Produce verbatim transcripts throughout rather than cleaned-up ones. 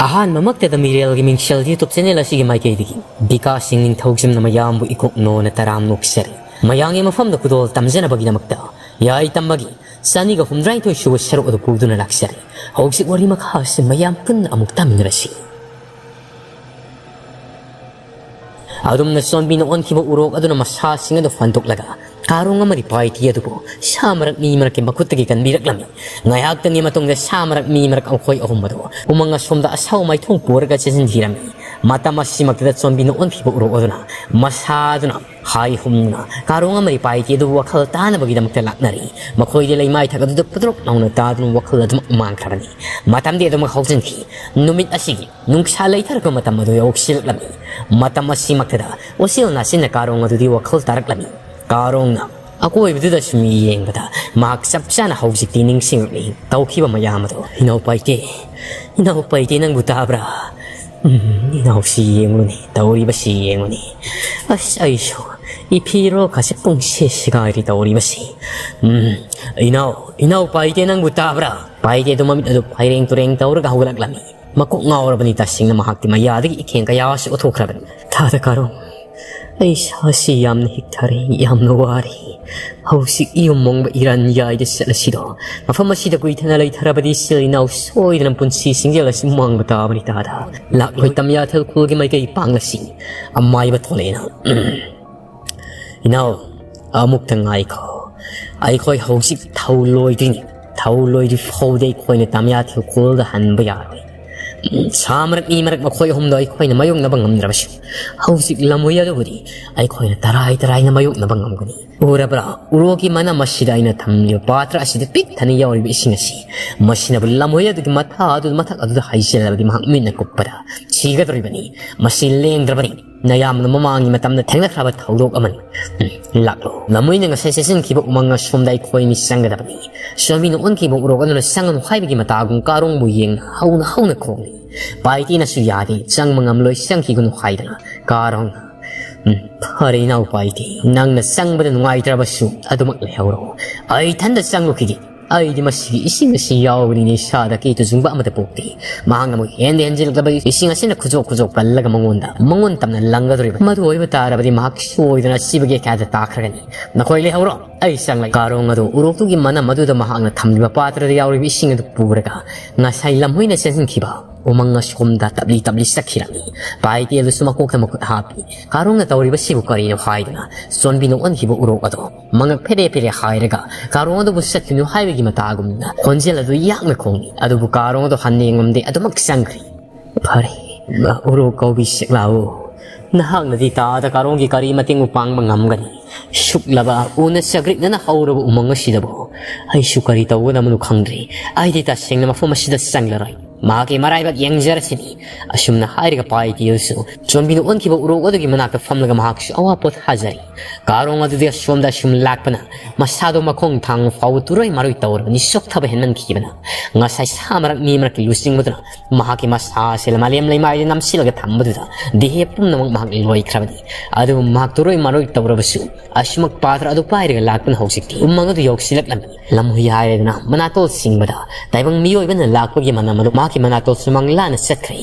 ꯑꯍꯥꯟꯕꯃꯛꯇꯗ ꯃꯤꯔꯦꯜꯒꯤ ꯃꯤꯡꯁꯦꯜ YouTube channel ꯑꯁꯤꯒꯤ ꯃꯥꯏꯀꯩꯗꯒꯤ ꯕꯤꯀꯥꯁ ꯁꯤꯡ ꯅꯤꯡꯊꯧꯖꯝꯅ ꯃꯌꯥꯝꯕꯨ ꯏꯀꯣꯛ ꯅꯣꯅ ꯇꯔꯥꯝ ꯅꯣꯛꯆꯔꯤ꯫ ꯃꯌꯥꯝꯒꯤ ꯃꯐꯝꯗ ꯈꯨꯗꯣꯜ ꯇꯝꯖꯅꯕꯒꯤꯗꯃꯛꯇ ꯌꯥꯏ ꯇꯝꯕꯒꯤ ꯆꯅꯤꯒ ꯍꯨꯝꯗ꯭ꯔꯥꯅꯤꯊꯣꯏ ꯁꯨꯕ ꯁꯔꯨꯛ ꯑꯗꯨ ꯄꯨꯗꯨꯅ ꯂꯥꯛꯆꯔꯤ꯫ ꯍꯧꯖꯤꯛ ꯋꯥꯔꯤ ꯃꯈꯥ ꯑꯁꯤ ꯃꯌꯥꯝ ꯄꯨꯟꯅ ꯑꯃꯨꯛ ꯇꯥꯃꯤꯟꯅꯔꯁꯤ꯫ ꯑꯗꯨꯝꯅ ꯆꯣꯟꯕꯤꯅ ꯑꯣꯟꯈꯤꯕ ꯎꯔꯣꯛ ꯑꯗꯨꯅ ꯃꯁꯥꯁꯤꯡ ꯑꯗꯨ ꯐꯟꯗꯣꯛꯂꯒ ꯀꯥꯔꯣꯡ ꯑꯃꯗꯤ ꯄꯥꯏꯇꯤ ꯑꯗꯨꯕꯨ ꯁꯥ ꯃꯔꯛ ꯃꯤ ꯃꯔꯛꯀꯤ ꯃꯈꯨꯠꯇꯒꯤ ꯀꯟꯕꯤꯔꯛꯂꯝꯃꯤ꯫ ꯉꯥꯏꯍꯥꯛꯇꯪꯒꯤ ꯃꯇꯨꯡꯗ ꯁꯥ ꯃꯔꯛ ꯃꯤ ꯃꯔꯛ ꯃꯈꯣꯏ ꯑꯍꯨꯝ ꯑꯗꯨ ꯎꯃꯪ ꯑꯁꯣꯝꯗ ꯑꯁꯥꯎ ꯃꯥꯏꯊꯣꯡ ꯄꯨꯔꯒ ꯆꯦꯟꯁꯤꯟꯈꯤꯔꯝꯃꯤ꯫ ꯃꯇꯝ ꯑꯁꯤꯃꯛꯇꯗ ꯆꯣꯟꯕꯤꯅ ꯑꯣꯟꯈꯤꯕ ꯎꯔꯣꯛ ꯑꯗꯨꯅ ꯃꯁꯥ ꯑꯗꯨꯅ ꯍꯥꯏ ꯍꯨꯝꯗꯨꯅ ꯀꯥꯔꯣꯡ ꯑꯃꯗꯤ ꯄꯥꯏꯇꯤ ꯑꯗꯨꯕꯨ ꯋꯥꯈꯜ ꯇꯥꯅꯕꯒꯤꯗꯃꯛꯇ ꯂꯥꯛꯅꯔꯤ꯫ ꯃꯈꯣꯏꯗꯤ ꯂꯩꯃꯥꯏꯊꯛ ꯑꯗꯨꯗ ꯄꯨꯗ꯭ꯔꯣꯛ ꯂꯥꯎꯅ ꯇꯥꯗꯨꯅ ꯋꯥꯈꯜ ꯑꯗꯨꯃꯛ ꯃꯥꯡꯈ꯭ꯔꯕꯅꯤ꯫ ꯃꯇꯝꯗꯤ ꯑꯗꯨꯃꯛ ꯍꯧꯖꯤꯟꯈꯤ꯫ ꯅꯨꯃꯤꯠ ꯑꯁꯤꯒꯤ ꯅꯨꯡꯁꯥ ꯂꯩꯊꯔꯛꯄ ꯃꯇꯝ ꯑꯗꯨ ꯌꯧꯁꯤꯜꯂꯛꯂꯝꯃꯤ꯫ ꯃꯇꯝ ꯑꯁꯤꯃꯛꯇꯗ ꯎꯆꯦꯜ ꯅꯥꯆꯤꯟꯅ ꯀꯥꯔꯣꯡ ꯑꯗꯨꯗꯤ ꯋꯥꯈꯜ ꯇꯥꯔꯛꯂꯝꯃꯤ꯫ ꯀꯥꯔꯣꯡꯅ ꯑꯀꯣꯏꯕꯗꯨꯗ ꯁꯨꯝ ꯌꯦꯡꯕꯗ ꯃꯍꯥꯛ ꯆꯞ ꯆꯥꯅ ꯍꯧꯖꯤꯛꯇꯤ ꯅꯤꯡꯁꯤꯡꯂꯛꯂꯤ ꯇꯧꯈꯤꯕ ꯃꯌꯥꯝ ꯑꯗꯨ꯫ "ꯏꯅꯥꯎ ꯄꯥꯏꯇꯦ, ꯏꯅꯥꯎ ꯄꯥꯏꯇꯦ, ꯅꯪꯕꯨ ꯇꯥꯕ꯭ꯔꯥ? ꯎꯝ, ꯏꯅꯥꯎꯁꯤ ꯌꯦꯡꯂꯨꯅꯦ, ꯇꯧꯔꯤꯕꯁꯤ ꯌꯦꯡꯂꯨꯅꯦ꯫ ꯑꯁ, ꯑꯩꯁꯨ ꯏꯐꯤꯔꯣꯜ ꯈꯥꯁꯦ ꯄꯨꯡꯁꯦ ꯁꯦꯒꯥꯏꯔꯤ ꯇꯧꯔꯤꯕꯁꯤ꯫ ꯎꯝ, ꯏꯅꯥꯎ, ꯏꯅꯥꯎ ꯄꯥꯏꯇꯦ, ꯅꯪꯕꯨ ꯇꯥꯕ꯭ꯔꯥ?" ꯄꯥꯏꯇꯦ ꯑꯗꯨ ꯃꯃꯤꯠ ꯑꯗꯨ ꯐꯩꯔꯦꯡ ꯇꯨꯔꯦꯡ ꯇꯧꯔꯒ ꯍꯧꯒꯠꯂꯛꯂꯝꯃꯤ꯫ ꯃꯀꯣꯛ ꯉꯥꯎꯔꯕꯅꯤ ꯇꯁꯦꯡꯅ꯫ ꯃꯍꯥꯛꯇꯤ ꯃꯌꯥꯗꯒꯤ ꯏꯈꯦꯡ ꯀꯌꯥꯁꯨ ꯎꯠꯊꯣꯛꯈ꯭ꯔꯕꯅꯤ꯫ "ꯊꯥꯗ ꯀꯥꯔꯣ꯫ ꯑꯩ ꯏꯁꯥꯁꯤ ꯌꯥꯝꯅ ꯍꯤꯛꯊꯔꯦ, ꯌꯥꯝꯅ ꯋꯥꯔꯦ꯫ ꯍꯧꯖꯤꯛ ꯏꯌꯨꯝ ꯃꯣꯡꯕ ꯏꯔꯥꯟ ꯌꯥꯏꯗ ꯆꯠꯂꯁꯤꯗꯣ꯫ ꯃꯐꯝ ꯑꯁꯤꯗ ꯀꯨꯏꯊꯅ ꯂꯩꯊꯔꯕꯗꯤ ꯏꯆꯤꯜ ꯏꯅꯥꯎ ꯁꯣꯏꯗꯅ ꯄꯨꯟꯁꯤ ꯁꯤꯡꯖꯦꯜ ꯑꯁꯤ ꯃꯥꯡꯕ ꯇꯥꯕꯅꯤ ꯇꯥꯗ꯫ ꯂꯥꯛꯂꯣꯏ ꯇꯝꯌꯥꯊꯦꯜ ꯈꯨꯜꯒꯤ ꯃꯥꯏꯀꯩ ꯄꯥꯡꯂꯁꯤ꯫" ꯑꯃꯥꯏꯕ ꯊꯣꯛꯂꯛꯑꯦꯅ꯫ "ꯏꯅꯥꯎ, ꯑꯃꯨꯛꯇ ꯉꯥꯏꯈꯣ꯫ ꯑꯩꯈꯣꯏ ꯍꯧꯖꯤꯛ ꯊꯧ ꯂꯣꯏꯗꯣꯏꯅꯤ꯫ ꯊꯧ ꯂꯣꯏꯗ꯭ꯔꯤ ꯐꯥꯎꯗꯤ ꯑꯩꯈꯣꯏꯅ ꯇꯝꯌꯥꯊꯦꯜ ꯈꯨꯜꯗ ꯍꯟꯕ ꯌꯥꯔꯣꯏ꯫ ꯎꯝ, ꯁꯥ ꯃꯔꯛ ꯃꯤ ꯃꯔꯛ ꯃꯈꯣꯏ ꯑꯍꯨꯝꯗꯣ ꯑꯩꯈꯣꯏꯅ ꯃꯥꯌꯣꯛꯅꯕ ꯉꯝꯗ꯭ꯔꯕꯁꯨ, ꯍꯧꯖꯤꯛ ꯂꯝꯍꯨꯏ ꯑꯗꯨꯕꯨꯗꯤ ꯑꯩꯈꯣꯏꯅ ꯇꯔꯥꯏ ꯇꯔꯥꯏꯅ ꯃꯥꯌꯣꯛꯅꯕ ꯉꯝꯒꯅꯤ꯫ ꯎꯔꯕ꯭ꯔꯥ? ꯎꯔꯣꯛꯀꯤ ꯃꯅꯝ ꯑꯁꯤꯗ ꯑꯩꯅ ꯊꯝꯂꯤꯕ ꯄꯥꯇ꯭ꯔ ꯑꯁꯤꯗ ꯄꯤꯛ ꯊꯟꯅ ꯌꯥꯎꯔꯤꯕ ꯏꯁꯤꯡ ꯑꯁꯤ꯫ ꯃꯁꯤꯅꯕꯨ ꯂꯝꯍꯨꯏ ꯑꯗꯨꯒꯤ ꯃꯊꯥ ꯑꯗꯨ ꯃꯊꯛ ꯑꯗꯨꯗ ꯍꯩꯖꯤꯜꯂꯕꯗꯤ ꯃꯍꯥꯛ ꯃꯤꯠꯅ ꯀꯨꯞꯄꯗ ꯁꯤꯒꯗꯧꯔꯤꯕꯅꯤ꯫ ꯃꯁꯤ ꯂꯦꯡꯗ꯭ꯔꯕꯅꯤ꯫ ꯅꯌꯥꯝꯅ ꯃꯃꯥꯡꯒꯤ ꯃꯇꯝꯗ ꯊꯦꯡꯅꯈ꯭ꯔꯕ ꯊꯧꯗꯣꯛ ꯑꯃꯅꯤ꯫ ꯎꯝ, ꯂꯥꯛꯂꯣ꯫ ꯂꯝꯍꯨꯏꯅ ꯉꯁꯥꯏ ꯆꯦꯟꯁꯤꯟꯈꯤꯕ ꯎꯃꯪ ꯑꯁꯣꯝꯗ ꯑꯩꯈꯣꯏ ꯑꯅꯤ ꯆꯪꯒꯗꯕꯅꯤ꯫" ꯁꯣꯝꯕꯤꯅ ꯑꯣꯟꯈꯤꯕ ꯎꯔꯣꯛ ꯑꯗꯨꯅ ꯆꯪꯒꯅꯨ ꯍꯥꯏꯕꯒꯤ ꯃꯇꯥꯒꯨꯝ ꯀꯥꯔꯣꯡꯕꯨ ꯌꯦꯡꯅ ꯍꯧꯅ ꯍꯧꯅ ꯈꯣꯡꯂꯤ꯫ ꯄꯥꯏꯇꯤꯅꯁꯨ ꯌꯥꯗꯦ, ꯆꯪꯕ ꯉꯝꯂꯣꯏ, ꯆꯪꯈꯤꯒꯅꯨ ꯍꯥꯏꯗꯅ꯫ ꯀꯥꯔꯣꯡꯅ, "ꯎꯝ, ꯐꯔꯦ ꯏꯅꯥꯎ ꯄꯥꯏꯇꯤ, ꯅꯪꯅ ꯆꯪꯕꯗ ꯅꯨꯡꯉꯥꯏꯇ꯭ꯔꯕꯁꯨ ꯑꯗꯨꯃꯛ ꯂꯩꯍꯧꯔꯣ꯫ ꯑꯩ ꯏꯊꯟꯗ ꯆꯪꯂꯨꯈꯤꯒꯦ꯫ ꯑꯩꯗꯤ ꯃꯁꯤꯒꯤ ꯏꯁꯤꯡ ꯑꯁꯤ ꯌꯥꯎꯕꯅꯤꯅ ꯏꯁꯥꯗ ꯀꯤꯇꯨꯖꯨꯡꯕ ꯑꯃꯠꯇ ꯄꯣꯛꯇꯦ꯫ ꯃꯍꯥꯛꯅ ꯑꯃꯨꯛ ꯍꯦꯟꯗ ꯍꯦꯟꯖꯤꯜꯂꯛꯂꯕ ꯏꯁꯤꯡ ꯑꯁꯤꯅ ꯈꯨꯖꯣꯛ ꯈꯨꯖꯣꯛ ꯀꯜꯂꯒ ꯃꯉꯣꯟꯗ, ꯃꯉꯣꯟ ꯇꯝꯅ ꯂꯪꯒꯗꯧꯔꯤꯕ꯫ ꯃꯗꯨ ꯑꯣꯏꯕ ꯇꯥꯔꯕꯗꯤ ꯃꯍꯥꯛ ꯁꯣꯏꯗꯅ ꯁꯤꯕꯒꯤ ꯑꯀꯥꯏꯗ ꯇꯥꯈ꯭ꯔꯒꯅꯤ꯫ ꯅꯈꯣꯏ ꯂꯩꯍꯧꯔꯣ, ꯑꯩ ꯆꯪꯂꯒꯦ꯫ ꯀꯥꯔꯣꯡ ꯑꯗꯨ ꯎꯔꯣꯛꯇꯨꯒꯤ ꯃꯅꯝ ꯑꯗꯨꯗ ꯃꯍꯥꯛꯅ ꯊꯝꯂꯤꯕ ꯄꯥꯇ꯭ꯔꯗ ꯌꯥꯎꯔꯤꯕ ꯏꯁꯤꯡ ꯑꯗꯨ ꯄꯨꯔꯒ ꯉꯁꯥꯏ ꯂꯝꯍꯨꯏꯅ ꯆꯦꯟꯁꯤꯟꯈꯤꯕ ꯎꯃꯪ ꯑꯁꯣꯝꯗ ꯇꯞꯂꯤ ꯇꯞꯂꯤ ꯆꯠꯈꯤꯔꯝꯃꯤ꯫ ꯄꯥꯏꯇꯦꯜꯗꯨꯁꯨ ꯃꯀꯣꯛꯇ ꯃꯈꯨꯠ ꯍꯥꯞꯄꯤ꯫ ꯀꯥꯔꯣꯡꯅ ꯇꯧꯔꯤꯕꯁꯤꯕꯨ ꯀꯔꯤꯅꯣ ꯍꯥꯏꯗꯨꯅ ꯆꯣꯟꯕꯤꯅ ꯑꯣꯟꯈꯤꯕ ꯎꯔꯣꯛ ꯑꯗꯣ ꯃꯉꯛ ꯐꯦꯔꯦ ꯐꯦꯔꯦ ꯍꯥꯏꯔꯒ ꯀꯥꯔꯣꯡ ꯑꯗꯨꯕꯨ ꯆꯠꯈꯤꯅꯨ ꯍꯥꯏꯕꯒꯤ ꯃꯇꯥꯒꯨꯝꯅ ꯈꯣꯟꯖꯦꯜ ꯑꯗꯨ ꯌꯥꯡꯅ ꯈꯣꯡꯏ꯫ ꯑꯗꯨꯕꯨ ꯀꯥꯔꯣꯡ ꯑꯗꯣ ꯍꯟꯅ ꯌꯦꯡꯉꯝꯗꯦ, ꯑꯗꯨꯃꯛ ꯆꯪꯈ꯭ꯔꯤ꯫ ꯐꯔꯦ, ꯎꯔꯣꯛ ꯀꯧꯕꯤ ꯁꯦꯛꯂꯥꯎ, ꯅꯍꯥꯛꯅꯗꯤ ꯇꯥꯗ ꯀꯥꯔꯣꯡꯒꯤ ꯀꯔꯤ ꯃꯇꯦꯡꯕꯨ ꯄꯥꯡꯕ ꯉꯝꯒꯅꯤ? ꯁꯨꯛꯂꯕ ꯎꯅ ꯆꯒ꯭ꯔꯤꯛꯅꯅ ꯍꯧꯔꯕ ꯎꯃꯪ ꯑꯁꯤꯗꯕꯨ ꯑꯩꯁꯨ ꯀꯔꯤ ꯇꯧꯒꯗꯕꯅꯣ ꯈꯪꯗ꯭ꯔꯦ꯫ ꯑꯩꯗꯤ ꯇꯁꯦꯡꯅ ꯃꯐꯝ ꯑꯁꯤꯗ ꯆꯪꯂꯔꯣꯏ꯫ ꯃꯍꯥꯛꯀꯤ ꯃꯔꯥꯏꯕꯛ ꯌꯦꯡꯖꯔꯁꯤꯅꯤ꯫ ꯑꯁꯨꯝꯅ ꯍꯥꯏꯔꯒ ꯄꯥꯏꯇꯦꯜꯁꯨ ꯆꯣꯟꯕꯤꯅ ꯑꯣꯟꯈꯤꯕ ꯎꯔꯣꯛ ꯑꯗꯨꯒꯤ ꯃꯅꯥꯛꯇ ꯐꯝꯂꯒ ꯃꯍꯥꯛꯁꯨ ꯑꯋꯥ ꯄꯣꯊꯥꯖꯔꯤ꯫ ꯀꯥꯔꯣꯡ ꯑꯗꯨꯗꯤ ꯑꯁꯣꯝꯗ ꯑꯁꯨꯝ ꯂꯥꯛꯄꯅ ꯃꯁꯥꯗꯣ ꯃꯈꯣꯡ ꯊꯥꯡ ꯐꯥꯎꯕ ꯇꯨꯔꯣꯏ ꯃꯔꯣꯏ ꯇꯧꯔꯕꯅꯤ꯫ ꯆꯣꯛꯊꯕ ꯍꯦꯟꯃꯟꯈꯤꯕꯅ ꯉꯁꯥꯏ ꯁꯥ ꯃꯔꯛ ꯃꯤ ꯃꯔꯛꯀꯤ ꯂꯨꯆꯤꯡꯕꯗꯨꯅ ꯃꯍꯥꯛꯀꯤ ꯃꯁꯥ ꯑꯁꯤ ꯃꯥꯂꯦꯝ ꯂꯩꯃꯥꯏꯗ ꯅꯝꯁꯤꯜꯂꯒ ꯊꯝꯕꯗꯨꯗ ꯗꯦꯍꯦ ꯄꯨꯝꯅꯃꯛ ꯃꯍꯥꯛ ꯂꯣꯏꯈ꯭ꯔꯕꯅꯤ꯫ ꯑꯗꯨꯕꯨ ꯃꯍꯥꯛ ꯇꯨꯔꯣꯏ ꯃꯔꯣꯏ ꯇꯧꯔꯕꯁꯨ ꯑꯁꯨꯃꯛ ꯄꯥꯇ꯭ꯔ ꯑꯗꯨ ꯄꯥꯏꯔꯒ ꯂꯥꯛꯄꯅ ꯍꯧꯖꯤꯛꯇꯤ ꯎꯃꯪ ꯑꯗꯨ ꯌꯧꯁꯤꯜꯂꯛꯂꯝꯃꯤ꯫ ꯂꯝꯍꯨꯏ ꯍꯥꯏꯔꯦꯗꯅ ꯃꯅꯥꯇꯣꯜ ꯁꯤꯡꯕꯗ ꯇꯥꯏꯕꯪ ꯃꯤꯑꯣꯏꯕꯅ ꯂꯥꯛꯄꯒꯤ ꯃꯅꯝ ꯑꯗꯨ ꯃꯍꯥꯛꯀꯤ ꯃꯅꯥꯇꯣꯜ ꯁꯨꯃꯥꯡ ꯂꯥꯟꯅ ꯆꯠꯈ꯭ꯔꯦ꯫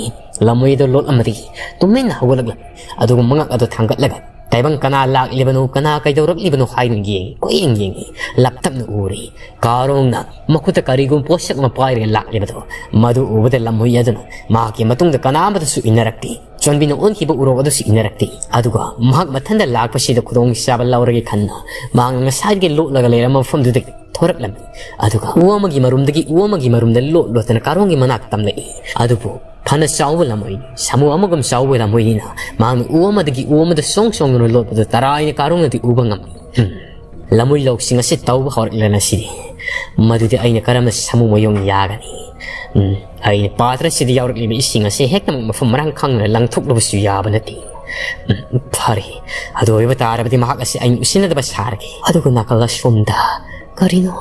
ꯂꯝꯍꯨꯏ ꯑꯗꯨ ꯂꯣꯠꯂꯝꯕꯗꯒꯤ ꯇꯨꯃꯤꯟꯅ ꯍꯧꯒꯠꯂꯛꯂꯝꯃꯤ꯫ ꯑꯗꯨꯒ ꯃꯉꯛ ꯑꯗꯨ ꯊꯥꯡꯒꯠꯂꯒ ꯇꯥꯏꯕꯪ ꯀꯅꯥ ꯂꯥꯛꯂꯤꯕꯅꯣ, ꯀꯅꯥ ꯀꯩꯗꯧꯔꯛꯂꯤꯕꯅꯣ ꯍꯥꯏꯗꯨꯅ ꯌꯦꯡꯉꯤ꯫ ꯀꯣꯏꯌꯦꯡ ꯌꯦꯡꯉꯤ꯫ ꯂꯞꯇꯛꯅ ꯎꯔꯤ꯫ ꯀꯥꯔꯣꯡꯅ ꯃꯈꯨꯠꯇ ꯀꯔꯤꯒꯨꯝꯕ ꯄꯣꯠꯁꯛ ꯑꯃ ꯄꯥꯏꯔꯒ ꯂꯥꯛꯂꯤꯕꯗꯣ꯫ ꯃꯗꯨ ꯎꯕꯗ ꯂꯝꯍꯨꯏ ꯑꯗꯨꯅ ꯃꯍꯥꯛꯀꯤ ꯃꯇꯨꯡꯗ ꯀꯅꯥ ꯑꯃꯠꯇꯁꯨ ꯏꯟꯅꯔꯛꯇꯦ꯫ ꯆꯣꯟꯕꯤꯅ ꯑꯣꯟꯈꯤꯕ ꯎꯔꯣꯛ ꯑꯗꯨꯁꯨ ꯏꯟꯅꯔꯛꯇꯦ꯫ ꯑꯗꯨꯒ ꯃꯍꯥꯛ ꯃꯊꯟꯇ ꯂꯥꯛꯄꯁꯤꯗ ꯈꯨꯗꯣꯡꯆꯥꯕ ꯂꯧꯔꯒꯦ ꯈꯟꯅ ꯃꯍꯥꯛꯅ ꯉꯁꯥꯏꯗꯒꯤ ꯂꯣꯠꯂꯒ ꯂꯩꯔꯝꯕ ꯃꯐꯝꯗꯨꯗꯒꯤ ꯊꯣꯔꯛꯂꯝꯃꯤ꯫ ꯑꯗꯨꯒ ꯎ ꯑꯃꯒꯤ ꯃꯔꯨꯝꯗꯒꯤ ꯎ ꯑꯃꯒꯤ ꯃꯔꯨꯝꯗ ꯂꯣꯠ ꯂꯣꯠꯇꯅ ꯀꯥꯔꯣꯡꯒꯤ ꯃꯅꯥꯛ ꯇꯝꯂꯛꯏ꯫ ꯑꯗꯨꯕꯨ ꯐꯅ ꯆꯥꯎꯕ ꯂꯝꯍꯨꯏ, ꯁꯥꯃꯨ ꯑꯃꯒꯨꯝ ꯆꯥꯎꯕ ꯂꯝꯍꯨꯏꯅꯤꯅ ꯃꯍꯥꯛꯅ ꯎ ꯑꯃꯗꯒꯤ ꯎ ꯑꯃꯗ ꯁꯣꯡ ꯁꯣꯡꯗꯨꯅ ꯂꯣꯠꯄꯗꯨ ꯇꯔꯥꯏꯅ ꯀꯥꯔꯣꯡꯅꯗꯤ ꯎꯕ ꯉꯝꯃꯤ꯫ ꯍꯨꯝ꯫ ꯂꯝꯍꯨꯏ ꯂꯧꯁꯤꯡ ꯑꯁꯤ ꯇꯧꯕ ꯍꯧꯔꯛꯂꯦ ꯉꯁꯤꯗꯤ꯫ ꯃꯗꯨꯗꯤ ꯑꯩꯅ ꯀꯔꯝꯅ ꯁꯥꯃꯨ ꯃꯌꯣꯡ ꯌꯥꯒꯅꯤ? ꯎꯝ, ꯑꯩꯅ ꯄꯥꯇ꯭ꯔꯁꯤꯗ ꯌꯥꯎꯔꯛꯂꯤꯕ ꯏꯁꯤꯡ ꯑꯁꯤ ꯍꯦꯛꯇꯃꯛ ꯃꯐꯝ ꯃꯔꯥꯡ ꯈꯪꯗꯅ ꯂꯪꯊꯣꯛꯂꯨꯕꯁꯨ ꯌꯥꯕ ꯅꯠꯇꯦ꯫ ꯎꯝ, ꯐꯔꯦ꯫ ꯑꯗꯨ ꯑꯣꯏꯕ ꯇꯥꯔꯕꯗꯤ ꯃꯍꯥꯛ ꯑꯁꯤ ꯑꯩꯅ ꯎꯁꯤꯟꯅꯗꯕ ꯁꯥꯔꯒꯦ꯫ ꯑꯗꯨꯒ ꯅꯥꯀꯜ ꯑꯁꯣꯝꯗ ꯀꯔꯤꯅꯣ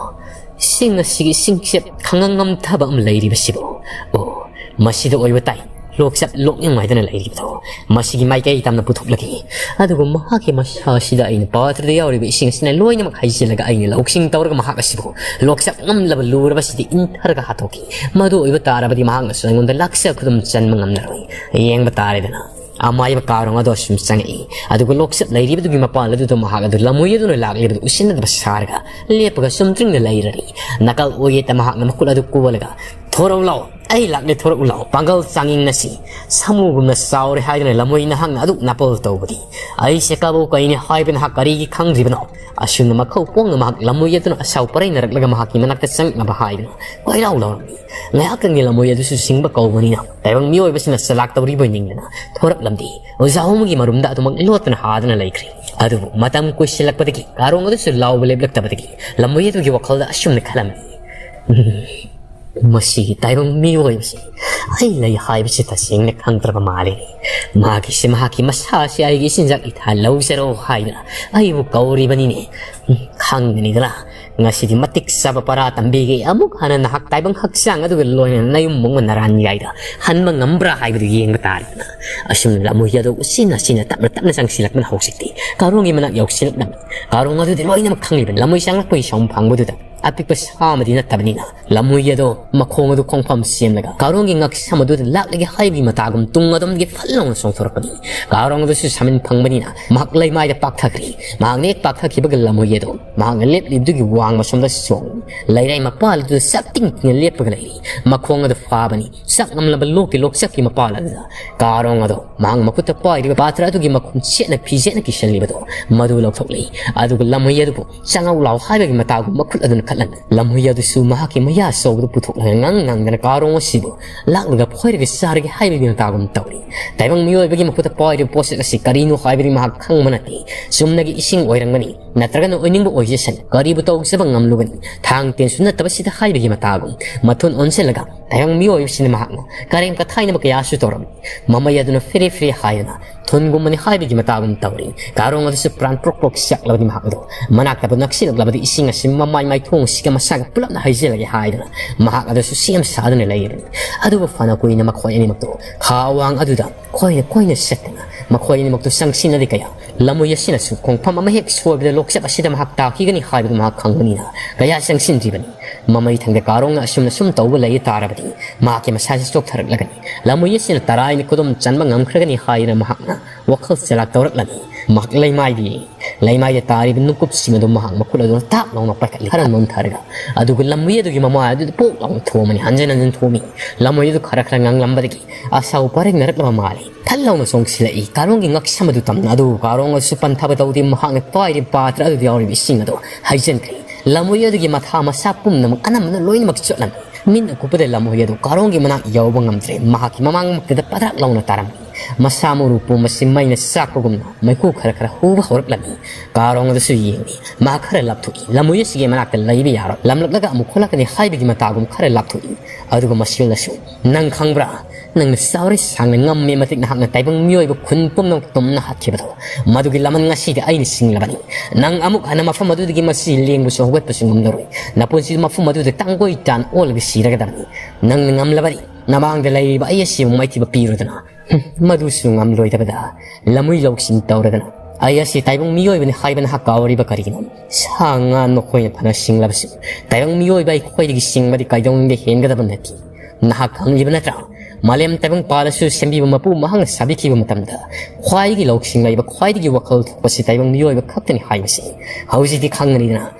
ꯏꯁꯤꯡ ꯑꯁꯤꯒꯤ ꯏꯁꯤꯡꯆꯦꯞ ꯈꯪꯉꯝ ꯉꯝꯊꯕ ꯑꯃ ꯂꯩꯔꯤꯕꯁꯤꯕꯨ? ꯑꯣ, ꯃꯁꯤꯗ ꯑꯣꯏꯕ ꯇꯥꯏ꯫ ꯂꯣꯛꯆꯞ ꯂꯣꯛꯅꯤꯡꯉꯥꯏꯗꯅ ꯂꯩꯔꯤꯕꯗꯣ ꯃꯁꯤꯒꯤ ꯃꯥꯏꯀꯩ ꯇꯝꯅ ꯄꯨꯊꯣꯛꯂꯒꯦ꯫ ꯑꯗꯨꯒ ꯃꯍꯥꯛꯀꯤ ꯃꯁꯥ ꯑꯁꯤꯗ ꯑꯩꯅ ꯄꯥꯇ꯭ꯔꯗ ꯌꯥꯎꯔꯤꯕ ꯏꯁꯤꯡ ꯑꯁꯤꯅ ꯂꯣꯏꯅꯃꯛ ꯍꯩꯖꯤꯜꯂꯒ ꯑꯩꯅ ꯂꯧꯁꯤꯡ ꯇꯧꯔꯒ ꯃꯍꯥꯛ ꯑꯁꯤꯕꯨ ꯂꯣꯛꯆꯞ ꯉꯝꯂꯕ ꯂꯨꯔꯕꯁꯤꯗ ꯏꯟꯊꯔꯒ ꯍꯥꯠꯇꯣꯛꯈꯤ꯫ ꯃꯗꯨ ꯑꯣꯏꯕ ꯇꯥꯔꯕꯗꯤ ꯃꯍꯥꯛꯅꯁꯨ ꯑꯩꯉꯣꯟꯗ ꯂꯥꯛꯆ ꯈꯨꯗꯨꯝ ꯆꯟꯕ ꯉꯝꯂꯔꯣꯏ꯫ ꯌꯦꯡꯕ ꯇꯥꯔꯦꯗꯅ꯫ ꯑꯃꯥꯏꯕ ꯀꯥꯔꯣꯡ ꯑꯗꯣ ꯑꯁꯨꯝ ꯆꯪꯉꯛꯏ꯫ ꯑꯗꯨꯒ ꯂꯣꯛꯆꯞ ꯂꯩꯔꯤꯕꯗꯨꯒꯤ ꯃꯄꯥꯜ ꯑꯗꯨꯗ ꯃꯍꯥꯛ ꯑꯗꯨ ꯂꯝꯃꯣꯏ ꯑꯗꯨꯅ ꯂꯥꯛꯂꯤꯕꯗꯨ ꯎꯁꯤꯟꯅꯗꯕ ꯁꯥꯔꯒ ꯂꯦꯞꯄꯒ ꯆꯨꯝꯗ꯭ꯔꯤꯡꯅ ꯂꯩꯔꯔꯤ꯫ ꯅꯥꯀꯜ ꯑꯣꯏꯌꯦꯠꯇ ꯃꯍꯥꯛꯅ ꯃꯈꯨꯠ ꯑꯗꯨ ꯀꯣꯜꯂꯒ, "ꯊꯣꯔꯛꯎ ꯂꯥꯎ, ꯑꯩ ꯂꯥꯛꯂꯦ, ꯊꯣꯔꯛꯎ ꯂꯥꯎ, ꯄꯥꯡꯒꯜ ꯆꯥꯡꯌꯦꯡꯅꯁꯤ꯫ ꯁꯥꯃꯨꯒꯨꯝꯅ ꯆꯥꯎꯔꯦ ꯍꯥꯏꯗꯨꯅ ꯂꯝꯃꯣꯏ ꯅꯍꯥꯛꯅ ꯑꯗꯨꯛ ꯅꯥꯄꯜ ꯇꯧꯕꯗꯤ꯫ ꯑꯩꯁꯦ ꯀꯕꯣꯛ ꯀꯩꯅꯤ ꯍꯥꯏꯕ ꯅꯍꯥꯛ ꯀꯔꯤꯒꯤ ꯈꯪꯗ꯭ꯔꯤꯕꯅꯣ?" ꯑꯁꯨꯝꯅ ꯃꯈꯧ ꯄꯣꯡꯅ ꯃꯍꯥꯛ ꯂꯝꯃꯣꯏ ꯑꯗꯨꯅ ꯑꯁꯥꯎ ꯄꯔꯩꯅꯔꯛꯂꯒ ꯃꯍꯥꯛꯀꯤ ꯃꯅꯥꯛꯇ ꯆꯪꯂꯛꯅꯕ ꯍꯥꯏꯗꯨꯅ ꯀꯣꯏꯔꯥꯎ ꯂꯥꯎꯔꯝꯃꯤ꯫ ꯉꯥꯏꯍꯥꯛꯇꯪꯒꯤ ꯂꯝꯃꯣꯏ ꯑꯗꯨꯁꯨ ꯁꯤꯡꯕ ꯀꯧꯕꯅꯤꯅ ꯇꯥꯏꯕꯪ ꯃꯤꯑꯣꯏꯕꯁꯤꯅ ꯆꯂꯥꯛ ꯇꯧꯔꯤꯕꯣꯏ ꯅꯤꯡꯗꯅ ꯊꯣꯔꯛꯂꯝꯗꯦ꯫ ꯑꯣꯖꯥ ꯍꯣꯃꯒꯤ ꯃꯔꯨꯝꯗ ꯑꯗꯨꯃꯛ ꯂꯣꯠꯇꯨꯅ ꯍꯥꯗꯨꯅ ꯂꯩꯈ꯭ꯔꯦ꯫ ꯑꯗꯨꯕꯨ ꯃꯇꯝ ꯀꯨꯏꯁꯤꯜꯂꯛꯄꯗꯒꯤ ꯀꯥꯔꯣꯡ ꯑꯗꯨꯁꯨ ꯂꯥꯎꯕ ꯂꯦꯞꯂꯛꯇꯕꯗꯒꯤ ꯂꯝꯃꯣꯏ ꯑꯗꯨꯒꯤ ꯋꯥꯈꯜꯗ ꯑꯁꯨꯝꯅ ꯈꯜꯂꯝꯃꯤ, "ꯎꯝ, ꯃꯁꯤꯒꯤ ꯇꯥꯏꯕꯪ ꯃꯤꯑꯣꯏꯕꯁꯤ ꯑꯩ ꯂꯩ ꯍꯥꯏꯕꯁꯤ ꯇꯁꯦꯡꯅ ꯈꯪꯗ꯭ꯔꯕ ꯃꯥꯜꯂꯤꯅꯦ꯫ ꯃꯥꯒꯤꯁꯤ ꯃꯍꯥꯛꯀꯤ ꯃꯁꯥꯁꯤ ꯑꯩꯒꯤ ꯏꯆꯤꯟꯖꯥꯛ ꯏꯊꯥ ꯂꯧꯖꯔꯣ ꯍꯥꯏꯗꯨꯅ ꯑꯩꯕꯨ ꯀꯧꯔꯤꯕꯅꯤꯅꯦ꯫ ꯎꯝ, ꯈꯪꯒꯅꯤꯗꯅ ꯉꯁꯤꯗꯤ ꯃꯇꯤꯛ ꯆꯥꯕ ꯄꯔꯥ ꯇꯝꯕꯤꯒꯦ꯫ ꯑꯃꯨꯛ ꯍꯟꯅ ꯅꯍꯥꯛ ꯇꯥꯏꯕꯪ ꯍꯛꯆꯥꯡ ꯑꯗꯨꯒ ꯂꯣꯏꯅꯅ ꯅꯌꯨꯝ ꯃꯨꯡꯕ ꯅꯔꯥꯟ ꯌꯥꯏꯗ ꯍꯟꯕ ꯉꯝꯕ꯭ꯔꯥ ꯍꯥꯏꯕꯗꯨ ꯌꯦꯡꯕ ꯇꯥꯔꯦꯗꯅ꯫" ꯑꯁꯨꯝꯅ ꯂꯝꯃꯣꯏ ꯑꯗꯨ ꯎꯆꯤꯟ ꯅꯥꯆꯤꯟꯅ ꯇꯞꯅ ꯇꯞꯅ ꯆꯪꯁꯤꯜꯂꯛꯄꯅ ꯍꯧꯖꯤꯛꯇꯤ ꯀꯥꯔꯣꯡꯒꯤ ꯃꯅꯥꯛ ꯌꯧꯁꯤꯜꯂꯛꯂꯝꯃꯤ꯫ ꯀꯥꯔꯣꯡ ꯑꯗꯨꯗꯤ ꯂꯣꯏꯅꯃꯛ ꯈꯪꯂꯤꯕ ꯂꯝꯃꯣꯏ ꯆꯪꯂꯛꯄꯒꯤ ꯁꯥꯎꯝ ꯐꯪꯕꯗꯨꯗ ꯑꯄꯤꯛꯄ ꯁꯥ ꯑꯃꯗꯤ ꯅꯠꯇꯕꯅꯤꯅ ꯂꯝꯃꯣꯏ ꯑꯗꯣ ꯃꯈꯣꯡ ꯑꯗꯨ ꯈꯣꯡꯐꯝ ꯁꯦꯝꯂꯒ ꯀꯥꯔꯣꯡꯒꯤ ꯉꯛꯁꯝ ꯑꯗꯨꯗ ꯂꯥꯛꯂꯒꯦ ꯍꯥꯏꯕꯒꯤ ꯃꯇꯥꯒꯨꯝ ꯇꯨꯡ ꯑꯗꯣꯝꯗꯒꯤ ꯐꯠ ꯂꯥꯎꯅ ꯆꯣꯡꯊꯣꯔꯛꯄꯅꯤ꯫ ꯀꯥꯔꯣꯡ ꯑꯗꯨꯁꯨ ꯁꯥꯃꯤꯟ ꯐꯪꯕꯅꯤꯅ ꯃꯍꯥꯛ ꯂꯩꯃꯥꯏꯗ ꯄꯥꯛꯊꯈ꯭ꯔꯦ꯫ ꯃꯍꯥꯛꯅ ꯍꯦꯛ ꯄꯥꯛꯊꯈꯤꯕꯒ ꯂꯝꯃꯣꯏ ꯑꯗꯣ ꯃꯍꯥꯛꯅ ꯂꯦꯞꯂꯤꯕꯗꯨꯒꯤ ꯋꯥꯡꯃ ꯁꯣꯝꯗ ꯆꯣꯡ ꯂꯩꯔꯥꯏ ꯃꯄꯥꯜ ꯑꯗꯨꯗ ꯆꯞ ꯇꯤꯡ ꯇꯤꯡꯅ ꯂꯦꯞꯄꯒ ꯂꯩꯔꯤ꯫ ꯃꯈꯣꯡ ꯑꯗꯨ ꯐꯥꯕꯅꯤ꯫ ꯆꯥꯛ ꯉꯝꯂꯕ ꯂꯣꯛꯀꯤ ꯂꯣꯛꯆꯛꯀꯤ ꯃꯄꯥꯜ ꯑꯗꯨꯗ ꯀꯥꯔꯣꯡ ꯑꯗꯣ ꯃꯍꯥꯛ ꯃꯈꯨꯠꯇ ꯄꯥꯏꯔꯤꯕ ꯄꯥꯇ꯭ꯔ ꯑꯗꯨꯒꯤ ꯃꯈꯨꯝ ꯁꯦꯠꯅ ꯐꯤꯖꯦꯠꯅ ꯀꯤꯁꯜꯂꯤꯕꯗꯣ ꯃꯗꯨ ꯂꯧꯊꯣꯛꯂꯤ꯫ ꯑꯗꯨꯒ ꯂꯝꯍꯨꯏ ꯑꯗꯨꯕꯨ ꯆꯪꯉꯧ ꯂꯥꯎ ꯍꯥꯏꯕꯒꯤ ꯃꯇꯥꯒꯨꯝ ꯃꯈꯨꯠ ꯑꯗꯨꯅ ꯈꯠꯍꯟ ꯂꯝꯍꯨꯏ ꯑꯗꯨꯁꯨ ꯃꯍꯥꯛꯀꯤ ꯃꯌꯥ ꯑꯆꯧꯕꯗꯨ ꯄꯨꯊꯣꯛꯂꯒ ꯉꯪ ꯉꯪꯗꯅ ꯀꯥꯔꯣꯡ ꯑꯁꯤꯕꯨ ꯂꯥꯛꯂꯒ ꯐꯣꯏꯔꯒ ꯆꯥꯔꯒꯦ ꯍꯥꯏꯕꯒꯤ ꯃꯇꯥꯒꯨꯝ ꯇꯧꯔꯤ꯫ ꯇꯥꯏꯕꯪ ꯃꯤꯑꯣꯏꯕꯒꯤ ꯃꯈꯨꯠꯇ ꯄꯥꯏꯔꯤꯕ ꯄꯣꯠꯁꯛ ꯑꯁꯤ ꯀꯔꯤꯅꯣ ꯍꯥꯏꯕꯗꯤ ꯃꯍꯥꯛ ꯈꯪꯕ ꯅꯠꯇꯦ꯫ ꯆꯨꯝꯅꯒꯤ ꯏꯁꯤꯡ ꯑꯣꯏꯔꯝꯒꯅꯤ, ꯅꯠꯇ꯭ꯔꯒꯅ ꯑꯣꯏꯅꯤꯡꯕ ꯑꯣꯏꯖꯁꯅꯨ, ꯀꯔꯤꯕꯨ ꯇꯧꯖꯕ ꯉꯝꯂꯨꯒꯅꯤ? ꯊꯥꯡ ꯇꯦꯟꯁꯨ ꯅꯠꯇꯕꯁꯤꯗ ꯍꯥꯏꯕꯒꯤ ꯃꯇꯥꯒꯨꯝ ꯃꯊꯣꯟ ꯑꯣꯟꯁꯤꯜꯂꯒ ꯇꯥꯏꯕꯪ ꯃꯤꯑꯣꯏꯕꯁꯤꯅ ꯃꯍꯥꯛꯅ ꯀꯔꯦꯝ ꯀꯊꯥꯏꯅꯕ ꯀꯌꯥꯁꯨ ꯇꯧꯔꯝꯃꯤ꯫ ꯃꯃꯩ ꯑꯗꯨꯅ ꯐꯤꯔꯤ ꯐꯤꯔꯤ ꯍꯥꯏꯗꯨꯅ ꯊꯨꯟꯒꯨꯝꯕꯅꯤ ꯍꯥꯏꯕꯒꯤ ꯃꯇꯥꯒꯨꯝ ꯇꯧꯔꯤ꯫ ꯀꯥꯔꯣꯡ ꯑꯗꯨꯁꯨ ꯄ꯭ꯔꯥꯟ ꯄ꯭ꯔꯣꯛ ꯄ꯭ꯔꯣꯛ ꯆꯥꯛꯂꯕꯗꯤ ꯃꯍꯥꯛꯗꯣ ꯃꯅꯥꯛꯇꯕꯨ ꯅꯛꯁꯤꯜꯂꯛꯂꯕꯗꯤ ꯏꯁꯤꯡ ꯑꯁꯤ ꯃꯃꯥꯏ ꯃꯥꯏꯊꯣꯡꯁꯤꯒ ꯃꯁꯥꯒ ꯄꯨꯂꯞꯅ ꯍꯩꯖꯤꯜꯂꯒꯦ ꯍꯥꯏꯗꯨꯅ ꯃꯍꯥꯛ ꯑꯗꯨꯁꯨ ꯁꯦꯝ ꯁꯥꯗꯨꯅ ꯂꯩꯔꯤ꯫ ꯑꯗꯨꯕꯨ ꯐꯅ ꯀꯨꯏꯅ ꯃꯈꯣꯏ ꯑꯅꯤꯃꯛꯇꯣ ꯈꯥ ꯋꯥꯡ ꯑꯗꯨꯗ ꯀꯣꯏꯅ ꯀꯣꯏꯅ ꯆꯠꯇꯅ ꯃꯈꯣꯏ ꯑꯅꯤꯃꯛꯇꯣ ꯆꯪꯁꯤꯟꯅꯗꯦ꯫ ꯀꯌꯥ ꯂꯝꯃꯣꯏ ꯑꯁꯤꯅꯁꯨ ꯈꯣꯡꯐꯝ ꯑꯃ ꯍꯦꯛ ꯁꯣꯏꯕꯗ ꯂꯣꯛꯆꯠ ꯑꯁꯤꯗ ꯃꯍꯥꯛ ꯇꯥꯈꯤꯒꯅꯤ ꯍꯥꯏꯕꯗꯨ ꯃꯍꯥꯛ ꯈꯪꯕꯅꯤꯅ ꯀꯌꯥ ꯆꯪꯁꯤꯟꯗ꯭ꯔꯤꯕꯅꯤ꯫ ꯃꯃꯩ ꯊꯪꯗ ꯀꯥꯔꯣꯡꯅ ꯑꯁꯨꯝꯅ ꯁꯨꯝ ꯇꯧꯕ ꯂꯩ ꯇꯥꯔꯕꯗꯤ ꯃꯍꯥꯛꯀꯤ ꯃꯁꯥꯁꯤ ꯆꯣꯛꯊꯔꯛꯂꯒꯅꯤ꯫ ꯂꯝꯃꯣꯏ ꯑꯁꯤꯅ ꯇꯔꯥꯏꯅ ꯈꯨꯗꯨꯝ ꯆꯟꯕ ꯉꯝꯈ꯭ꯔꯒꯅꯤ ꯍꯥꯏꯗꯅ ꯃꯍꯥꯛꯅ ꯋꯥꯈꯜ ꯆꯂꯥꯛ ꯇꯧꯔꯛꯂꯝꯃꯤ꯫ ꯃꯍꯥꯛ ꯂꯩꯃꯥꯏꯗꯤ ꯂꯩꯃꯥꯏꯗ ꯇꯥꯔꯤꯕ ꯅꯨꯡꯀꯨꯞꯁꯤꯡ ꯑꯗꯨ ꯃꯍꯥꯛ ꯃꯈꯨꯠ ꯑꯗꯨꯅ ꯇꯥꯞ ꯂꯥꯎꯅ ꯄꯥꯏꯈꯠꯂꯤ꯫ ꯈꯔ ꯅꯣꯟꯊꯔꯒ ꯑꯗꯨꯒ ꯂꯝꯃꯣꯏ ꯑꯗꯨꯒꯤ ꯃꯃꯥꯏ ꯑꯗꯨꯗ ꯄꯣꯛ ꯂꯥꯎꯅ ꯊꯣꯝꯃꯅꯤ꯫ ꯍꯟꯖꯤꯟ ꯍꯟꯖꯤꯟ ꯊꯣꯝꯃꯤ꯫ ꯂꯝꯃꯣꯏ ꯑꯗꯨ ꯈꯔ ꯈꯔ ꯉꯥꯡꯂꯝꯕꯗꯒꯤ ꯑꯁꯥꯎ ꯄꯔꯦꯡꯅꯔꯛꯂꯕ ꯃꯥꯜꯂꯤ꯫ ꯊꯜ ꯂꯥꯎꯅ ꯆꯣꯡꯁꯤꯜꯂꯛꯏ꯫ ꯀꯥꯔꯣꯡꯒꯤ ꯉꯛꯁꯝ ꯑꯗꯨ ꯇꯝꯅ ꯑꯗꯨ ꯀꯥꯔꯣꯡ ꯑꯗꯨꯁꯨ ꯄꯟꯊꯕ ꯇꯧꯗꯦ꯫ ꯃꯍꯥꯛꯅ ꯄꯥꯏꯔꯤꯕ ꯄꯥꯇ꯭ꯔ ꯑꯗꯨꯗ ꯌꯥꯎꯔꯤꯕ ꯏꯁꯤꯡ ꯑꯗꯨ ꯍꯩꯖꯤꯟꯈ꯭ꯔꯦ꯫ ꯂꯝꯃꯣꯏ ꯑꯗꯨꯒꯤ ꯃꯊꯥ ꯃꯁꯥ ꯄꯨꯝꯅꯃꯛ ꯑꯅꯝꯕꯅ ꯂꯣꯏꯅꯃꯛ ꯆꯣꯠꯂꯝꯃꯤ꯫ ꯃꯤꯠꯅ ꯀꯨꯞꯄꯗ ꯂꯝꯃꯣꯏ ꯑꯗꯨ ꯀꯥꯔꯣꯡꯒꯤ ꯃꯅꯥꯛ ꯌꯧꯕ ꯉꯝꯗ꯭ꯔꯦ꯫ ꯃꯍꯥꯛꯀꯤ ꯃꯃꯥꯡꯃꯛꯇꯗ ꯄꯗ꯭ꯔꯥꯛ ꯂꯥꯎꯅ ꯇꯥꯔꯝꯃꯤ꯫ ꯃꯁꯥ ꯃꯎꯔꯨ ꯄꯨꯝꯕꯁꯤ ꯃꯩꯅ ꯆꯥꯛꯄꯒꯨꯝꯅ ꯃꯩꯈꯨ ꯈꯔ ꯈꯔ ꯍꯨꯕ ꯍꯧꯔꯛꯂꯝꯃꯤ꯫ ꯀꯥꯔꯣꯡ ꯑꯗꯨꯁꯨ ꯌꯦꯡꯂꯤ꯫ ꯃꯍꯥꯛ ꯈꯔ ꯂꯥꯞꯊꯣꯛꯏ꯫ ꯂꯝꯃꯣꯏ ꯑꯁꯤꯒꯤ ꯃꯅꯥꯛꯇ ꯂꯩꯕ ꯌꯥꯔꯣꯏ꯫ ꯂꯝꯂꯛꯂꯒ ꯑꯃꯨꯛ ꯍꯣꯜꯂꯛꯀꯅꯤ ꯍꯥꯏꯕꯒꯤ ꯃꯇꯥꯒꯨꯝ ꯈꯔ ꯂꯥꯞꯊꯣꯛꯏ꯫ ꯑꯗꯨꯒ ꯃꯁꯤꯜꯗꯁꯨ, "ꯅꯪ ꯈꯪꯕ꯭ꯔꯥ? ꯅꯪꯅ ꯆꯥꯎꯔꯦ ꯁꯥꯡꯅ ꯉꯝꯃꯦ ꯃꯇꯤꯛ ꯅꯍꯥꯛꯅ ꯇꯥꯏꯕꯪ ꯃꯤꯑꯣꯏꯕ ꯈꯨꯟ ꯄꯨꯝꯅꯃꯛ ꯇꯨꯝꯅ ꯍꯥꯠꯈꯤꯕꯗꯣ, ꯃꯗꯨꯒꯤ ꯂꯃꯟ ꯉꯁꯤꯗꯤ ꯑꯩꯅ ꯁꯤꯡꯂꯕꯅꯤ꯫ ꯅꯪ ꯑꯃꯨꯛ ꯍꯟꯅ ꯃꯐꯝ ꯑꯗꯨꯗꯒꯤ ꯃꯁꯤ ꯂꯦꯡꯕꯁꯨ ꯍꯧꯒꯠꯄꯁꯨ ꯉꯝꯂꯔꯣꯏ꯫ ꯅꯄꯨꯟꯁꯤꯗꯨ ꯃꯐꯝ ꯑꯗꯨꯗ ꯇꯥꯡꯒꯣꯏ ꯇꯥꯟ ꯑꯣꯜꯂꯒ ꯁꯤꯔꯒꯗꯕꯅꯤ꯫ ꯅꯪꯅ ꯉꯝꯂꯕꯅꯤ꯫ ꯅꯃꯥꯡꯗ ꯂꯩꯔꯤꯕ ꯑꯩ ꯑꯁꯤꯕꯨ ꯃꯥꯏꯊꯤꯕ ꯄꯤꯔꯨꯗꯅ꯫ ꯍꯨꯝ, ꯃꯗꯨꯁꯨ ꯉꯝꯂꯣꯏꯗꯕꯗ ꯂꯝꯃꯣꯏ ꯂꯧꯁꯤꯡ ꯇꯧꯔꯗꯅ꯫ ꯑꯩ ꯑꯁꯤ ꯇꯥꯏꯕꯪ ꯃꯤꯑꯣꯏꯕꯅꯤ ꯍꯥꯏꯕ ꯅꯍꯥꯛ ꯀꯥꯎꯔꯤꯕ ꯀꯔꯤꯒꯤꯅꯣ? ꯁꯥ ꯉꯥ ꯅꯈꯣꯏꯅ ꯐꯅ ꯁꯤꯡꯂꯕꯁꯨ ꯇꯥꯏꯕꯪ ꯃꯤꯑꯣꯏꯕ ꯑꯩꯈꯣꯏꯗꯒꯤ ꯁꯤꯡꯕꯗꯤ ꯀꯩꯗꯧꯅꯨꯡꯗ ꯍꯦꯟꯒꯗꯕ ꯅꯠꯇꯦ꯫ ꯅꯍꯥꯛ ꯈꯪꯂꯤꯕ ꯅꯠꯇ꯭ꯔꯥ? ꯃꯥꯂꯦꯝ ꯇꯥꯏꯕꯪ ꯄꯥꯜꯂꯁꯨ ꯁꯦꯝꯕꯤꯕ ꯃꯄꯨ ꯃꯍꯥꯛꯅ ꯁꯥꯕꯤꯈꯤꯕ ꯃꯇꯝꯗ ꯈ꯭ꯋꯥꯏꯗꯒꯤ ꯂꯧꯁꯤꯡ ꯂꯩꯕ, ꯈ꯭ꯋꯥꯏꯗꯒꯤ ꯋꯥꯈꯜ ꯊꯣꯛꯄꯁꯤ ꯇꯥꯏꯕꯪ ꯃꯤꯑꯣꯏꯕ ꯈꯛꯇꯅꯤ ꯍꯥꯏꯕꯁꯤ ꯍꯧꯖꯤꯛꯇꯤ ꯈꯪꯉꯅꯤꯗꯅ꯫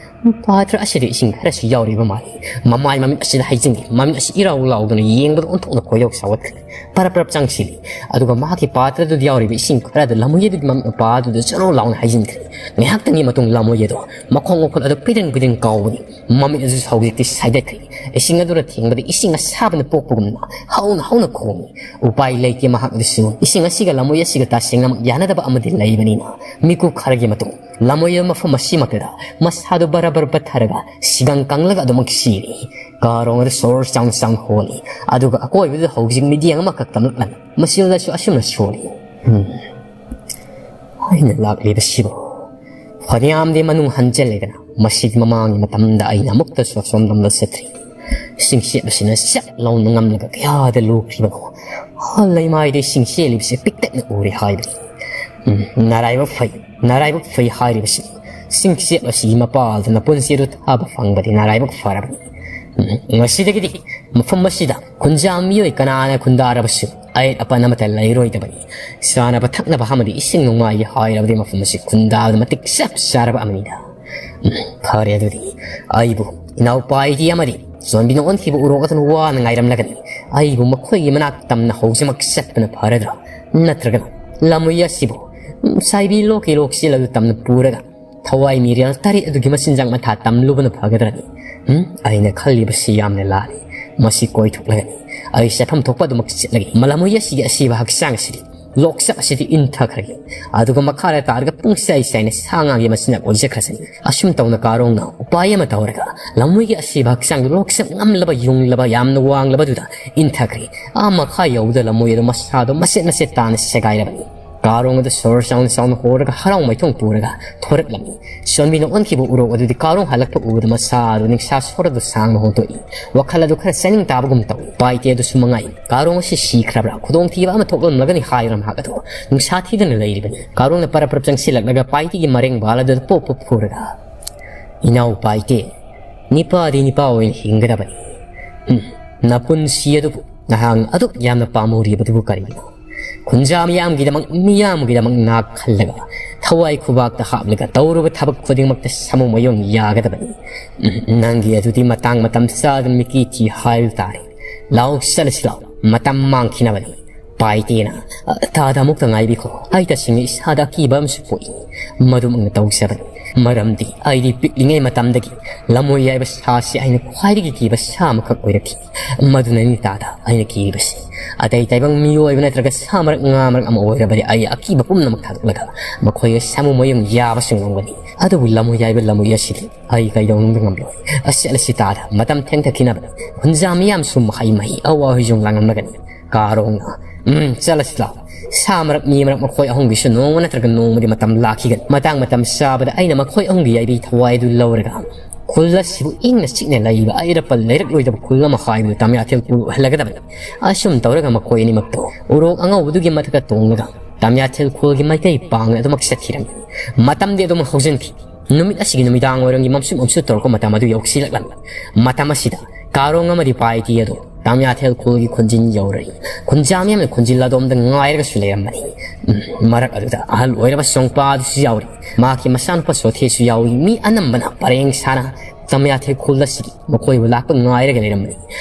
ꯄꯥꯇ꯭ꯔ ꯑꯁꯤꯗ ꯏꯁꯤꯡ ꯈꯔꯁꯨ ꯌꯥꯎꯔꯤꯕ ꯃꯥꯜꯂꯤ꯫ ꯃꯃꯥꯏ ꯃꯃꯤꯠ ꯑꯁꯤꯗ ꯍꯩꯖꯤꯟꯈꯤ꯫ ꯃꯃꯤꯠ ꯑꯁꯤ ꯏꯔꯥꯎ ꯂꯥꯎꯗꯨꯅ ꯌꯦꯡꯕꯗ ꯑꯣꯟꯊꯣꯛꯅ ꯈꯣꯏꯗꯧ ꯁꯥꯎꯒꯠꯈ꯭ꯔꯦ꯫ ꯄꯔꯞ ꯄꯔꯞ ꯆꯪꯁꯤꯜꯂꯤ꯫ ꯑꯗꯨꯒ ꯃꯍꯥꯛꯀꯤ ꯄꯥꯇ꯭ꯔꯗꯨꯗ ꯌꯥꯎꯔꯤꯕ ꯏꯁꯤꯡ ꯈꯔꯗꯨ ꯂꯝꯃꯣꯏ ꯑꯗꯨꯒꯤ ꯃꯃꯤꯠ ꯃꯄꯥ ꯑꯗꯨꯗ ꯖꯔꯣ ꯂꯥꯎꯅ ꯍꯩꯖꯤꯟꯈ꯭ꯔꯦ꯫ ꯉꯥꯏꯍꯥꯛꯇꯪꯒꯤ ꯃꯇꯨꯡ ꯂꯝꯃꯣꯏ ꯑꯗꯨ ꯃꯈꯣꯡ ꯃꯈꯨꯠ ꯑꯗꯨ ꯄꯤꯗꯤꯡ ꯄꯤꯗꯤꯡ ꯀꯥꯎꯕꯅꯤ꯫ ꯃꯃꯤꯠ ꯑꯗꯨꯁꯨ ꯍꯧꯖꯤꯛꯇꯤ ꯁꯥꯏꯗꯠꯈ꯭ꯔꯦ꯫ ꯏꯁꯤꯡ ꯑꯗꯨꯅ ꯊꯦꯡꯕꯗ ꯏꯁꯤꯡ ꯑꯁꯥꯕꯅ ꯄꯣꯛꯄꯒꯨꯝꯅ ꯍꯧꯅ ꯍꯧꯅ ꯈꯣꯡꯏ꯫ ꯎꯄꯥꯏ ꯂꯩꯇꯦ ꯃꯍꯥꯛ ꯑꯗꯨꯁꯨ꯫ ꯏꯁꯤꯡ ꯑꯁꯤꯒ ꯂꯝꯃꯣꯏ ꯑꯁꯤꯒ ꯇꯁꯦꯡꯅꯃꯛ ꯌꯥꯅꯗꯕ ꯑꯃꯗꯤ ꯂꯩꯕꯅꯤꯅ ꯃꯤꯀꯨꯞ ꯈꯔꯒꯤ ꯃꯇꯨꯡ ꯂꯝꯃꯣꯏ ꯑꯗꯨ ꯃꯐꯝ ꯑꯁꯤꯃꯛꯇꯗ ꯃꯁꯥꯗꯨ ꯕꯔ ꯕꯔ ꯄꯠꯊꯔꯒ ꯁꯤꯒꯪ ꯀꯪꯂꯒ ꯑꯗꯨꯃꯛ ꯁꯤꯔꯤ꯫ ꯀꯥꯔꯣꯡ ꯑꯗꯨ ꯁꯣꯔ ꯆꯥꯎꯅ ꯆꯥꯎꯅ ꯍꯣꯜꯂꯤ꯫ ꯑꯗꯨꯒ ꯑꯀꯣꯏꯕꯗꯨꯗ ꯍꯧꯖꯤꯛ ꯃꯤꯠꯌꯦꯡ ꯑꯃꯈꯛ ꯇꯝꯂꯛꯂꯝꯃꯤ꯫ ꯃꯁꯤꯗꯁꯨ ꯑꯁꯨꯝꯅ ꯁꯣꯜꯂꯤ꯫ ꯎꯝ꯫ ꯑꯩꯅ ꯂꯥꯛꯂꯤꯕꯁꯤꯕꯨ ꯐꯅꯌꯥꯝꯗꯤ ꯃꯅꯨꯡ ꯍꯟꯖꯤꯜꯂꯦꯗꯅ, ꯃꯁꯤꯗꯤ ꯃꯃꯥꯡꯒꯤ ꯃꯇꯝꯗ ꯑꯩꯅ ꯑꯃꯨꯛꯇꯁꯨ ꯑꯁꯣꯝꯗ ꯆꯠꯇ꯭ꯔꯤ꯫ ꯁꯤꯡꯆꯦꯞ ꯑꯁꯤꯅ ꯆꯞ ꯂꯥꯎꯅ ꯉꯝꯂꯒ ꯀꯌꯥꯗ ꯂꯨꯈ꯭ꯔꯤꯕꯅꯣ꯫ ꯍꯣ, ꯂꯩꯃꯥꯏꯗ ꯏꯁꯤꯡ ꯆꯦꯜꯂꯤꯕꯁꯦ ꯄꯤꯛꯇꯛꯅ ꯎꯔꯦ ꯍꯥꯏꯕꯅꯤ꯫ ꯎꯝ, ꯅꯔꯥꯏꯕꯛ ꯐꯩ, ꯅꯔꯥꯏꯕꯛ ꯐꯩ ꯍꯥꯏꯔꯤꯕꯁꯤ꯫ ꯆꯤꯡꯆꯦꯞ ꯑꯁꯤꯒꯤ ꯃꯄꯥꯜꯗ ꯅꯄꯨꯟꯁꯤ ꯑꯗꯨ ꯊꯥꯕ ꯐꯪꯕꯗꯤ ꯅꯔꯥꯏꯕꯛ ꯐꯔꯕꯅꯤ꯫ ꯎꯝ, ꯉꯁꯤꯗꯒꯤꯗꯤ ꯃꯐꯝ ꯑꯁꯤꯗ ꯈꯨꯟꯖꯥ ꯃꯤꯑꯣꯏ ꯀꯅꯥꯅ ꯈꯨꯟꯗꯥꯔꯕꯁꯨ ꯑꯌꯦꯠ ꯑꯄꯟ ꯑꯃꯠꯇ ꯂꯩꯔꯣꯏꯗꯕꯅꯤ꯫ ꯆꯥꯅꯕ ꯊꯛꯅꯕ ꯑꯃꯗꯤ ꯏꯁꯤꯡ ꯅꯨꯡꯃꯥꯏꯒꯤ ꯍꯥꯏꯔꯕꯗꯤ ꯃꯐꯝ ꯑꯁꯤ ꯈꯨꯟꯗꯥꯕꯗ ꯃꯇꯤꯛ ꯆꯞ ꯆꯥꯔꯕ ꯑꯃꯅꯤꯗ꯫ ꯎꯝ, ꯐꯔꯦ ꯑꯗꯨꯗꯤ꯫ ꯑꯩꯕꯨ ꯏꯅꯥꯎꯄꯥ ꯑꯩꯗꯤ ꯑꯃꯗꯤ ꯆꯣꯟꯕꯤꯅ ꯑꯣꯟꯈꯤꯕ ꯎꯔꯣꯛ ꯑꯗꯨꯅ ꯋꯥꯅ ꯉꯥꯏꯔꯝꯂꯒꯅꯤ꯫ ꯑꯩꯕꯨ ꯃꯈꯣꯏꯒꯤ ꯃꯅꯥꯛ ꯇꯝꯅ ꯍꯧꯖꯃꯛ ꯆꯠꯄꯅ ꯐꯔꯗ꯭ꯔꯥ? ꯅꯠꯇ꯭ꯔꯒꯅ ꯂꯝꯃꯣꯏ ꯑꯁꯤꯕꯨ, ꯎꯝ, ꯁꯥꯏꯕꯤ ꯂꯣꯛꯀꯤ ꯂꯣꯛꯆꯦꯜ ꯑꯗꯨ ꯇꯝꯅ ꯄꯨꯔꯒ ꯊꯋꯥꯏ ꯃꯤꯔꯦꯜ ꯇꯔꯦꯠ ꯑꯗꯨꯒꯤ ꯃꯆꯤꯟꯖꯥꯛ ꯃꯊꯥ ꯇꯝꯂꯨꯕꯅ ꯐꯒꯗ꯭ꯔꯅꯤ? ꯎꯝ? ꯑꯩꯅ ꯈꯜꯂꯤꯕꯁꯤ ꯌꯥꯝꯅ ꯂꯥꯜꯂꯤ꯫ ꯃꯁꯤ ꯀꯣꯏꯊꯣꯛꯂꯒꯅꯤ꯫ ꯑꯩ ꯆꯠꯐꯝ ꯊꯣꯛꯄ ꯑꯗꯨꯃꯛ ꯆꯠꯂꯒꯦ꯫ ꯃꯂꯝꯃꯣꯏ ꯑꯁꯤꯒꯤ ꯑꯁꯤꯕ ꯍꯛꯆꯥꯡ ꯑꯁꯤꯗꯤ, ꯂꯣꯛꯆꯠ ꯑꯁꯤꯗꯤ ꯏꯟꯊꯈ꯭ꯔꯒꯦ꯫ ꯑꯗꯨꯒ ꯃꯈꯥꯗ ꯇꯥꯔꯒ ꯄꯨꯡꯆꯥꯏ ꯆꯥꯏꯅ ꯁꯥ ꯉꯥꯒꯤ ꯃꯆꯤꯟꯖꯥꯛ ꯑꯣꯏꯖꯈ꯭ꯔꯁꯅꯤ꯫ ꯑꯁꯨꯝ ꯇꯧꯅ ꯀꯥꯔꯣꯡꯅ ꯎꯄꯥꯏ ꯑꯃ ꯇꯧꯔꯒ ꯂꯝꯃꯣꯏꯒꯤ ꯑꯁꯤꯕ ꯍꯛꯆꯥꯡꯗꯨ ꯂꯣꯛꯆꯠ ꯉꯝꯂꯕ, ꯌꯨꯡꯂꯕ, ꯌꯥꯝꯅ ꯋꯥꯡꯂꯕꯗꯨꯗ ꯏꯟꯊꯈ꯭ꯔꯦ꯫ ꯑꯥ ꯃꯈꯥ ꯌꯧꯕꯗ ꯂꯝꯃꯣꯏ ꯑꯗꯨ ꯃꯁꯥꯗꯣ ꯃꯆꯦꯠ ꯃꯆꯦꯠ ꯇꯥꯅ ꯁꯦꯒꯥꯏꯔꯕꯅꯤ꯫ ꯀꯥꯔꯣꯡ ꯑꯗꯨ ꯁꯣꯔ ꯆꯥꯎꯅ ꯆꯥꯎꯅ ꯍꯣꯔꯒ ꯍꯔꯥꯎ ꯃꯥꯏꯊꯣꯡ ꯄꯨꯔꯒ ꯊꯣꯔꯛꯂꯝꯃꯤ꯫ ꯆꯣꯟꯕꯤꯅ ꯑꯣꯟꯈꯤꯕ ꯎꯔꯣꯛ ꯑꯗꯨꯗꯤ ꯀꯥꯔꯣꯡ ꯍꯜꯂꯛꯄ ꯎꯕꯗ ꯃꯁꯥ ꯑꯗꯨ ꯅꯤꯡꯁꯥ ꯁꯣꯔꯗꯨ ꯁꯥꯡꯅ ꯍꯣꯟꯗꯣꯛꯏ꯫ ꯋꯥꯈꯜ ꯑꯗꯨ ꯈꯔ ꯆꯥꯅꯤꯡ ꯇꯥꯕꯒꯨꯝ ꯇꯧꯏ꯫ ꯄꯥꯏꯇꯦ ꯑꯗꯨꯁꯨ ꯃꯉꯥꯏ꯫ ꯀꯥꯔꯣꯡ ꯑꯁꯤ ꯁꯤꯈ꯭ꯔꯕ꯭ꯔꯥ, ꯈꯨꯗꯣꯡꯊꯤꯕ ꯑꯃ ꯊꯣꯛꯂꯝꯂꯒꯅꯤ ꯍꯥꯏꯗꯨꯅ ꯃꯍꯥꯛ ꯑꯗꯨ ꯅꯨꯡꯁꯥ ꯊꯤꯗꯅ ꯂꯩꯔꯤꯕꯅꯤ꯫ ꯀꯥꯔꯣꯡꯅ ꯄꯔꯞ ꯄꯔꯞ ꯆꯪꯁꯤꯜꯂꯛꯂꯒ ꯄꯥꯏꯇꯦꯒꯤ ꯃꯔꯦꯡ ꯕꯥꯜ ꯑꯗꯨꯗ ꯄꯣꯞ ꯄꯣꯞ ꯐꯨꯔꯒ, "ꯏꯅꯥꯎ ꯄꯥꯏꯇꯦ, ꯅꯤꯄꯥꯗꯤ ꯅꯤꯄꯥ ꯑꯣꯏꯅ ꯍꯤꯡꯒꯗꯕꯅꯤ꯫ ꯎꯝ, ꯅꯄꯨꯟꯁꯤ ꯑꯗꯨꯕꯨ ꯅꯍꯥꯛ ꯑꯗꯨꯛ ꯌꯥꯝꯅ ꯄꯥꯝꯃꯨꯔꯤꯕꯗꯨꯕꯨ ꯀꯔꯤꯒꯤꯅꯣ? ꯈꯨꯟꯖꯥ ꯃꯤꯌꯥꯝꯒꯤꯗꯃꯛ, ꯃꯤꯌꯥꯝꯒꯤꯗꯃꯛ ꯅꯥ ꯈꯜꯂꯒ, ꯊꯋꯥꯏ ꯈꯨꯕꯥꯛꯇ ꯍꯥꯞꯂꯒ ꯇꯧꯔꯨꯕ ꯊꯕꯛ ꯈꯨꯗꯤꯡꯃꯛꯇ ꯁꯥꯃꯨ ꯃꯌꯣꯡ ꯌꯥꯒꯗꯕꯅꯤ꯫ ꯎꯝ, ꯅꯪꯒꯤ ꯑꯗꯨꯗꯤ ꯃꯇꯥꯡ ꯃꯇꯝ ꯆꯥꯗꯅ ꯃꯤꯀꯤ ꯊꯤ ꯍꯥꯏꯕ ꯇꯥꯔꯦ꯫ ꯂꯥꯎ, ꯆꯠꯂꯁꯤ ꯂꯥꯎ, ꯃꯇꯝ ꯃꯥꯡꯈꯤꯅꯕꯅꯤ꯫" ꯄꯥꯏꯇꯦꯅ, "ꯑ, ꯇꯥꯗ ꯑꯃꯨꯛꯇ ꯉꯥꯏꯕꯤꯈꯣ꯫ ꯑꯩ ꯇꯁꯦꯡꯅ ꯏꯁꯥꯗ ꯑꯀꯤꯕ ꯑꯃꯁꯨ ꯄꯣꯛꯏ꯫ ꯃꯗꯨꯃꯛꯅ ꯇꯧꯖꯕꯅꯤ꯫ ꯃꯔꯝꯗꯤ ꯑꯩꯗꯤ ꯄꯤꯛꯂꯤꯉꯩ ꯃꯇꯝꯗꯒꯤ ꯂꯝꯃꯣꯏ ꯍꯥꯏꯕ ꯁꯥꯁꯤ ꯑꯩꯅ ꯈ꯭ꯋꯥꯏꯗꯒꯤ ꯀꯤꯕ ꯁꯥ ꯑꯃꯈꯛ ꯑꯣꯏꯔꯛꯈꯤ꯫ ꯃꯗꯨꯅꯅꯤ ꯇꯥꯗ ꯑꯩꯅ ꯀꯤꯔꯤꯕꯁꯤ꯫ ꯑꯇꯩ ꯇꯥꯏꯕꯪ ꯃꯤꯑꯣꯏꯕ ꯅꯠꯇ꯭ꯔꯒ ꯁꯥ ꯃꯔꯛ, ꯉꯥ ꯃꯔꯛ ꯑꯃ ꯑꯣꯏꯔꯕꯗꯤ ꯑꯩ ꯑꯀꯤꯕ ꯄꯨꯝꯅꯃꯛ ꯊꯥꯗꯣꯛꯂꯒ ꯃꯈꯣꯏꯒ ꯁꯥꯃꯨ ꯃꯌꯨꯝ ꯌꯥꯕꯁꯨ ꯉꯝꯒꯅꯤ꯫ ꯑꯗꯨꯕꯨ ꯂꯝꯃꯣꯏ ꯍꯥꯏꯕ ꯂꯝꯃꯣꯏ ꯑꯁꯤꯗꯤ ꯑꯩ ꯀꯩꯗꯧꯅꯨꯡꯗ ꯉꯝꯂꯣꯏ꯫ ꯑꯁꯤ ꯑꯁꯤ ꯇꯥꯗ ꯃꯇꯝ ꯊꯦꯡꯊꯈꯤꯅꯕꯅꯤ꯫ ꯈꯨꯟꯖꯥ ꯃꯤꯌꯥꯝꯁꯨ ꯃꯍꯩ ꯃꯍꯩ ꯑꯋꯥ ꯍꯣꯏꯖꯣꯡ ꯂꯥꯡꯂꯝꯂꯒꯅꯤ꯫ ꯀꯥꯔꯣꯡꯅ ꯎꯝ, ꯆꯠꯂꯁꯤ ꯂꯥꯎ꯫ ꯁꯥ ꯃꯔꯛ, ꯃꯤ ꯃꯔꯛ, ꯃꯈꯣꯏ ꯑꯍꯨꯝꯒꯤꯁꯨ ꯅꯣꯡꯃ ꯅꯠꯇ꯭ꯔꯒ ꯅꯣꯡꯃꯗꯤ ꯃꯇꯝ ꯂꯥꯛꯈꯤꯒꯅꯤ꯫ ꯃꯇꯥꯡ ꯃꯇꯝ ꯆꯥꯕꯗ ꯑꯩꯅ ꯃꯈꯣꯏ ꯑꯍꯨꯝꯒꯤ ꯌꯥꯏꯕꯤ ꯊꯋꯥꯏ ꯑꯗꯨ ꯂꯧꯔꯒ ꯈꯨꯜ ꯑꯁꯤꯕꯨ ꯏꯪꯅ ꯆꯤꯛꯅ ꯂꯩꯕ ꯑꯩꯔꯄ ꯂꯩꯔꯛꯂꯣꯏꯗꯕ ꯈꯨꯜ ꯑꯃ ꯍꯥꯏꯕꯗꯨ ꯇꯥꯃꯤꯌꯥꯊꯦꯜ ꯈꯨꯜ ꯎꯍꯜꯂꯒꯗꯕꯅꯤ꯫ ꯑꯁꯨꯝ ꯇꯧꯔꯒ ꯃꯈꯣꯏ ꯑꯅꯤꯃꯛꯇꯣ ꯎꯔꯣꯛ ꯑꯉꯧꯕꯗꯨꯒꯤ ꯃꯊꯛꯇ ꯇꯣꯡꯂꯒ ꯇꯥꯃꯤꯌꯥꯊꯦꯜ ꯈꯨꯜꯒꯤ ꯃꯥꯏꯀꯩ ꯄꯥꯡꯅ ꯑꯗꯨꯃꯛ ꯆꯠꯈꯤꯔꯝꯃꯤ꯫ ꯃꯇꯝꯗꯤ ꯑꯗꯨꯃꯛ ꯍꯧꯖꯤꯟꯈꯤ꯫ ꯅꯨꯃꯤꯠ ꯑꯁꯤꯒꯤ ꯅꯨꯃꯤꯗꯥꯡ ꯋꯥꯏꯔꯝꯒꯤ ꯃꯝꯁꯨ ꯃꯝꯁꯨ ꯇꯧꯔꯛꯄ ꯃꯇꯝ ꯑꯗꯨ ꯌꯧꯁꯤꯜꯂꯛꯂꯝꯃꯤ꯫ ꯃꯇꯝ ꯑꯁꯤꯗ ꯀꯥꯔꯣꯡ ꯑꯃꯗꯤ ꯄꯥꯏꯇꯤ ꯑꯗꯨ ꯇꯥꯃꯤꯌꯥꯊꯦꯜ ꯈꯨꯜꯒꯤ ꯈꯨꯟꯖꯤꯟ ꯌꯧꯔꯛꯏ꯫ ꯈꯨꯟꯖꯥ ꯃꯤꯌꯥꯝꯅ ꯈꯨꯟꯖꯤꯜ ꯑꯗꯣꯝꯗ ꯉꯥꯏꯔꯒꯁꯨ ꯂꯩꯔꯝꯕꯅꯤ꯫ ꯎꯝ, ꯃꯔꯛ ꯑꯗꯨꯗ ꯑꯍꯜ ꯑꯣꯏꯔꯕ ꯁꯣꯡꯄꯥ ꯑꯗꯨꯁꯨ ꯌꯥꯎꯔꯤ꯫ ꯃꯍꯥꯛꯀꯤ ꯃꯆꯥꯅꯨꯄꯥ ꯁꯣꯊꯦꯁꯨ ꯌꯥꯎꯏ꯫ ꯃꯤ ꯑꯅꯝꯕꯅ ꯄꯔꯦꯡ ꯁꯥꯅ ꯇꯥꯃꯤꯌꯥꯊꯦꯜ ꯈꯨꯜ ꯑꯁꯤꯒꯤ ꯃꯈꯣꯏꯕꯨ ꯂꯥꯛꯄ ꯉꯥꯏꯔꯒ ꯂꯩꯔꯝꯕꯅꯤ꯫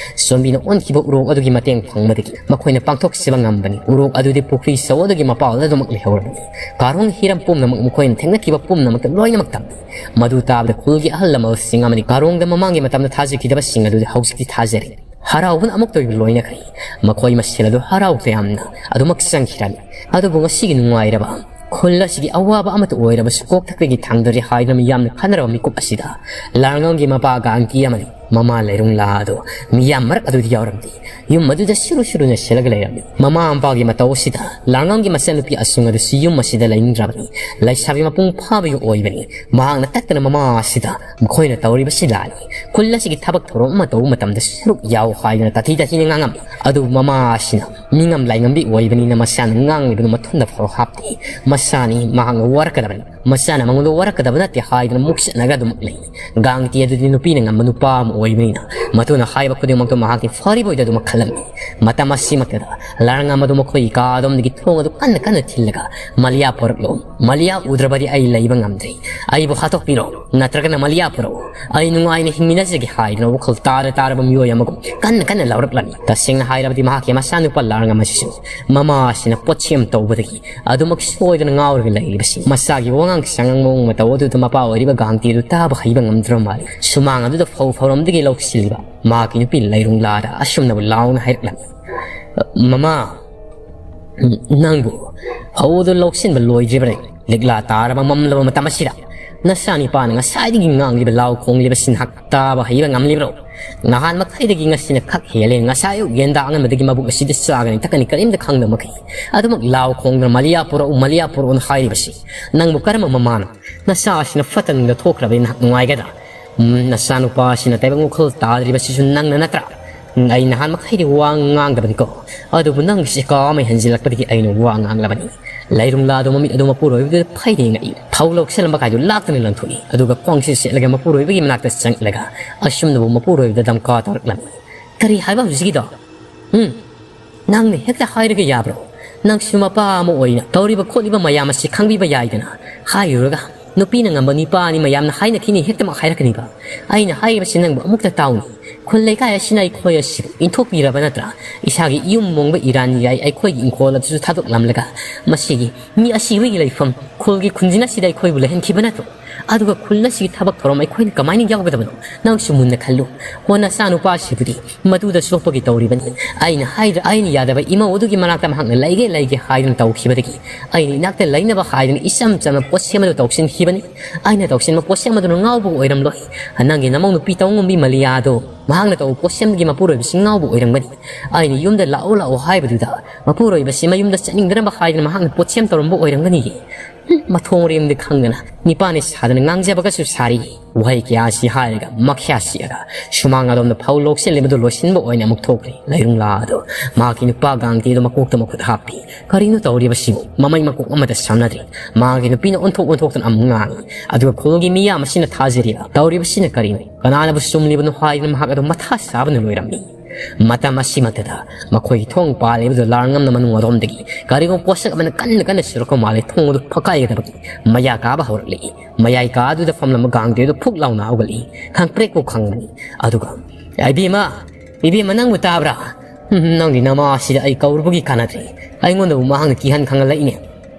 ꯆꯣꯟꯕꯤꯅ ꯑꯣꯟꯈꯤꯕ ꯎꯔꯣꯛ ꯑꯗꯨꯒꯤ ꯃꯇꯦꯡ ꯐꯪꯕꯗꯒꯤ ꯃꯈꯣꯏꯅ ꯄꯥꯡꯊꯣꯛꯆꯕ ꯉꯝꯕꯅꯤ꯫ ꯎꯔꯣꯛ ꯑꯗꯨꯗꯤ ꯄꯨꯈ꯭ꯔꯤ ꯆꯧ ꯑꯗꯨꯒꯤ ꯃꯄꯥꯜꯗ ꯑꯗꯨꯃꯛ ꯂꯩꯍꯧꯔꯕꯅꯤ꯫ ꯀꯥꯔꯣꯡ ꯍꯤꯔꯝ ꯄꯨꯝꯅꯃꯛ ꯃꯈꯣꯏꯅ ꯊꯦꯡꯅꯈꯤꯕ ꯄꯨꯝꯅꯃꯛꯇ ꯂꯣꯏꯅꯃꯛ ꯇꯝꯃꯤ꯫ ꯃꯗꯨ ꯇꯥꯕꯗ ꯈꯨꯜꯒꯤ ꯑꯍꯜ ꯂꯃꯟꯁꯤꯡ ꯑꯃꯗꯤ ꯀꯥꯔꯣꯡꯗ ꯃꯃꯥꯡꯒꯤ ꯃꯇꯝꯗ ꯊꯥꯖꯈꯤꯗꯕꯁꯤꯡ ꯑꯗꯨꯗꯤ ꯍꯧꯖꯤꯛꯇꯤ ꯊꯥꯖꯔꯦ꯫ ꯍꯔꯥꯎꯕꯅ ꯑꯃꯨꯛꯇ ꯑꯣꯏꯕ ꯂꯣꯏꯅꯈ꯭ꯔꯦ꯫ ꯃꯈꯣꯏ ꯃꯁꯦꯜ ꯑꯗꯨ ꯍꯔꯥꯎ ꯇꯌꯥꯝꯅ ꯑꯗꯨꯃꯛ ꯆꯪꯈꯤꯔꯝꯃꯤ꯫ ꯑꯗꯨꯕꯨ ꯉꯁꯤꯒꯤ ꯅꯨꯡꯉꯥꯏꯔꯕ ꯈꯨꯜ ꯑꯁꯤꯒꯤ ꯑꯋꯥꯕ ꯑꯃꯠꯇ ꯑꯣꯏꯔꯕꯁꯨ ꯀꯣꯛꯊꯛꯄꯒꯤ ꯊꯥꯡꯗꯔꯦ ꯍꯥꯏꯗꯨꯅ ꯃꯤꯌꯥꯝꯅ ꯈꯟꯅꯔꯕ ꯃꯤꯀꯨꯞ ꯑꯁꯤꯗ ꯂꯥꯡꯉꯝꯒꯤ ꯃꯄꯥ ꯒꯥꯡꯀꯤ ꯑꯃꯗꯤ ꯃꯃꯥ ꯂꯩꯔꯨꯡꯂꯥ ꯑꯗꯨ ꯃꯤꯌꯥꯝ ꯃꯔꯛ ꯑꯗꯨꯗꯤ ꯌꯥꯎꯔꯝꯗꯦ꯫ ꯌꯨꯝ ꯑꯗꯨꯗ ꯁꯨꯔꯨ ꯁꯨꯔꯨ ꯅꯩꯁꯤꯜꯂꯒ ꯂꯩꯔꯝꯃꯤ꯫ ꯃꯃꯥ ꯃꯄꯥꯒꯤ ꯃꯇꯧ ꯑꯁꯤꯗ ꯂꯥꯡꯉꯝꯒꯤ ꯃꯆꯟꯅꯨꯄꯤ ꯑꯁꯨꯡ ꯑꯗꯨꯁꯨ ꯌꯨꯝ ꯑꯁꯤꯗ ꯂꯩꯅꯤꯡꯗ꯭ꯔꯕꯅꯤ꯫ ꯂꯩꯁꯥꯕꯤ ꯃꯄꯨꯡ ꯐꯥꯕꯒꯤ ꯑꯣꯏꯕꯅꯤ꯫ ꯃꯍꯥꯛꯅ ꯇꯠꯇꯅ ꯃꯃꯥ ꯑꯁꯤꯗ ꯃꯈꯣꯏꯅ ꯇꯧꯔꯤꯕꯁꯤ ꯂꯥꯜꯂꯤ꯫ ꯈꯨꯜ ꯑꯁꯤꯒꯤ ꯊꯕꯛ ꯊꯧꯔꯝ ꯑꯃ ꯇꯧꯕ ꯃꯇꯝꯗ ꯁꯔꯨꯛ ꯌꯥꯎ ꯍꯥꯏꯗꯨꯅ ꯇꯥꯊꯤ ꯇꯥꯊꯤꯅ ꯉꯥꯡꯉꯝꯃꯤ꯫ ꯑꯗꯨꯕꯨ ꯃꯃꯥ ꯑꯁꯤꯅ ꯃꯤꯉꯝ ꯂꯥꯏꯉꯝꯕꯤ ꯑꯣꯏꯕꯅꯤꯅ ꯃꯆꯥꯅ ꯉꯥꯡꯂꯤꯕꯗꯨ ꯃꯊꯨꯟꯗ ꯐꯥꯎ ꯍꯥꯞꯇꯦ꯫ ꯃꯆꯥꯅꯤ ꯃꯍꯥꯛꯅ ꯋꯥꯔꯛꯀꯗꯕꯅꯤ꯫ ꯃꯆꯥꯅ ꯃꯉꯣꯟꯗ ꯋꯥꯔꯛꯀꯗꯕ ꯅꯠꯇꯦ ꯍꯥꯏꯗꯨꯅ ꯃꯨꯛꯆꯠꯅꯒ ꯑꯗꯨꯃꯛ ꯂꯩ꯫ ꯒꯥꯡꯇꯤ ꯑꯗꯨꯗꯤ ꯅꯨꯄꯤꯅ ꯉꯝꯕ ꯅꯨꯄꯥ ꯑꯃ ꯑꯣꯏꯕꯅꯤꯅ ꯃꯗꯨꯅ ꯍꯥꯏꯕ ꯈꯨꯗꯤꯡꯃꯛꯇꯨ ꯃꯍꯥꯛꯀꯤ ꯐꯔꯤꯕꯣꯏꯗ ꯑꯗꯨꯃꯛ ꯈꯜꯂꯝꯃꯤ꯫ ꯃꯇꯝ ꯑꯁꯤꯃꯛꯇꯗ ꯂꯥꯔꯉꯝ ꯑꯗꯨ ꯃꯈꯣꯏꯒꯤ ꯀꯥ ꯑꯗꯣꯝꯗꯒꯤ ꯊꯣꯡ ꯑꯗꯨ ꯀꯟꯅ ꯀꯟꯅ ꯊꯤꯜꯂꯒ, "ꯃꯂꯤꯌꯥ ꯄꯨꯔꯛꯂꯣ, ꯃꯂꯤꯌꯥ ꯎꯗ꯭ꯔꯕꯗꯤ ꯑꯩ ꯂꯩꯕ ꯉꯝꯗ꯭ꯔꯦ꯫ ꯑꯩꯕꯨ ꯍꯥꯠꯇꯣꯛꯄꯤꯔꯣ, ꯅꯠꯇ꯭ꯔꯒꯅ ꯃꯂꯤꯌꯥ ꯄꯨꯔꯛꯎ, ꯑꯩ ꯅꯨꯡꯉꯥꯏꯅ ꯍꯤꯡꯃꯤꯟꯅꯖꯒꯦ" ꯍꯥꯏꯗꯨꯅ ꯋꯥꯈꯜ ꯇꯥꯔ ꯇꯥꯔꯕ ꯃꯤꯑꯣꯏ ꯑꯃꯒꯨꯝ ꯀꯟꯅ ꯀꯟꯅ ꯂꯥꯎꯔꯛꯂꯝꯃꯤ꯫ ꯇꯁꯦꯡꯅ ꯍꯥꯏꯔꯕꯗꯤ ꯃꯍꯥꯛꯀꯤ ꯃꯆꯥꯅꯨꯄꯥ ꯂꯥꯔꯉꯝ ꯑꯁꯤꯁꯨ ꯃꯃꯥ ꯑꯁꯤꯅ ꯄꯣꯠꯁꯦꯝ ꯇꯧꯕꯗꯒꯤ ꯑꯗꯨꯃꯛ ꯁꯣꯏꯗꯅ ꯉꯥꯎꯔꯒ ꯂꯩꯔꯤꯕꯁꯤ꯫ ꯃꯆꯥꯒꯤ ꯋꯥꯉꯥꯡ ꯁꯉꯥꯡ ꯃꯑꯣꯡ ꯃꯇꯧ ꯑꯗꯨꯗ ꯃꯄꯥ ꯑꯣꯏꯔꯤꯕ ꯒꯥꯡꯇꯤ ꯑꯗꯨ ꯇꯥꯕ ꯍꯩꯕ ꯉꯝꯗ꯭ꯔꯕ ꯃꯥꯜꯂꯤ꯫ ꯁꯨꯃꯥꯡ ꯑꯗꯨꯗ ꯐꯧ ꯐꯧꯔꯝꯗꯒꯤ ꯂꯧꯁꯤꯜꯂꯤꯕ ꯃꯍꯥꯛꯀꯤ ꯅꯨꯄꯤ ꯂꯩꯔꯨꯡꯂꯥꯗ ꯑꯁꯨꯝꯅꯕꯨ ꯂꯥꯎꯅ ꯍꯥꯏꯔꯛꯂꯝꯃꯤ, "ꯃꯃꯥ, ꯅꯪꯕꯨ ꯐꯧ ꯑꯗꯨ ꯂꯧꯁꯤꯟꯕ ꯂꯣꯏꯗ꯭ꯔꯤꯕꯅꯤ꯫ ꯂꯤꯛꯂꯥ ꯇꯥꯔꯕ ꯃꯝꯂꯕ ꯃꯇꯝ ꯑꯁꯤꯗ ꯅꯆꯥꯅꯤꯄꯥꯅ ꯉꯁꯥꯏꯗꯒꯤ ꯉꯥꯡꯂꯤꯕ ꯂꯥꯎ ꯈꯣꯡꯂꯤꯕꯁꯤ ꯅꯍꯥꯛ ꯇꯥꯕ ꯍꯩꯕ ꯉꯝꯂꯤꯕ꯭ꯔꯣ? ꯅꯍꯥꯟ ꯃꯈꯩꯗꯒꯤ ꯉꯁꯤꯅ ꯈꯛ ꯍꯦꯜꯂꯦ꯫ ꯉꯁꯥꯏ ꯑꯌꯨꯛ ꯌꯦꯟꯗꯥ ꯑꯉꯟꯕꯗꯒꯤ ꯃꯕꯨꯛ ꯑꯁꯤꯗ ꯆꯥꯒꯅꯤ ꯊꯛꯀꯅꯤ ꯀꯔꯤꯝꯇ ꯈꯪꯗꯕ ꯃꯈꯩ ꯑꯗꯨꯃꯛ ꯂꯥꯎ ꯈꯣꯡꯗꯨꯅ "ꯃꯂꯤꯌꯥ ꯄꯨꯔꯛꯎ, ꯃꯂꯤꯌꯥ ꯄꯨꯔꯛꯎꯅ" ꯍꯥꯏꯔꯤꯕꯁꯤ ꯅꯪꯕꯨ ꯀꯔꯝꯕ ꯃꯃꯥꯅ? ꯅꯆꯥ ꯑꯁꯤꯅ ꯐꯠꯇꯅꯨꯡꯗ ꯊꯣꯛꯈ꯭ꯔꯕꯗꯤ ꯅꯍꯥꯛ ꯅꯨꯡꯉꯥꯏꯒꯗ꯭ꯔꯥ? ꯎꯝ, ꯅꯆꯥꯅꯨꯄꯥ ꯑꯁꯤꯅ ꯇꯥꯏꯕꯪ ꯋꯥꯈꯜ ꯇꯥꯗ꯭ꯔꯤꯕꯁꯤꯁꯨ ꯅꯪꯅ ꯅꯠꯇ꯭ꯔꯥ? ꯎꯝ, ꯑꯩ ꯅꯍꯥꯟ ꯃꯈꯩꯗꯤ ꯋꯥ ꯉꯥꯡꯗꯕꯅꯤꯀꯣ, ꯑꯗꯨꯕꯨ ꯅꯪꯒꯤꯁꯤ ꯀꯥ ꯑꯃ ꯍꯦꯟꯖꯤꯜꯂꯛꯄꯗꯒꯤ ꯑꯩꯅ ꯋꯥ ꯉꯥꯡꯂꯕꯅꯤ꯫ ꯂꯩꯔꯨꯡꯂꯥꯗꯣ ꯃꯃꯤꯠ ꯑꯗꯨ ꯃꯄꯨꯔꯣꯏꯕꯗꯨꯗ ꯐꯩꯔꯦꯡꯉꯛꯏ꯫ ꯊꯧ ꯂꯧꯁꯤꯜꯂꯝꯕ ꯀꯥꯏꯗꯨ ꯂꯥꯛꯇꯨꯅ ꯂꯪꯊꯣꯛꯏ꯫ ꯑꯗꯨꯒ ꯈꯣꯡꯁꯤ ꯁꯦꯠꯂꯒ ꯃꯄꯨꯔꯣꯏꯕꯒꯤ ꯃꯅꯥꯛꯇ ꯆꯪꯂꯒ ꯑꯁꯨꯝꯅꯕꯨ ꯃꯄꯨꯔꯣꯏꯕꯗ ꯗꯝꯀꯥ ꯇꯧꯔꯛꯂꯝꯃꯤ꯫ "ꯀꯔꯤ ꯍꯥꯏꯕ ꯍꯧꯖꯤꯛꯀꯤꯗꯣ? ꯎꯝ? ꯅꯪꯅ ꯍꯦꯛꯇ ꯍꯥꯏꯔꯒ ꯌꯥꯕ꯭ꯔꯣ? ꯅꯪꯁꯨ ꯃꯄꯥ ꯑꯃ ꯑꯣꯏꯅ ꯇꯧꯔꯤꯕ ꯈꯣꯠꯂꯤꯕ ꯃꯌꯥꯝ ꯑꯁꯤ ꯈꯪꯕꯤꯕ ꯌꯥꯏꯗꯅ꯫ ꯍꯥꯏꯔꯨꯔꯒ ꯅꯨꯄꯤꯅ ꯉꯝꯕ ꯅꯨꯄꯥꯅꯤ ꯃꯌꯥꯝꯅ ꯍꯥꯏꯅꯈꯤꯅꯤ ꯍꯦꯛꯇꯃꯛ ꯍꯥꯏꯔꯛꯀꯅꯤꯕ꯫ ꯑꯩꯅ ꯍꯥꯏꯔꯤꯕꯁꯤ ꯅꯪꯕꯨ ꯑꯃꯨꯛꯇ ꯇꯥꯎꯅꯤ꯫ ꯈꯨꯜ ꯂꯩꯀꯥꯏ ꯑꯁꯤꯅ ꯑꯩꯈꯣꯏ ꯑꯁꯤꯕꯨ ꯏꯟꯊꯣꯛꯄꯤꯔꯕ ꯅꯠꯇ꯭ꯔꯥ? ꯏꯁꯥꯒꯤ ꯏꯌꯨꯝ ꯃꯣꯡꯕ ꯏꯔꯥꯟ ꯌꯥꯏ ꯑꯩꯈꯣꯏꯒꯤ ꯏꯪꯈꯣꯜ ꯑꯗꯨꯁꯨ ꯊꯥꯗꯣꯛꯂꯝꯂꯒ ꯃꯁꯤꯒꯤ ꯃꯤ ꯑꯁꯤꯕꯒꯤ ꯂꯩꯐꯝ ꯈꯨꯜꯒꯤ ꯈꯨꯟꯖꯤꯟ ꯑꯁꯤꯗ ꯑꯩꯈꯣꯏꯕꯨ ꯂꯩꯍꯟꯈꯤꯕ ꯅꯠꯇ꯭ꯔꯣ? ꯑꯗꯨꯒ ꯈꯨꯜ ꯑꯁꯤꯒꯤ ꯊꯕꯛ ꯊꯧꯔꯝ ꯑꯩꯈꯣꯏꯅ ꯀꯃꯥꯏꯅ ꯌꯥꯎꯒꯗꯕꯅꯣ? ꯅꯪꯁꯨ ꯃꯨꯟꯅ ꯈꯜꯂꯨ꯫ ꯍꯣ, ꯅꯆꯥꯅꯨꯄꯥꯁꯤꯕꯨꯗꯤ ꯃꯗꯨꯗ ꯁꯣꯛꯄꯒꯤ ꯇꯧꯔꯤꯕꯅꯤ꯫ ꯑꯩꯅ ꯍꯥꯏꯗ꯭ꯔ-, ꯑꯩꯅ ꯌꯥꯗꯕ ꯏꯃꯧ ꯑꯗꯨꯒꯤ ꯃꯅꯥꯛꯇ ꯃꯍꯥꯛꯅ ꯂꯩꯒꯦ ꯂꯩꯒꯦ ꯍꯥꯏꯗꯨꯅ ꯇꯧꯈꯤꯕꯗꯒꯤ ꯑꯩꯅ ꯏꯅꯥꯛꯇ ꯂꯩꯅꯕ ꯍꯥꯏꯗꯨꯅ ꯏꯆꯝ ꯆꯝꯅ ꯄꯣꯠꯁꯦꯝ ꯑꯗꯨ ꯇꯧꯁꯤꯟꯈꯤꯕꯅꯤ꯫ ꯑꯩꯅ ꯇꯧꯁꯤꯟꯕ ꯄꯣꯠꯁꯦꯝ ꯑꯗꯨꯅ ꯉꯥꯎꯕꯒ ꯑꯣꯏꯔꯝꯂꯣꯏ꯫ ꯅꯪꯒꯤ ꯅꯃꯧ ꯅꯨꯄꯤ ꯇꯧꯉꯝꯕꯤ ꯃꯂꯤꯌꯥꯗꯣ ꯃꯍꯥꯛꯅ ꯇꯧꯕ ꯄꯣꯠꯁꯦꯝꯒꯤ ꯃꯄꯨꯔꯣꯏꯕꯁꯤ ꯉꯥꯎꯕ ꯑꯣꯏꯔꯝꯒꯅꯤ꯫ ꯑꯩꯅ ꯌꯨꯝꯗ ꯂꯥꯛꯑꯣ ꯂꯥꯛꯑꯣ ꯍꯥꯏꯕꯗꯨꯗ ꯃꯄꯨꯔꯣꯏꯕꯁꯤ ꯃꯌꯨꯝꯗ ꯆꯠꯅꯤꯡꯗꯅꯕ ꯍꯥꯏꯗꯨꯅ ꯃꯍꯥꯛꯅ ꯄꯣꯠꯁꯦꯝ ꯇꯧꯔꯝꯕ ꯑꯣꯏꯔꯝꯒꯅꯤꯌꯦ꯫ ꯃꯊꯣꯡ ꯃꯔꯝꯗꯤ ꯈꯪꯗꯅ ꯅꯤꯄꯥꯅꯤ ꯁꯥꯗꯅ ꯉꯥꯡꯖꯕꯒꯁꯨ ꯁꯥꯔꯤ꯫ ꯋꯥꯍꯩ ꯀꯌꯥ ꯑꯁꯤ ꯍꯥꯏꯔꯒ ꯃꯈ꯭ꯌꯥ ꯁꯤꯛꯑꯒ ꯁꯨꯃꯥꯡ ꯑꯗꯣꯝꯗ ꯐꯧ ꯂꯣꯛꯁꯤꯜꯂꯤꯕꯗꯨ ꯂꯣꯏꯁꯤꯟꯕ ꯑꯣꯏꯅ ꯑꯃꯨꯛ ꯊꯣꯛꯈ꯭ꯔꯦ꯫ ꯂꯩꯔꯨꯡꯂꯥ ꯑꯗꯨ ꯃꯍꯥꯛꯀꯤ ꯅꯨꯄꯥ ꯒꯥꯡꯇꯤꯗꯨ ꯃꯀꯣꯛꯇ ꯃꯈꯨꯠ ꯍꯥꯞꯄꯤ꯫ ꯀꯔꯤꯅꯣ ꯇꯧꯔꯤꯕꯁꯤꯕꯨ? ꯃꯃꯩ ꯃꯀꯣꯛ ꯑꯃꯠꯇ ꯁꯝꯅꯗ꯭ꯔꯤ꯫ ꯃꯥꯒꯤ ꯅꯨꯄꯤꯅ ꯑꯣꯟꯊꯣꯛ ꯑꯣꯟꯊꯣꯛꯇꯅ ꯑꯃꯨꯛ ꯉꯥꯡꯏ꯫ ꯑꯗꯨꯒ ꯈꯨꯜꯒꯤ ꯃꯤꯌꯥꯝ ꯑꯁꯤꯅ ꯊꯥꯖꯔꯤꯕ ꯇꯧꯔꯤꯕꯁꯤꯅ ꯀꯔꯤꯅꯣ? ꯀꯅꯥꯅꯕꯨ ꯆꯨꯝꯂꯤꯕꯅꯣ ꯍꯥꯏꯗꯨꯅ ꯃꯍꯥꯛ ꯑꯗꯨ ꯃꯊꯥ ꯁꯥꯕꯅ ꯂꯣꯏꯔꯝꯃꯤ꯫ ꯃꯇꯝ ꯑꯁꯤꯃꯛꯇꯗ ꯃꯈꯣꯏꯒꯤ ꯊꯣꯡ ꯄꯥꯜꯂꯤꯕꯗꯨ ꯂꯥꯔꯉꯝꯅ ꯃꯅꯨꯡ ꯑꯗꯣꯝꯗꯒꯤ ꯀꯔꯤꯒꯨꯝꯕ ꯄꯣꯠꯁꯛ ꯑꯃꯅ ꯀꯟꯅ ꯀꯟꯅ ꯁꯨꯔꯛꯄ ꯃꯥꯜꯂꯦ꯫ ꯊꯣꯡ ꯑꯗꯨ ꯐꯛꯀꯥꯏꯒꯗꯕꯒꯤ ꯃꯌꯥ ꯀꯥꯕ ꯍꯧꯔꯛꯂꯤ꯫ ꯃꯌꯥꯏ ꯀꯥ ꯑꯗꯨꯗ ꯐꯝꯂꯝꯕ ꯒꯥꯡꯗꯦꯗꯨ ꯐꯨꯛ ꯂꯥꯎꯅ ꯍꯧꯒꯠꯂꯤ꯫ ꯈꯪꯄ꯭ꯔꯦꯛꯄꯨ ꯈꯪꯕꯅꯤ꯫ ꯑꯗꯨꯒ, "ꯏꯕꯦꯝꯃ, ꯏꯕꯦꯝꯃ, ꯅꯪꯕꯨ ꯇꯥꯕ꯭ꯔꯥ? ꯎꯝ, ꯅꯪꯒꯤ ꯅꯃꯥ ꯑꯁꯤꯗ ꯑꯩ ꯀꯧꯔꯨꯕꯒꯤ ꯀꯥꯟꯅꯗ꯭ꯔꯦ꯫ ꯑꯩꯉꯣꯟꯗꯕꯨ ꯃꯍꯥꯛꯅ ꯀꯤꯍꯟ ꯈꯪꯍꯜꯂꯛꯏꯅꯦ꯫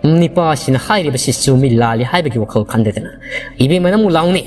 ꯅꯤꯄꯥ ꯑꯁꯤꯅ ꯍꯥꯏꯔꯤꯕꯁꯤ ꯆꯨꯝꯃꯤ ꯂꯥꯜꯂꯤ ꯍꯥꯏꯕꯒꯤ ꯋꯥꯈꯜ ꯈꯟꯗꯗꯅ꯫ ꯏꯕꯦꯝꯃ, ꯅꯪꯕꯨ ꯂꯥꯎꯅꯦ꯫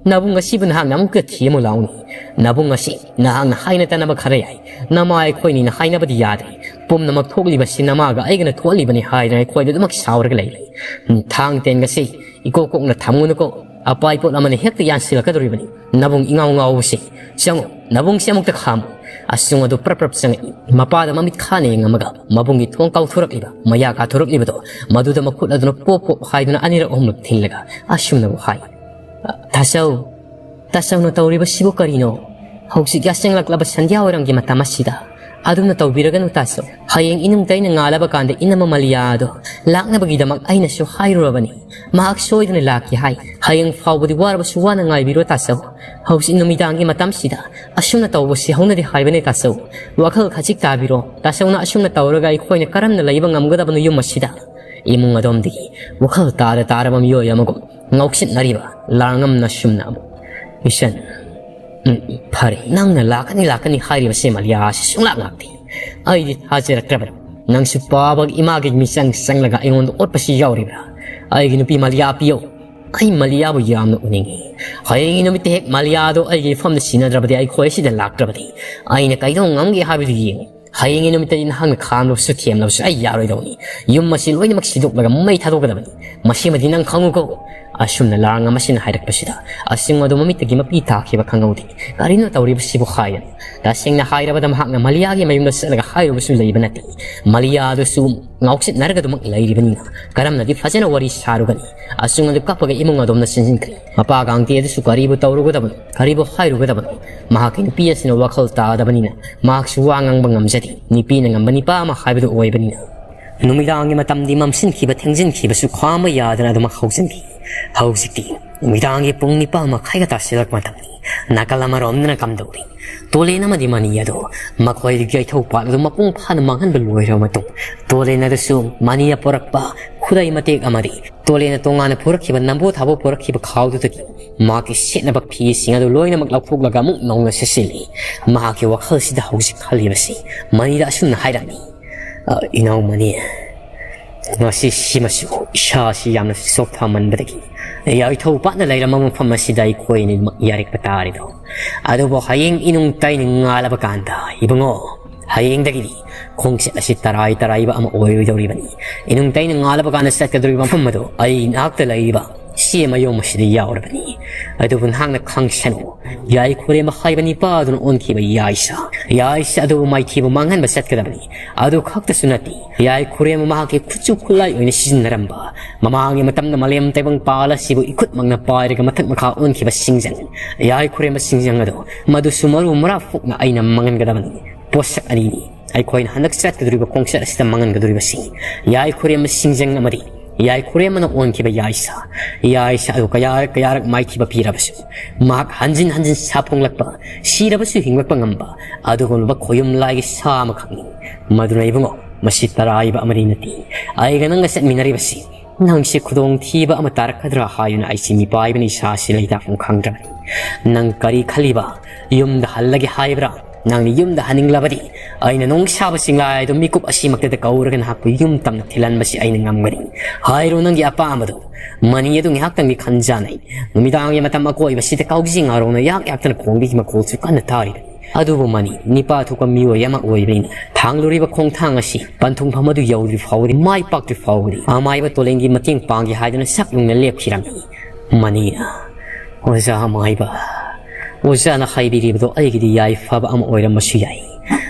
ꯅꯕꯨꯡ ꯑꯁꯤꯕꯨ ꯅꯍꯥꯛꯅ ꯑꯃꯨꯛꯀ ꯊꯤꯃꯨ ꯂꯥꯎꯅꯦ꯫ ꯅꯕꯨꯡ ꯑꯁꯤ ꯅꯍꯥꯛꯅ ꯍꯥꯏꯅ ꯇꯅꯕ ꯈꯔ ꯌꯥꯏ꯫ ꯅꯃꯥ ꯑꯩꯈꯣꯏꯅꯤꯅ ꯍꯥꯏꯅꯕꯗꯤ ꯌꯥꯗ꯭ꯔꯦ꯫ ꯄꯨꯝꯅꯃꯛ ꯊꯣꯛꯂꯤꯕꯁꯤ ꯅꯃꯥꯒ ꯑꯩꯒꯅ ꯊꯣꯛꯍꯜꯂꯤꯕꯅꯤ ꯍꯥꯏꯗꯅ ꯑꯩꯈꯣꯏꯗ ꯑꯗꯨꯃꯛ ꯁꯥꯎꯔꯒ ꯂꯩꯔꯦ꯫ ꯎꯝ, ꯊꯥꯡ ꯇꯦꯟꯒꯁꯤ ꯏꯀꯣꯛ ꯀꯣꯛꯅ ꯊꯝꯒꯅꯨꯀꯣ꯫ ꯑꯄꯥꯏ ꯄꯣꯠ ꯑꯃꯅ ꯍꯦꯛꯇ ꯌꯥꯟꯁꯤꯜꯂꯛꯀꯗꯧꯔꯤꯕꯅꯤ꯫ ꯅꯕꯨꯡ ꯏꯉꯥꯎ ꯉꯥꯎꯕꯁꯦ, ꯆꯪꯉꯨ, ꯅꯕꯨꯡꯁꯦ ꯑꯃꯨꯛꯇ ꯈꯥꯝꯃꯨ꯫ ꯑꯁꯨꯡ ꯑꯗꯨ ꯄ꯭ꯔꯞ ꯄ꯭ꯔꯞ ꯆꯪꯉꯛꯏ꯫ ꯃꯄꯥꯗ ꯃꯃꯤꯠ ꯈꯥꯅ ꯌꯦꯡꯉꯝꯃꯒ ꯃꯕꯨꯡꯒꯤ ꯊꯣꯡ ꯀꯥꯎꯊꯣꯔꯛꯂꯤꯕ, ꯃꯌꯥ ꯀꯥꯊꯣꯔꯛꯂꯤꯕꯗꯣ, ꯃꯗꯨꯗ ꯃꯈꯨꯠ ꯑꯗꯨꯅ ꯄꯣꯞ ꯄꯣꯞ ꯍꯥꯏꯗꯨꯅ ꯑꯅꯤꯔꯛ ꯑꯍꯨꯝꯂꯛ ꯊꯤꯜꯂꯒ ꯑꯁꯨꯝꯅꯕꯨ ꯍꯥꯏ, "ꯇꯥꯆꯧ, ꯇꯥꯆꯧꯅ ꯇꯧꯔꯤꯕꯁꯤꯕꯨ ꯀꯔꯤꯅꯣ? ꯍꯧꯖꯤꯛ ꯌꯥꯆꯪꯂꯛꯂꯕ ꯁꯟꯙ꯭ꯌꯥ ꯋꯥꯏꯔꯝꯒꯤ ꯃꯇꯝ ꯑꯁꯤꯗ ꯑꯗꯨꯝꯅ ꯇꯧꯕꯤꯔꯒꯅꯨ ꯇꯥꯆꯧ꯫ ꯍꯌꯦꯡ ꯏꯅꯨꯡ ꯇꯩꯅ ꯉꯥꯜꯂꯕ ꯀꯥꯟꯗ ꯏꯅꯝꯃ ꯃꯂꯤꯌꯥ ꯑꯗꯣ ꯂꯥꯛꯅꯕꯒꯤꯗꯃꯛ ꯑꯩꯅꯁꯨ ꯍꯥꯏꯔꯨꯔꯕꯅꯤ꯫ ꯃꯍꯥꯛ ꯁꯣꯏꯗꯅ ꯂꯥꯛꯀꯦ ꯍꯥꯏ꯫ ꯍꯌꯦꯡ ꯐꯥꯎꯕꯗꯤ ꯋꯥꯔꯕꯁꯨ ꯋꯥꯅ ꯉꯥꯏꯕꯤꯔꯣ ꯇꯥꯆꯧ꯫ ꯍꯧꯖꯤꯛ ꯅꯨꯃꯤꯗꯥꯡꯒꯤ ꯃꯇꯝꯁꯤꯗ ꯑꯁꯨꯝꯅ ꯇꯧꯕꯁꯤ ꯍꯧꯅꯗꯦ ꯍꯥꯏꯕꯅꯦ ꯇꯥꯆꯧ꯫ ꯋꯥꯈꯜ ꯈꯖꯤꯛ ꯇꯥꯕꯤꯔꯣ꯫ ꯇꯥꯆꯧꯅ ꯑꯁꯨꯝꯅ ꯇꯧꯔꯒ ꯑꯩꯈꯣꯏꯅ ꯀꯔꯝꯅ ꯂꯩꯕ ꯉꯝꯒꯗꯕꯅꯣ ꯌꯨꯝ ꯑꯁꯤꯗ?" ꯏꯃꯨꯡ ꯑꯗꯣꯝꯗꯒꯤ ꯋꯥꯈꯜ ꯇꯥꯗ ꯇꯥꯔꯕ ꯃꯤꯑꯣꯏ ꯑꯃꯒꯨꯝ ꯉꯥꯎꯁꯤꯟꯅꯔꯤꯕ ꯂꯥꯡꯉꯝꯅ ꯁꯨꯝꯅ ꯑꯃꯨꯛ, "ꯏꯆꯟ, ꯎꯝ, ꯐꯔꯦ, ꯅꯪꯅ ꯂꯥꯛꯀꯅꯤ ꯂꯥꯛꯀꯅꯤ ꯍꯥꯏꯔꯤꯕꯁꯦ ꯃꯂꯤꯌꯥꯁꯤ ꯁꯨꯡꯂꯥꯛ ꯂꯥꯛꯇꯦ꯫ ꯑꯩꯗꯤ ꯊꯥꯖꯔꯛꯇ꯭ꯔꯕꯅꯤ꯫ ꯅꯪꯁꯨ ꯄꯥꯕꯒꯤ ꯏꯃꯥꯒꯤ ꯃꯤꯆꯪ ꯆꯪꯂꯒ ꯑꯩꯉꯣꯟꯗ ꯑꯣꯠꯄꯁꯤ ꯌꯥꯎꯔꯤꯕ꯭ꯔꯥ? ꯑꯩꯒꯤ ꯅꯨꯄꯤ ꯃꯂꯤꯌꯥ ꯄꯤꯌꯧ꯫ ꯑꯩ ꯃꯂꯤꯌꯥꯕꯨ ꯌꯥꯝꯅ ꯎꯅꯤꯡꯉꯤ꯫ ꯍꯌꯦꯡꯒꯤ ꯅꯨꯃꯤꯠꯇ ꯍꯦꯛ ꯃꯂꯤꯌꯥꯗꯣ ꯑꯩꯒꯤ ꯏꯐꯝꯗ ꯁꯤꯟꯅꯗ꯭ꯔꯕꯗꯤ, ꯑꯩꯈꯣꯏ ꯑꯁꯤꯗ ꯂꯥꯛꯇ꯭ꯔꯕꯗꯤ, ꯑꯩꯅ ꯀꯩꯗꯧ ꯉꯝꯒꯦ ꯍꯥꯏꯕꯗꯨ ꯌꯦꯡꯉꯨ꯫ ꯍꯌꯦꯡꯒꯤ ꯅꯨꯃꯤꯠꯇꯗꯤ ꯅꯍꯥꯛꯅ ꯈꯥꯝꯂꯕꯁꯨ ꯊꯦꯝꯂꯕꯁꯨ ꯑꯩ ꯌꯥꯔꯣꯏꯗꯧꯅꯤ꯫ ꯌꯨꯝ ꯑꯁꯤ ꯂꯣꯏꯅꯃꯛ ꯁꯤꯗꯣꯛꯂꯒ ꯃꯩ ꯊꯥꯗꯣꯛꯀꯗꯕꯅꯤ꯫ ꯃꯁꯤꯃꯗꯤ ꯅꯪ ꯈꯪꯉꯨꯀꯣ꯫" ꯑꯁꯨꯝꯅ ꯂꯥꯡ ꯑꯃꯁꯤꯅ ꯍꯥꯏꯔꯛꯄꯁꯤꯗ ꯑꯁꯤꯡ ꯑꯗꯨ ꯃꯃꯤꯠꯇꯒꯤ ꯃꯄꯤ ꯇꯥꯈꯤꯕ ꯈꯪꯍꯧꯗꯦ꯫ "ꯀꯔꯤꯅꯣ ꯇꯧꯔꯤꯕꯁꯤꯕꯨ?" ꯍꯥꯏꯗꯅ ꯇꯁꯦꯡꯅ ꯍꯥꯏꯔꯕꯗ ꯃꯍꯥꯛꯅ ꯃꯂꯤꯌꯥꯒꯤ ꯃꯌꯨꯝꯗ ꯆꯠꯂꯒ ꯍꯥꯏꯔꯨꯕꯁꯨ ꯂꯩꯕ ꯅꯠꯇꯦ꯫ ꯃꯂꯤꯌꯥ ꯑꯗꯨꯁꯨ ꯉꯥꯎꯁꯤꯟꯅꯔꯒ ꯑꯗꯨꯃꯛ ꯂꯩꯔꯤꯕꯅꯤꯅ ꯀꯔꯝꯅꯗꯤ ꯐꯖꯅ ꯋꯥꯔꯤ ꯁꯥꯔꯨꯒꯅꯤ? ꯑꯁꯨꯡ ꯑꯗꯨ ꯀꯞꯄꯒ ꯏꯃꯨꯡ ꯑꯗꯣꯝꯗ ꯆꯦꯟꯁꯤꯟꯈ꯭ꯔꯦ꯫ ꯃꯄꯥ ꯀꯥꯡꯇꯤ ꯑꯗꯨꯁꯨ ꯀꯔꯤꯕꯨ ꯇꯧꯔꯨꯒꯗꯕꯅꯣ, ꯀꯔꯤꯕꯨ ꯍꯥꯏꯔꯨꯒꯗꯕꯅꯣ? ꯃꯍꯥꯛꯀꯤ ꯅꯨꯄꯤ ꯑꯁꯤꯅ ꯋꯥꯈꯜ ꯇꯥꯗꯕꯅꯤꯅ ꯃꯍꯥꯛꯁꯨ ꯋꯥ ꯉꯥꯡꯕ ꯉꯝꯖꯗꯦ꯫ ꯅꯨꯄꯤꯅ ꯉꯝꯕ ꯅꯤꯄꯥ ꯑꯃ ꯍꯥꯏꯕꯗꯨ ꯑꯣꯏꯕꯅꯤꯅ꯫ ꯅꯨꯃꯤꯗꯥꯡꯒꯤ ꯃꯇꯝꯗꯤ ꯃꯝꯁꯤꯟꯈꯤꯕ, ꯊꯦꯡꯖꯤꯟꯈꯤꯕꯁꯨ ꯈꯥꯝꯕ ꯌꯥꯗꯅ ꯑꯗꯨꯃꯛ ꯍꯧꯖꯤꯟꯈꯤ꯫ ꯍꯧꯖꯤꯛꯇꯤ ꯅꯨꯃꯤꯗꯥꯡꯒꯤ ꯄꯨꯡ ꯅꯤꯄꯥꯟ ꯃꯈꯥꯏꯒ ꯇꯥꯁꯤꯜꯂꯛꯄ ꯃꯇꯝꯅꯤ꯫ ꯅꯥꯀꯜ ꯑꯃꯔꯣꯝꯗꯅ ꯀꯝꯗꯧꯔꯤ? ꯇꯣꯂꯦꯟ ꯑꯃꯗꯤ ꯃꯅꯤ ꯑꯗꯨ ꯃꯈꯣꯏꯒꯤ ꯌꯩꯊꯧ ꯄꯥꯠ ꯑꯗꯨ ꯃꯄꯨꯡ ꯐꯥꯅ ꯃꯥꯡꯍꯟꯕ ꯂꯣꯏꯔꯕ ꯃꯇꯨꯡ, ꯇꯣꯂꯦꯟ ꯑꯗꯨꯁꯨ ꯃꯅꯤꯅ ꯄꯨꯔꯛꯄ ꯈꯨꯗꯩ ꯃꯇꯦꯛ ꯑꯃꯗꯤ ꯇꯣꯂꯦꯟꯅ ꯇꯣꯉꯥꯟꯅ ꯄꯨꯔꯛꯈꯤꯕ ꯅꯝꯕꯣ ꯊꯥꯕꯣ ꯄꯨꯔꯛꯈꯤꯕ ꯈꯥꯎꯗꯨꯗꯒꯤ ꯃꯍꯥꯛꯀꯤ ꯁꯦꯠꯅꯕ ꯐꯤꯁꯤꯡ ꯑꯗꯨ ꯂꯣꯏꯅꯃꯛ ꯂꯧꯊꯣꯛꯂꯒ ꯑꯃꯨꯛ ꯅꯧꯅ ꯁꯦꯠꯆꯤꯜꯂꯤ꯫ ꯃꯍꯥꯛꯀꯤ ꯋꯥꯈꯜꯁꯤꯗ ꯍꯧꯖꯤꯛ ꯈꯜꯂꯤꯕꯁꯤ ꯃꯅꯤꯗ ꯑꯁꯨꯝꯅ ꯍꯥꯏꯔꯝꯃꯤ, "ꯑ, ꯏꯅꯥꯎ ꯃꯅꯤ, ꯉꯁꯤ ꯁꯤꯃꯁꯨ ꯏꯁꯥꯁꯤ ꯌꯥꯝꯅ ꯆꯣꯛꯊꯃꯟꯕꯗꯒꯤ ꯌꯥꯏꯊꯧ ꯄꯥꯠꯅ ꯂꯩꯔꯝꯕ ꯃꯐꯝ ꯑꯁꯤꯗ ꯑꯩꯈꯣꯏ ꯑꯅꯤꯃꯛ ꯌꯥꯔꯛꯄ ꯇꯥꯔꯦꯗꯣ꯫ ꯑꯗꯨꯕꯨ ꯍꯌꯦꯡ ꯏꯅꯨꯡ ꯇꯩꯅ ꯉꯥꯜꯂꯕ ꯀꯥꯟꯗ, ꯏꯕꯨꯡꯉꯣ, ꯍꯌꯦꯡꯗꯒꯤꯗꯤ ꯈꯣꯡꯆꯠ ꯑꯁꯤ ꯇꯔꯥꯏ ꯇꯔꯥꯏꯕ ꯑꯃ ꯑꯣꯏꯔꯣꯏꯗꯧꯔꯤꯕꯅꯤ꯫ ꯏꯅꯨꯡ ꯇꯩꯅ ꯉꯥꯜꯂꯕ ꯀꯥꯟꯗ ꯆꯠꯀꯗꯧꯔꯤꯕ ꯃꯐꯝ ꯑꯗꯨ ꯑꯩ ꯏꯅꯥꯛꯇ ꯂꯩꯔꯤꯕ ꯁꯤ ꯃꯌꯣꯝ ꯑꯁꯤꯗ ꯌꯥꯎꯔꯕꯅꯤ꯫ ꯑꯗꯨꯕꯨ ꯅꯍꯥꯛꯅ ꯈꯪꯁꯅꯨ, ꯌꯥꯏꯈꯨꯔꯦꯝꯕ ꯍꯥꯏꯕ ꯅꯤꯄꯥ ꯑꯗꯨꯅ ꯑꯣꯟꯈꯤꯕ ꯌꯥꯏꯁꯥ, ꯌꯥꯏꯁꯥ ꯑꯗꯨꯕꯨ ꯃꯥꯏꯊꯤꯕ ꯃꯥꯡꯍꯟꯕ ꯆꯠꯀꯗꯕꯅꯤ꯫ ꯑꯗꯨ ꯈꯛꯇꯁꯨ ꯅꯠꯇꯦ, ꯌꯥꯏꯈꯨꯔꯦꯝꯕ ꯃꯍꯥꯛꯀꯤ ꯈꯨꯠꯁꯨ ꯈꯨꯠꯂꯥꯏ ꯑꯣꯏꯅ ꯁꯤꯖꯤꯟꯅꯔꯝꯕ, ꯃꯃꯥꯡꯒꯤ ꯃꯇꯝꯗ ꯃꯥꯂꯦꯝ ꯇꯥꯏꯕꯪ ꯄꯥꯜ ꯑꯁꯤꯕꯨ ꯏꯈꯨꯠꯃꯛꯅ ꯄꯥꯏꯔꯒ ꯃꯊꯛ ꯃꯈꯥ ꯑꯣꯟꯈꯤꯕ ꯁꯤꯡꯖꯪ, ꯌꯥꯏꯈꯨꯔꯦꯝꯕ ꯁꯤꯡꯖꯪ ꯑꯗꯨ, ꯃꯗꯨꯁꯨ ꯃꯔꯨ ꯃꯔꯥ ꯐꯨꯛꯅ ꯑꯩꯅ ꯃꯥꯡꯍꯟꯒꯗꯕꯅꯤ꯫ ꯄꯣꯠꯁꯛ ꯑꯅꯤꯅꯤ ꯑꯩꯈꯣꯏꯅ ꯍꯟꯗꯛ ꯆꯠꯀꯗꯧꯔꯤꯕ ꯈꯣꯡꯆꯠ ꯑꯁꯤꯗ ꯃꯥꯡꯍꯟꯒꯗꯧꯔꯤꯕꯁꯤ꯫ ꯌꯥꯏꯈꯨꯔꯦꯝꯕ ꯁꯤꯡꯖꯪ ꯑꯃꯗꯤ ꯌꯥꯏꯈꯨꯔꯦꯝꯕꯅ ꯑꯣꯟꯈꯤꯕ ꯌꯥꯏꯁꯥ꯫ ꯌꯥꯏꯁꯥ ꯑꯗꯨ ꯀꯌꯥꯔꯛ ꯀꯌꯥꯔꯛ ꯃꯥꯏꯊꯤꯕ ꯄꯤꯔꯕꯁꯨ, ꯃꯍꯥꯛ ꯍꯟꯖꯤꯟ ꯍꯟꯖꯤꯟ ꯁꯥꯐꯣꯡꯂꯛꯄ, ꯁꯤꯔꯕꯁꯨ ꯍꯤꯡꯂꯛꯄ ꯉꯝꯕ ꯑꯗꯨꯒꯨꯝꯂꯕ ꯈꯣꯌꯨꯝ ꯂꯥꯏꯒꯤ ꯁꯥ ꯑꯃꯈꯛꯅꯤ꯫ ꯃꯗꯨꯅ ꯏꯕꯨꯡꯉꯣ, ꯃꯁꯤ ꯇꯔꯥꯏꯕ ꯑꯃꯗꯤ ꯅꯠꯇꯦ꯫ ꯑꯩꯒ ꯅꯪꯒ ꯆꯠꯃꯤꯟꯅꯔꯤꯕꯁꯤ, ꯅꯪꯁꯤ ꯈꯨꯗꯣꯡꯊꯤꯕ ꯑꯃ ꯇꯥꯔꯛꯀꯗ꯭ꯔꯥ ꯍꯥꯏꯗꯨꯅ ꯑꯩꯁꯤ ꯃꯤꯄꯥꯏꯕꯅ ꯏꯁꯥꯁꯤ ꯂꯩꯇꯥꯐꯝ ꯈꯪꯗ꯭ꯔꯕꯅꯤ꯫ ꯅꯪ ꯀꯔꯤ ꯈꯜꯂꯤꯕ? ꯌꯨꯝꯗ ꯍꯜꯂꯒꯦ ꯍꯥꯏꯕ꯭ꯔꯥ? ꯅꯪꯅ ꯌꯨꯝꯗ ꯍꯟꯅꯤꯡꯂꯕꯗꯤ, ꯑꯩꯅ ꯅꯣꯡ ꯁꯥꯕ ꯆꯤꯡꯂꯥꯏꯗꯨ ꯃꯤꯀꯨꯞ ꯑꯁꯤꯃꯛꯇꯗ ꯀꯧꯔꯒ ꯅꯍꯥꯛꯄꯨ ꯌꯨꯝ ꯇꯝꯅ ꯊꯤꯜꯍꯟꯕꯁꯤ ꯑꯩꯅ ꯉꯝꯒꯅꯤ꯫ ꯍꯥꯏꯔꯣ ꯅꯪꯒꯤ ꯑꯄꯥꯝꯕꯗꯨ꯫ ꯃꯅꯤ ꯑꯗꯨ ꯉꯥꯏꯍꯥꯛꯇꯪꯗꯤ ꯈꯟꯖꯥꯅꯩ꯫ ꯅꯨꯃꯤꯗꯥꯡꯒꯤ ꯃꯇꯝ ꯑꯀꯣꯏꯕꯁꯤꯗ ꯀꯥꯎꯖꯤ ꯉꯥꯔꯧꯅ ꯌꯥꯛ ꯌꯥꯛꯇꯅ ꯈꯣꯡꯕꯒꯤ ꯃꯈꯣꯜꯁꯨ ꯀꯟꯅ ꯇꯥꯔꯤꯕꯅꯤ꯫ ꯑꯗꯨꯕꯨ ꯃꯅꯤ, ꯅꯤꯄꯥ ꯊꯣꯛꯄ ꯃꯤꯑꯣꯏ ꯑꯃ ꯑꯣꯏꯕꯅꯤꯅ, ꯊꯥꯡꯂꯨꯔꯤꯕ ꯈꯣꯡꯊꯥꯡ ꯑꯁꯤ ꯄꯟꯊꯨꯡꯐꯝ ꯑꯗꯨ ꯌꯧꯗ꯭ꯔꯤ ꯐꯥꯎꯕꯗꯤ, ꯃꯥꯏ ꯄꯥꯛꯇ꯭ꯔꯤ ꯐꯥꯎꯕꯗꯤ, ꯑꯃꯥꯏꯕ ꯇꯣꯂꯦꯟꯒꯤ ꯃꯇꯦꯡ ꯄꯥꯡꯒꯦ ꯍꯥꯏꯗꯨꯅ ꯁꯛ ꯌꯨꯡꯅ ꯂꯦꯞꯈꯤꯔꯝꯃꯤ꯫ ꯃꯅꯤꯅ, "ꯑꯣꯖꯥ ꯑꯃꯥꯏꯕ, ꯑꯣꯖꯥꯅ ꯍꯥꯏꯕꯤꯔꯤꯕꯗꯣ ꯑꯩꯒꯤꯗꯤ ꯌꯥꯏꯐꯕ ꯑꯃ ꯑꯣꯏꯔꯝꯕꯁꯨ ꯌꯥꯏ꯫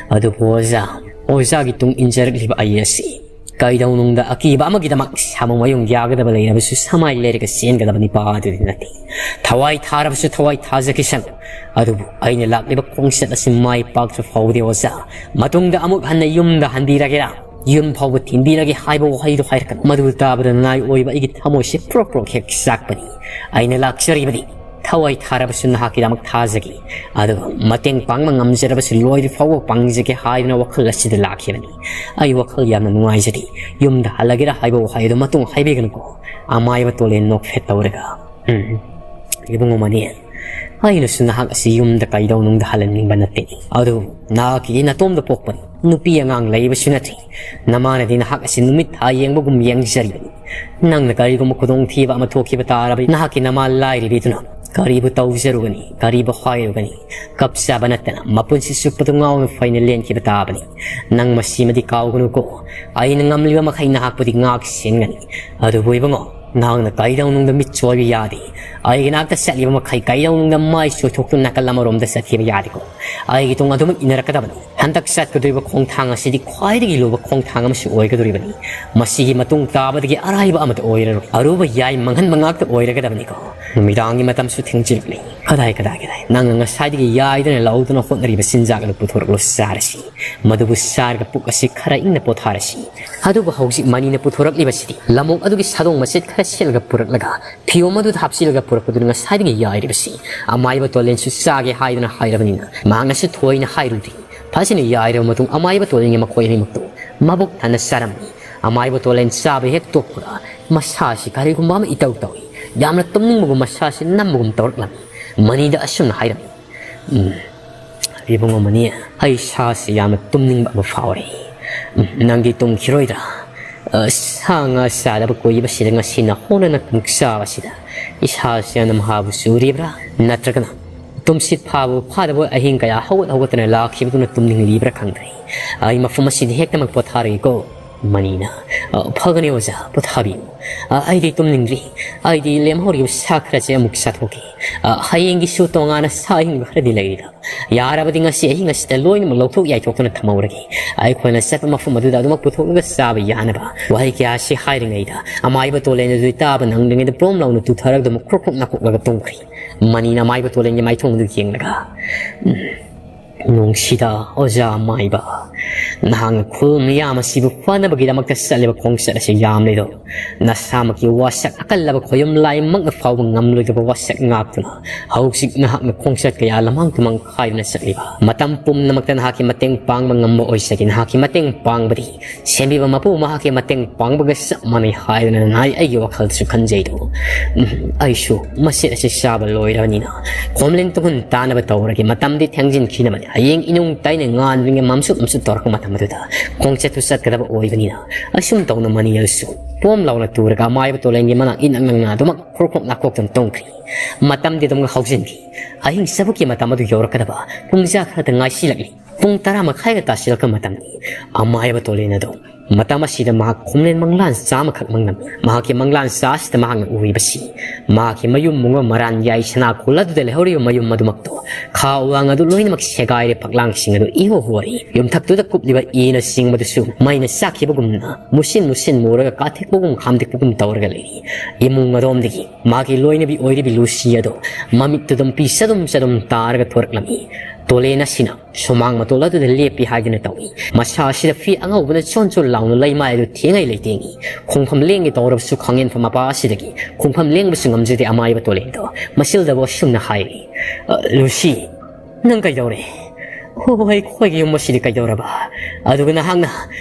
ꯑꯗꯨꯕꯨ ꯑꯣꯖꯥ, ꯑꯣꯖꯥꯒꯤ ꯇꯨꯡ ꯏꯟꯖꯔꯛꯂꯤꯕ ꯑꯩ ꯑꯁꯤ ꯀꯩꯗꯧꯅꯨꯡꯗ ꯑꯀꯤꯕ ꯑꯃꯒꯤꯗꯃꯛ ꯁꯥꯃꯨ ꯃꯌꯨꯡ ꯌꯥꯒꯗꯕ ꯂꯩꯔꯕꯁꯨ ꯁꯃꯥꯏ ꯂꯩꯔꯒ ꯆꯦꯟꯒꯗꯕ ꯅꯤꯄꯥ ꯑꯗꯨꯗꯤ ꯅꯠꯇꯦ꯫ ꯊꯋꯥꯏ ꯊꯥꯔꯕꯁꯨ ꯊꯋꯥꯏ ꯊꯥꯖꯈꯤꯁꯅꯨ꯫ ꯑꯗꯨꯕꯨ ꯑꯩꯅ ꯂꯥꯛꯂꯤꯕ ꯈꯣꯡꯆꯠ ꯑꯁꯤ ꯃꯥꯏ ꯄꯥꯛꯇ꯭ꯔ ꯐꯥꯎꯕꯗꯤ ꯑꯣꯖꯥ, ꯃꯇꯨꯡꯗ ꯑꯃꯨꯛ ꯍꯟꯅ ꯌꯨꯝꯗ ꯍꯟꯕꯤꯔꯒꯦꯔꯥ? ꯌꯨꯝ ꯐꯥꯎꯕ ꯊꯤꯟꯕꯤꯔꯒꯦ ꯍꯥꯏꯕ ꯋꯥꯍꯩꯗꯨ ꯍꯥꯏꯔꯛꯀꯅꯨ꯫ ꯃꯗꯨ ꯇꯥꯕꯗ ꯅꯅꯥꯏ ꯑꯣꯏꯕ ꯑꯩꯒꯤ ꯊꯃꯣꯏꯁꯦ ꯄ꯭ꯔꯣꯛ ꯄ꯭ꯔꯣꯛ ꯍꯦꯛ ꯆꯥꯛꯄꯅꯤ꯫ ꯑꯩꯅ ꯂꯥꯛꯆꯔꯤꯕꯗꯤ ꯊꯋꯥꯏ ꯊꯥꯔꯕꯁꯨ ꯅꯍꯥꯛꯀꯤꯗꯃꯛ ꯊꯥꯖꯒꯦ꯫ ꯑꯗꯨꯒ ꯃꯇꯦꯡ ꯄꯥꯡꯕ ꯉꯝꯖꯔꯕꯁꯨ ꯂꯣꯏꯗ꯭ꯔꯤ ꯐꯥꯎꯕ ꯄꯥꯡꯖꯒꯦ ꯍꯥꯏꯗꯨꯅ ꯋꯥꯈꯜ ꯑꯁꯤꯗ ꯂꯥꯛꯈꯤꯕꯅꯤ꯫ ꯑꯩ ꯋꯥꯈꯜ ꯌꯥꯝꯅ ꯅꯨꯡꯉꯥꯏꯖꯗꯦ꯫ ꯌꯨꯝꯗ ꯍꯜꯂꯒꯦꯔꯥ ꯍꯥꯏꯕ ꯋꯥꯍꯩ ꯑꯗꯨ ꯃꯇꯨꯡ ꯍꯥꯏꯕꯤꯒꯅꯨꯀꯣ꯫ ꯑꯃꯥꯏꯕ ꯇꯣꯂꯦꯟ ꯅꯣꯛꯐꯦꯠ ꯇꯧꯔꯒ, "ꯎꯝ, ꯏꯕꯨꯡꯉꯣ ꯃꯅꯤ, ꯑꯩꯅꯁꯨ ꯅꯍꯥꯛ ꯑꯁꯤ ꯌꯨꯝꯗ ꯀꯩꯗꯧꯅꯨꯡꯗ ꯍꯜꯍꯟꯅꯤꯡꯕ ꯅꯠꯇꯦ꯫ ꯑꯗꯨ ꯅꯍꯥꯛꯀꯤꯗꯤ ꯅꯇꯣꯝꯗ ꯄꯣꯛꯄꯅꯤ꯫ ꯅꯨꯄꯤ ꯑꯉꯥꯡ ꯂꯩꯕꯁꯨ ꯅꯠꯇꯦ꯫ ꯅꯃꯥꯅꯗꯤ ꯅꯍꯥꯛ ꯑꯁꯤ ꯅꯨꯃꯤꯠ ꯊꯥ ꯌꯦꯡꯕꯒꯨꯝ ꯌꯦꯡꯖꯔꯤꯕꯅꯤ꯫ ꯅꯪꯅ ꯀꯔꯤꯒꯨꯝꯕ ꯈꯨꯗꯣꯡꯊꯤꯕ ꯑꯃ ꯊꯣꯛꯈꯤꯕ ꯇꯥꯔꯕꯗꯤ ꯅꯍꯥꯛꯀꯤ ꯅꯃꯥ ꯂꯥꯏꯔꯤꯕꯤꯗꯨꯅ ꯀꯔꯤꯕꯨ ꯇꯧꯖꯔꯨꯒꯅꯤ, ꯀꯔꯤꯕꯨ ꯍꯥꯏꯔꯨꯒꯅꯤ? ꯀꯞ ꯆꯥꯕ ꯅꯠꯇꯅ ꯃꯄꯨꯟꯁꯤ ꯆꯨꯞꯄꯗꯨ ꯉꯥꯎꯅ ꯐꯩꯅ ꯂꯦꯟꯈꯤꯕ ꯇꯥꯕꯅꯤ꯫ ꯅꯪ ꯃꯁꯤꯃꯗꯤ ꯀꯥꯎꯒꯅꯨꯀꯣ꯫ ꯑꯩꯅ ꯉꯝꯂꯤꯕ ꯃꯈꯩ ꯅꯍꯥꯛꯄꯨꯗꯤ ꯉꯥꯛ ꯁꯦꯟꯒꯅꯤ꯫ ꯑꯗꯨꯕꯨ ꯏꯕꯨꯡꯉꯣ, ꯅꯍꯥꯛꯅ ꯀꯩꯗꯧꯅꯨꯡꯗ ꯃꯤꯠ ꯆꯣꯏꯕ ꯌꯥꯗꯦ꯫ ꯑꯩꯒꯤ ꯅꯥꯛꯇ ꯆꯠꯂꯤꯕ ꯃꯈꯩ ꯀꯩꯗꯧꯅꯨꯡꯗ ꯃꯥꯏ ꯆꯣꯏꯊꯣꯛꯇꯨꯅ ꯅꯥꯀꯜ ꯑꯃꯔꯣꯝꯗ ꯆꯠꯈꯤꯕ ꯌꯥꯗꯦꯀꯣ꯫ ꯑꯩꯒꯤ ꯇꯨꯡ ꯑꯗꯨꯃꯛ ꯏꯟꯅꯔꯛꯀꯗꯕꯅꯤ꯫ ꯍꯟꯗꯛ ꯆꯠꯀꯗꯧꯔꯤꯕ ꯈꯣꯡꯊꯥꯡ ꯑꯁꯤꯗꯤ ꯈ꯭ꯋꯥꯏꯗꯒꯤ ꯂꯨꯕ ꯈꯣꯡꯊꯥꯡ ꯑꯃꯁꯨ ꯑꯣꯏꯒꯗꯧꯔꯤꯕꯅꯤ꯫ ꯃꯁꯤꯒꯤ ꯃꯇꯨꯡ ꯇꯥꯕꯗꯒꯤ ꯑꯔꯥꯏꯕ ꯑꯃꯠꯇ ꯑꯣꯏꯔꯔꯣꯏ꯫ ꯑꯔꯨꯕ ꯌꯥꯏ ꯃꯥꯡꯍꯟꯕ ꯉꯥꯛꯇ ꯑꯣꯏꯔꯒꯗꯕꯅꯤꯀꯣ꯫ ꯅꯨꯃꯤꯗꯥꯡꯒꯤ ꯃꯇꯝꯁꯨ ꯊꯦꯡꯖꯤꯜꯂꯛꯂꯤ꯫ ꯀꯗꯥꯏ, ꯀꯗꯥꯏ, ꯀꯗꯥꯏ? ꯅꯪꯅ ꯉꯁꯥꯏꯗꯒꯤ ꯌꯥꯏꯗꯨꯅ ꯂꯧꯗꯨꯅ ꯍꯣꯠꯅꯔꯤꯕ ꯆꯤꯟꯖꯥꯛ ꯑꯗꯨ ꯄꯨꯊꯣꯔꯛꯂꯣ, ꯆꯥꯔꯁꯤ꯫ ꯃꯗꯨꯕꯨ ꯆꯥꯔꯒ ꯄꯨꯛ ꯑꯁꯤ ꯈꯔ ꯏꯪꯅ ꯄꯣꯊꯥꯔꯁꯤ꯫ ꯑꯗꯨꯕꯨ ꯍꯧꯖꯤꯛ ꯃꯅꯤꯅ ꯄꯨꯊꯣꯔꯛꯂꯤꯕꯁꯤꯗꯤ ꯂꯃꯣꯛ ꯑꯗꯨꯒꯤ ꯁꯥꯗꯣꯡ ꯃꯆꯦꯠ ꯈꯔ ꯁꯦꯠꯂꯒ ꯄꯨꯔꯛꯂꯒ ꯐꯤꯌꯣꯝ ꯑꯗꯨꯗ ꯍꯥꯞꯆꯤꯜꯂꯒ ꯄꯨꯔꯛꯄꯗꯨꯅ ꯉꯁꯥꯏꯗꯒꯤ ꯌꯥꯏꯔꯤꯕꯁꯤ꯫ ꯑꯃꯥꯏꯕ ꯇꯣꯂꯦꯟꯁꯨ ꯆꯥꯒꯦ ꯍꯥꯏꯗꯨꯅ ꯍꯥꯏꯔꯕꯅꯤꯅ ꯃꯍꯥꯛꯅꯁꯨ ꯊꯣꯏꯅ ꯍꯥꯏꯔꯨꯗꯦ꯫ ꯐꯖꯅ ꯌꯥꯏꯔꯕ ꯃꯇꯨꯡ ꯑꯃꯥꯏꯕ ꯇꯣꯂꯦꯟꯒꯤ ꯃꯈꯣꯏ ꯑꯅꯤꯃꯛꯇꯨ ꯃꯕꯨꯛ ꯊꯟꯅ ꯆꯥꯔꯝꯃꯤ꯫ ꯑꯃꯥꯏꯕ ꯇꯣꯂꯦꯟ ꯆꯥꯕ ꯍꯦꯛ ꯇꯣꯛꯄꯒ ꯃꯁꯥꯁꯤ ꯀꯔꯤꯒꯨꯝꯕ ꯑꯃ ꯏꯇꯧ ꯇꯧꯏ꯫ ꯌꯥꯝꯅ ꯇꯨꯝꯅꯤꯡꯕꯒꯨꯝ ꯃꯁꯥꯁꯤ ꯅꯝꯕꯒꯨꯝ ꯇꯧꯔꯛꯂꯝꯃꯤ꯫ ꯃꯅꯤꯗ ꯑꯁꯨꯝꯅ ꯍꯥꯏꯔꯝꯃꯤ, "ꯎꯝ, ꯏꯕꯨꯡꯉꯣ ꯃꯅꯤ, ꯑꯩ ꯏꯁꯥꯁꯤ ꯌꯥꯝꯅ ꯇꯨꯝꯅꯤꯡꯕ ꯑꯃ ꯐꯥꯎꯔꯦ꯫ ꯎꯝ, ꯅꯪꯗꯤ ꯇꯨꯝꯈꯤꯔꯣꯏꯗ꯭ꯔꯥ? ꯑ, ꯁꯥ ꯉꯥ ꯆꯥꯗꯕ ꯀꯨꯏꯕꯁꯤꯗ ꯉꯁꯤ ꯅꯍꯣꯅ ꯅꯪ ꯆꯥꯕꯁꯤꯗ ꯏꯁꯥꯁꯤ ꯌꯥꯝꯅ ꯃꯍꯥꯕꯨ ꯆꯨꯔꯤꯕ꯭ꯔꯥ? ꯅꯠꯇ꯭ꯔꯒꯅ ꯇꯨꯝꯁꯤꯠ ꯐꯥꯕ ꯐꯥꯗꯕ ꯑꯍꯤꯡ ꯀꯌꯥ ꯍꯧꯒꯠ ꯍꯧꯒꯠꯇꯅ ꯂꯥꯛꯈꯤꯕꯗꯨꯅ ꯇꯨꯝꯅꯤꯡꯂꯤꯕ꯭ꯔꯥ ꯈꯪꯗ꯭ꯔꯦ꯫ ꯑꯩ ꯃꯐꯝ ꯑꯁꯤꯗ ꯍꯦꯛꯇꯃꯛ ꯄꯣꯊꯥꯔꯒꯦꯀꯣ꯫" ꯃꯅꯤꯅ, "ꯑ, ꯐꯒꯅꯤ ꯑꯣꯖꯥ, ꯄꯣꯊꯥꯕꯤꯌꯨ꯫ ꯑ, ꯑꯩꯗꯤ ꯇꯨꯝꯅꯤꯡꯗ꯭ꯔꯤ꯫ ꯑꯩꯗꯤ ꯂꯦꯝꯍꯧꯔꯤꯕ ꯁꯥ ꯈꯔꯁꯦ ꯑꯃꯨꯛ ꯆꯥꯊꯣꯛꯀꯦ꯫ ꯑ, ꯍꯌꯦꯡꯒꯤꯁꯨ ꯇꯣꯉꯥꯟꯅ ꯁꯥ ꯑꯍꯤꯡꯕ ꯈꯔꯗꯤ ꯂꯩꯔꯤꯗ꯫ ꯌꯥꯔꯕꯗꯤ ꯉꯁꯤ ꯑꯍꯤꯡ ꯑꯁꯤꯗ ꯂꯣꯏꯅꯃꯛ ꯂꯧꯊꯣꯛ ꯌꯥꯏꯊꯣꯛꯇꯨꯅ ꯊꯝꯍꯧꯔꯒꯦ꯫ ꯑꯩꯈꯣꯏꯅ ꯆꯠꯄ ꯃꯐꯝ ꯑꯗꯨꯗ ꯑꯗꯨꯃꯛ ꯄꯨꯊꯣꯛꯂꯒ ꯆꯥꯕ ꯌꯥꯅꯕ꯫" ꯋꯥꯍꯩ ꯀꯌꯥ ꯑꯁꯤ ꯍꯥꯏꯔꯤꯉꯩꯗ ꯑꯃꯥꯏꯕ ꯇꯣꯂꯦꯟ ꯑꯗꯨ ꯇꯥꯕ ꯅꯪꯗ꯭ꯔꯤꯉꯩꯗ ꯄ꯭ꯔꯣꯝ ꯂꯥꯎꯅ ꯇꯨꯊꯔꯒ ꯑꯗꯨꯃꯛ ꯈ꯭ꯔꯣꯛ ꯈ꯭ꯔꯣꯛ ꯅꯥꯀꯣꯛꯂꯒ ꯇꯨꯝꯈ꯭ꯔꯦ꯫ ꯃꯅꯤꯅ ꯑꯃꯥꯏꯕ ꯇꯣꯂꯦꯟꯒꯤ ꯃꯥꯏꯊꯣꯡ ꯑꯗꯨ ꯌꯦꯡꯂꯒ, "ꯎꯝ, ꯅꯨꯡꯁꯤꯗ ꯑꯣꯖꯥ ꯃꯥꯏꯕ, ꯅꯍꯥꯛꯅ ꯈꯨꯜ ꯃꯤꯌꯥꯝ ꯑꯁꯤꯕꯨ ꯐꯅꯕꯒꯤꯗꯃꯛꯇ ꯆꯠꯂꯤꯕ ꯈꯣꯡꯆꯠ ꯑꯁꯤ ꯌꯥꯝꯂꯤꯗꯣ꯫ ꯅꯁꯥꯃꯛꯀꯤ ꯋꯥꯁꯛ ꯑꯀꯜꯂꯕ ꯈꯣꯌꯨꯝ ꯂꯥꯏꯃꯛꯅ ꯐꯥꯎꯕ ꯉꯝꯂꯣꯏꯗꯕ ꯋꯥꯁꯛ ꯉꯥꯛꯇꯨꯅ ꯍꯧꯖꯤꯛ ꯅꯍꯥꯛꯅ ꯈꯣꯡꯆꯠ ꯀꯌꯥ ꯂꯃꯥꯡ ꯇꯨꯃꯥꯡ ꯈꯥꯏꯗꯨꯅ ꯆꯠꯂꯤꯕ꯫ ꯃꯇꯝ ꯄꯨꯝꯅꯃꯛꯇ ꯅꯍꯥꯛꯀꯤ ꯃꯇꯦꯡ ꯄꯥꯡꯕ ꯉꯝꯕ ꯑꯣꯏꯖꯒꯦ꯫ ꯅꯍꯥꯛꯀꯤ ꯃꯇꯦꯡ ꯄꯥꯡꯕꯗꯤ ꯁꯦꯝꯕꯤꯕ ꯃꯄꯨ ꯃꯍꯥꯛꯀꯤ ꯃꯇꯦꯡ ꯄꯥꯡꯕꯒ ꯆꯞ ꯃꯥꯟꯅꯩ ꯍꯥꯏꯗꯨꯅ ꯅꯅꯥꯏ ꯑꯩꯒꯤ ꯋꯥꯈꯜꯗꯁꯨ ꯈꯟꯖꯩꯗꯣ꯫ ꯎꯝ, ꯑꯩꯁꯨ ꯃꯁꯦꯠ ꯑꯁꯤ ꯆꯥꯕ ꯂꯣꯏꯔꯕꯅꯤꯅ ꯈꯣꯝꯂꯦꯟ ꯇꯨꯡꯍꯟ ꯇꯥꯅꯕ ꯇꯧꯔꯒꯦ꯫ ꯃꯇꯝꯗꯤ ꯊꯦꯡꯖꯤꯟꯈꯤꯅꯕꯅꯤ꯫ ꯍꯌꯦꯡ ꯏꯅꯨꯡ ꯇꯥꯏꯅ ꯉꯥꯟꯗ꯭ꯔꯤꯉꯩ ꯃꯝꯁꯨꯠ ꯃꯝꯁꯨꯠ ꯇꯧꯔꯛꯄ ꯃꯇꯝ ꯑꯗꯨꯗ ꯈꯣꯡꯆꯠꯇꯨ ꯆꯠꯀꯗꯕ ꯑꯣꯏꯕꯅꯤꯅ ꯑꯁꯨꯝ ꯇꯧꯅ ꯃꯅꯤ ꯑꯗꯨꯁꯨ ꯄꯣꯝ ꯂꯥꯎꯅ ꯇꯨꯔꯒ ꯑꯃꯥꯏꯕ ꯇꯣꯂꯦꯟꯒꯤ ꯃꯅꯥꯛ ꯏꯅꯛ ꯅꯛꯅ ꯑꯗꯨꯃꯛ ꯈ꯭ꯔꯣꯛ ꯈ꯭ꯔꯣꯛ ꯅꯥꯀꯣꯛꯇꯨꯅ ꯇꯨꯝꯈ꯭ꯔꯦ꯫ ꯃꯇꯝꯗꯤ ꯑꯗꯨꯝ ꯍꯧꯖꯤꯟꯈꯤ꯫ ꯑꯍꯤꯡ ꯆꯕꯨꯛꯀꯤ ꯃꯇꯝ ꯑꯗꯨ ꯌꯧꯔꯛꯀꯗꯕ ꯄꯨꯡꯖꯥ ꯈꯔꯇ ꯉꯥꯏꯁꯤꯜꯂꯛꯂꯤ꯫ ꯄꯨꯡ ꯇꯔꯥ ꯃꯈꯥꯏꯒ ꯇꯥꯁꯤꯜꯂꯛꯄ ꯃꯇꯝꯅꯤ꯫ ꯑꯃꯥꯏꯕ ꯇꯣꯂꯦꯟ ꯑꯗꯣ ꯃꯇꯝ ꯑꯁꯤꯗ ꯃꯍꯥꯛ ꯈꯣꯝꯂꯦꯟ ꯃꯪꯂꯥꯟ ꯆꯥꯝꯃꯈꯛ ꯃꯪꯂꯝꯃꯤ꯫ ꯃꯍꯥꯛꯀꯤ ꯃꯪꯂꯥꯟ ꯆꯥ ꯑꯁꯤꯗ ꯃꯍꯥꯛꯅ ꯎꯔꯤꯕꯁꯤ ꯃꯍꯥꯛꯀꯤ ꯃꯌꯨꯝ ꯃꯨꯡꯕ ꯃꯔꯥꯟ ꯌꯥꯏ ꯁꯅꯥ ꯈꯨꯜ ꯑꯗꯨꯗ ꯂꯩꯍꯧꯔꯤꯕ ꯃꯌꯨꯝ ꯑꯗꯨꯃꯛꯇꯣ ꯈꯥ ꯋꯥꯡ ꯑꯗꯨ ꯂꯣꯏꯅꯃꯛ ꯁꯦꯒꯥꯏꯔꯦ, ꯐꯛꯂꯥꯡꯁꯤꯡ ꯑꯗꯨ ꯏꯍꯣ ꯍꯣꯔꯦ꯫ ꯌꯨꯝꯊꯛꯇꯨꯗ ꯀꯨꯞꯂꯤꯕ ꯏꯅꯆꯤꯡꯕꯗꯨꯁꯨ ꯃꯩꯅ ꯆꯥꯛꯈꯤꯕꯒꯨꯝꯅ ꯃꯨꯁꯤꯟ ꯃꯨꯁꯤꯟ ꯃꯨꯔꯒ ꯀꯥꯊꯦꯛꯄꯒꯨꯝ ꯈꯥꯝꯗꯦꯛꯄꯒꯨꯝ ꯇꯧꯔꯒ ꯂꯩꯔꯤ꯫ ꯏꯃꯨꯡ ꯑꯗꯣꯝꯗꯒꯤ ꯃꯥꯒꯤ ꯂꯣꯏꯅꯕꯤ ꯑꯣꯏꯔꯤꯕꯤ ꯂꯨꯁꯤ ꯑꯗꯣ ꯃꯃꯤꯠꯇꯨꯗ ꯄꯤ ꯆꯗꯨꯝ ꯆꯗꯨꯝ ꯇꯥꯔꯒ ꯊꯣꯔꯛꯂꯝꯃꯤ꯫ ꯇꯣꯂꯦꯟ ꯑꯁꯤꯅ ꯁꯨꯃꯥꯡ ꯃꯇꯣꯜ ꯑꯗꯨꯗ ꯂꯦꯞꯄꯤ ꯍꯥꯏꯗꯨꯅ ꯇꯧꯏ꯫ ꯃꯁꯥ ꯑꯁꯤꯗ ꯐꯤ ꯑꯉꯧꯕꯅ ꯆꯣꯟ ꯆꯣꯟ ꯂꯥꯎꯅ ꯂꯩꯃꯥꯏ ꯑꯗꯨ ꯊꯦꯡꯉꯩ ꯂꯩꯇꯦꯡꯏ꯫ ꯈꯣꯡꯐꯝ ꯂꯦꯡꯒꯦ ꯇꯧꯔꯕꯁꯨ ꯈꯥꯡꯉꯦꯟꯐꯝ ꯃꯄꯥ ꯑꯁꯤꯗꯒꯤ ꯈꯣꯡꯐꯝ ꯂꯦꯡꯕꯁꯨ ꯉꯝꯖꯗꯦ ꯑꯃꯥꯏꯕ ꯇꯣꯂꯦꯟꯗꯣ꯫ ꯃꯁꯤꯜꯗꯕ ꯑꯁꯨꯝꯅ ꯍꯥꯏꯔꯤ, "ꯑ, ꯂꯨꯁꯤ, ꯅꯪ ꯀꯩꯗꯧꯔꯦ? ꯍꯣ, ꯑꯩꯈꯣꯏꯒꯤ ꯌꯨꯝ ꯑꯁꯤꯗꯤ ꯀꯩꯗꯧꯔꯕ? ꯑꯗꯨꯒ ꯅꯍꯥꯛꯅ,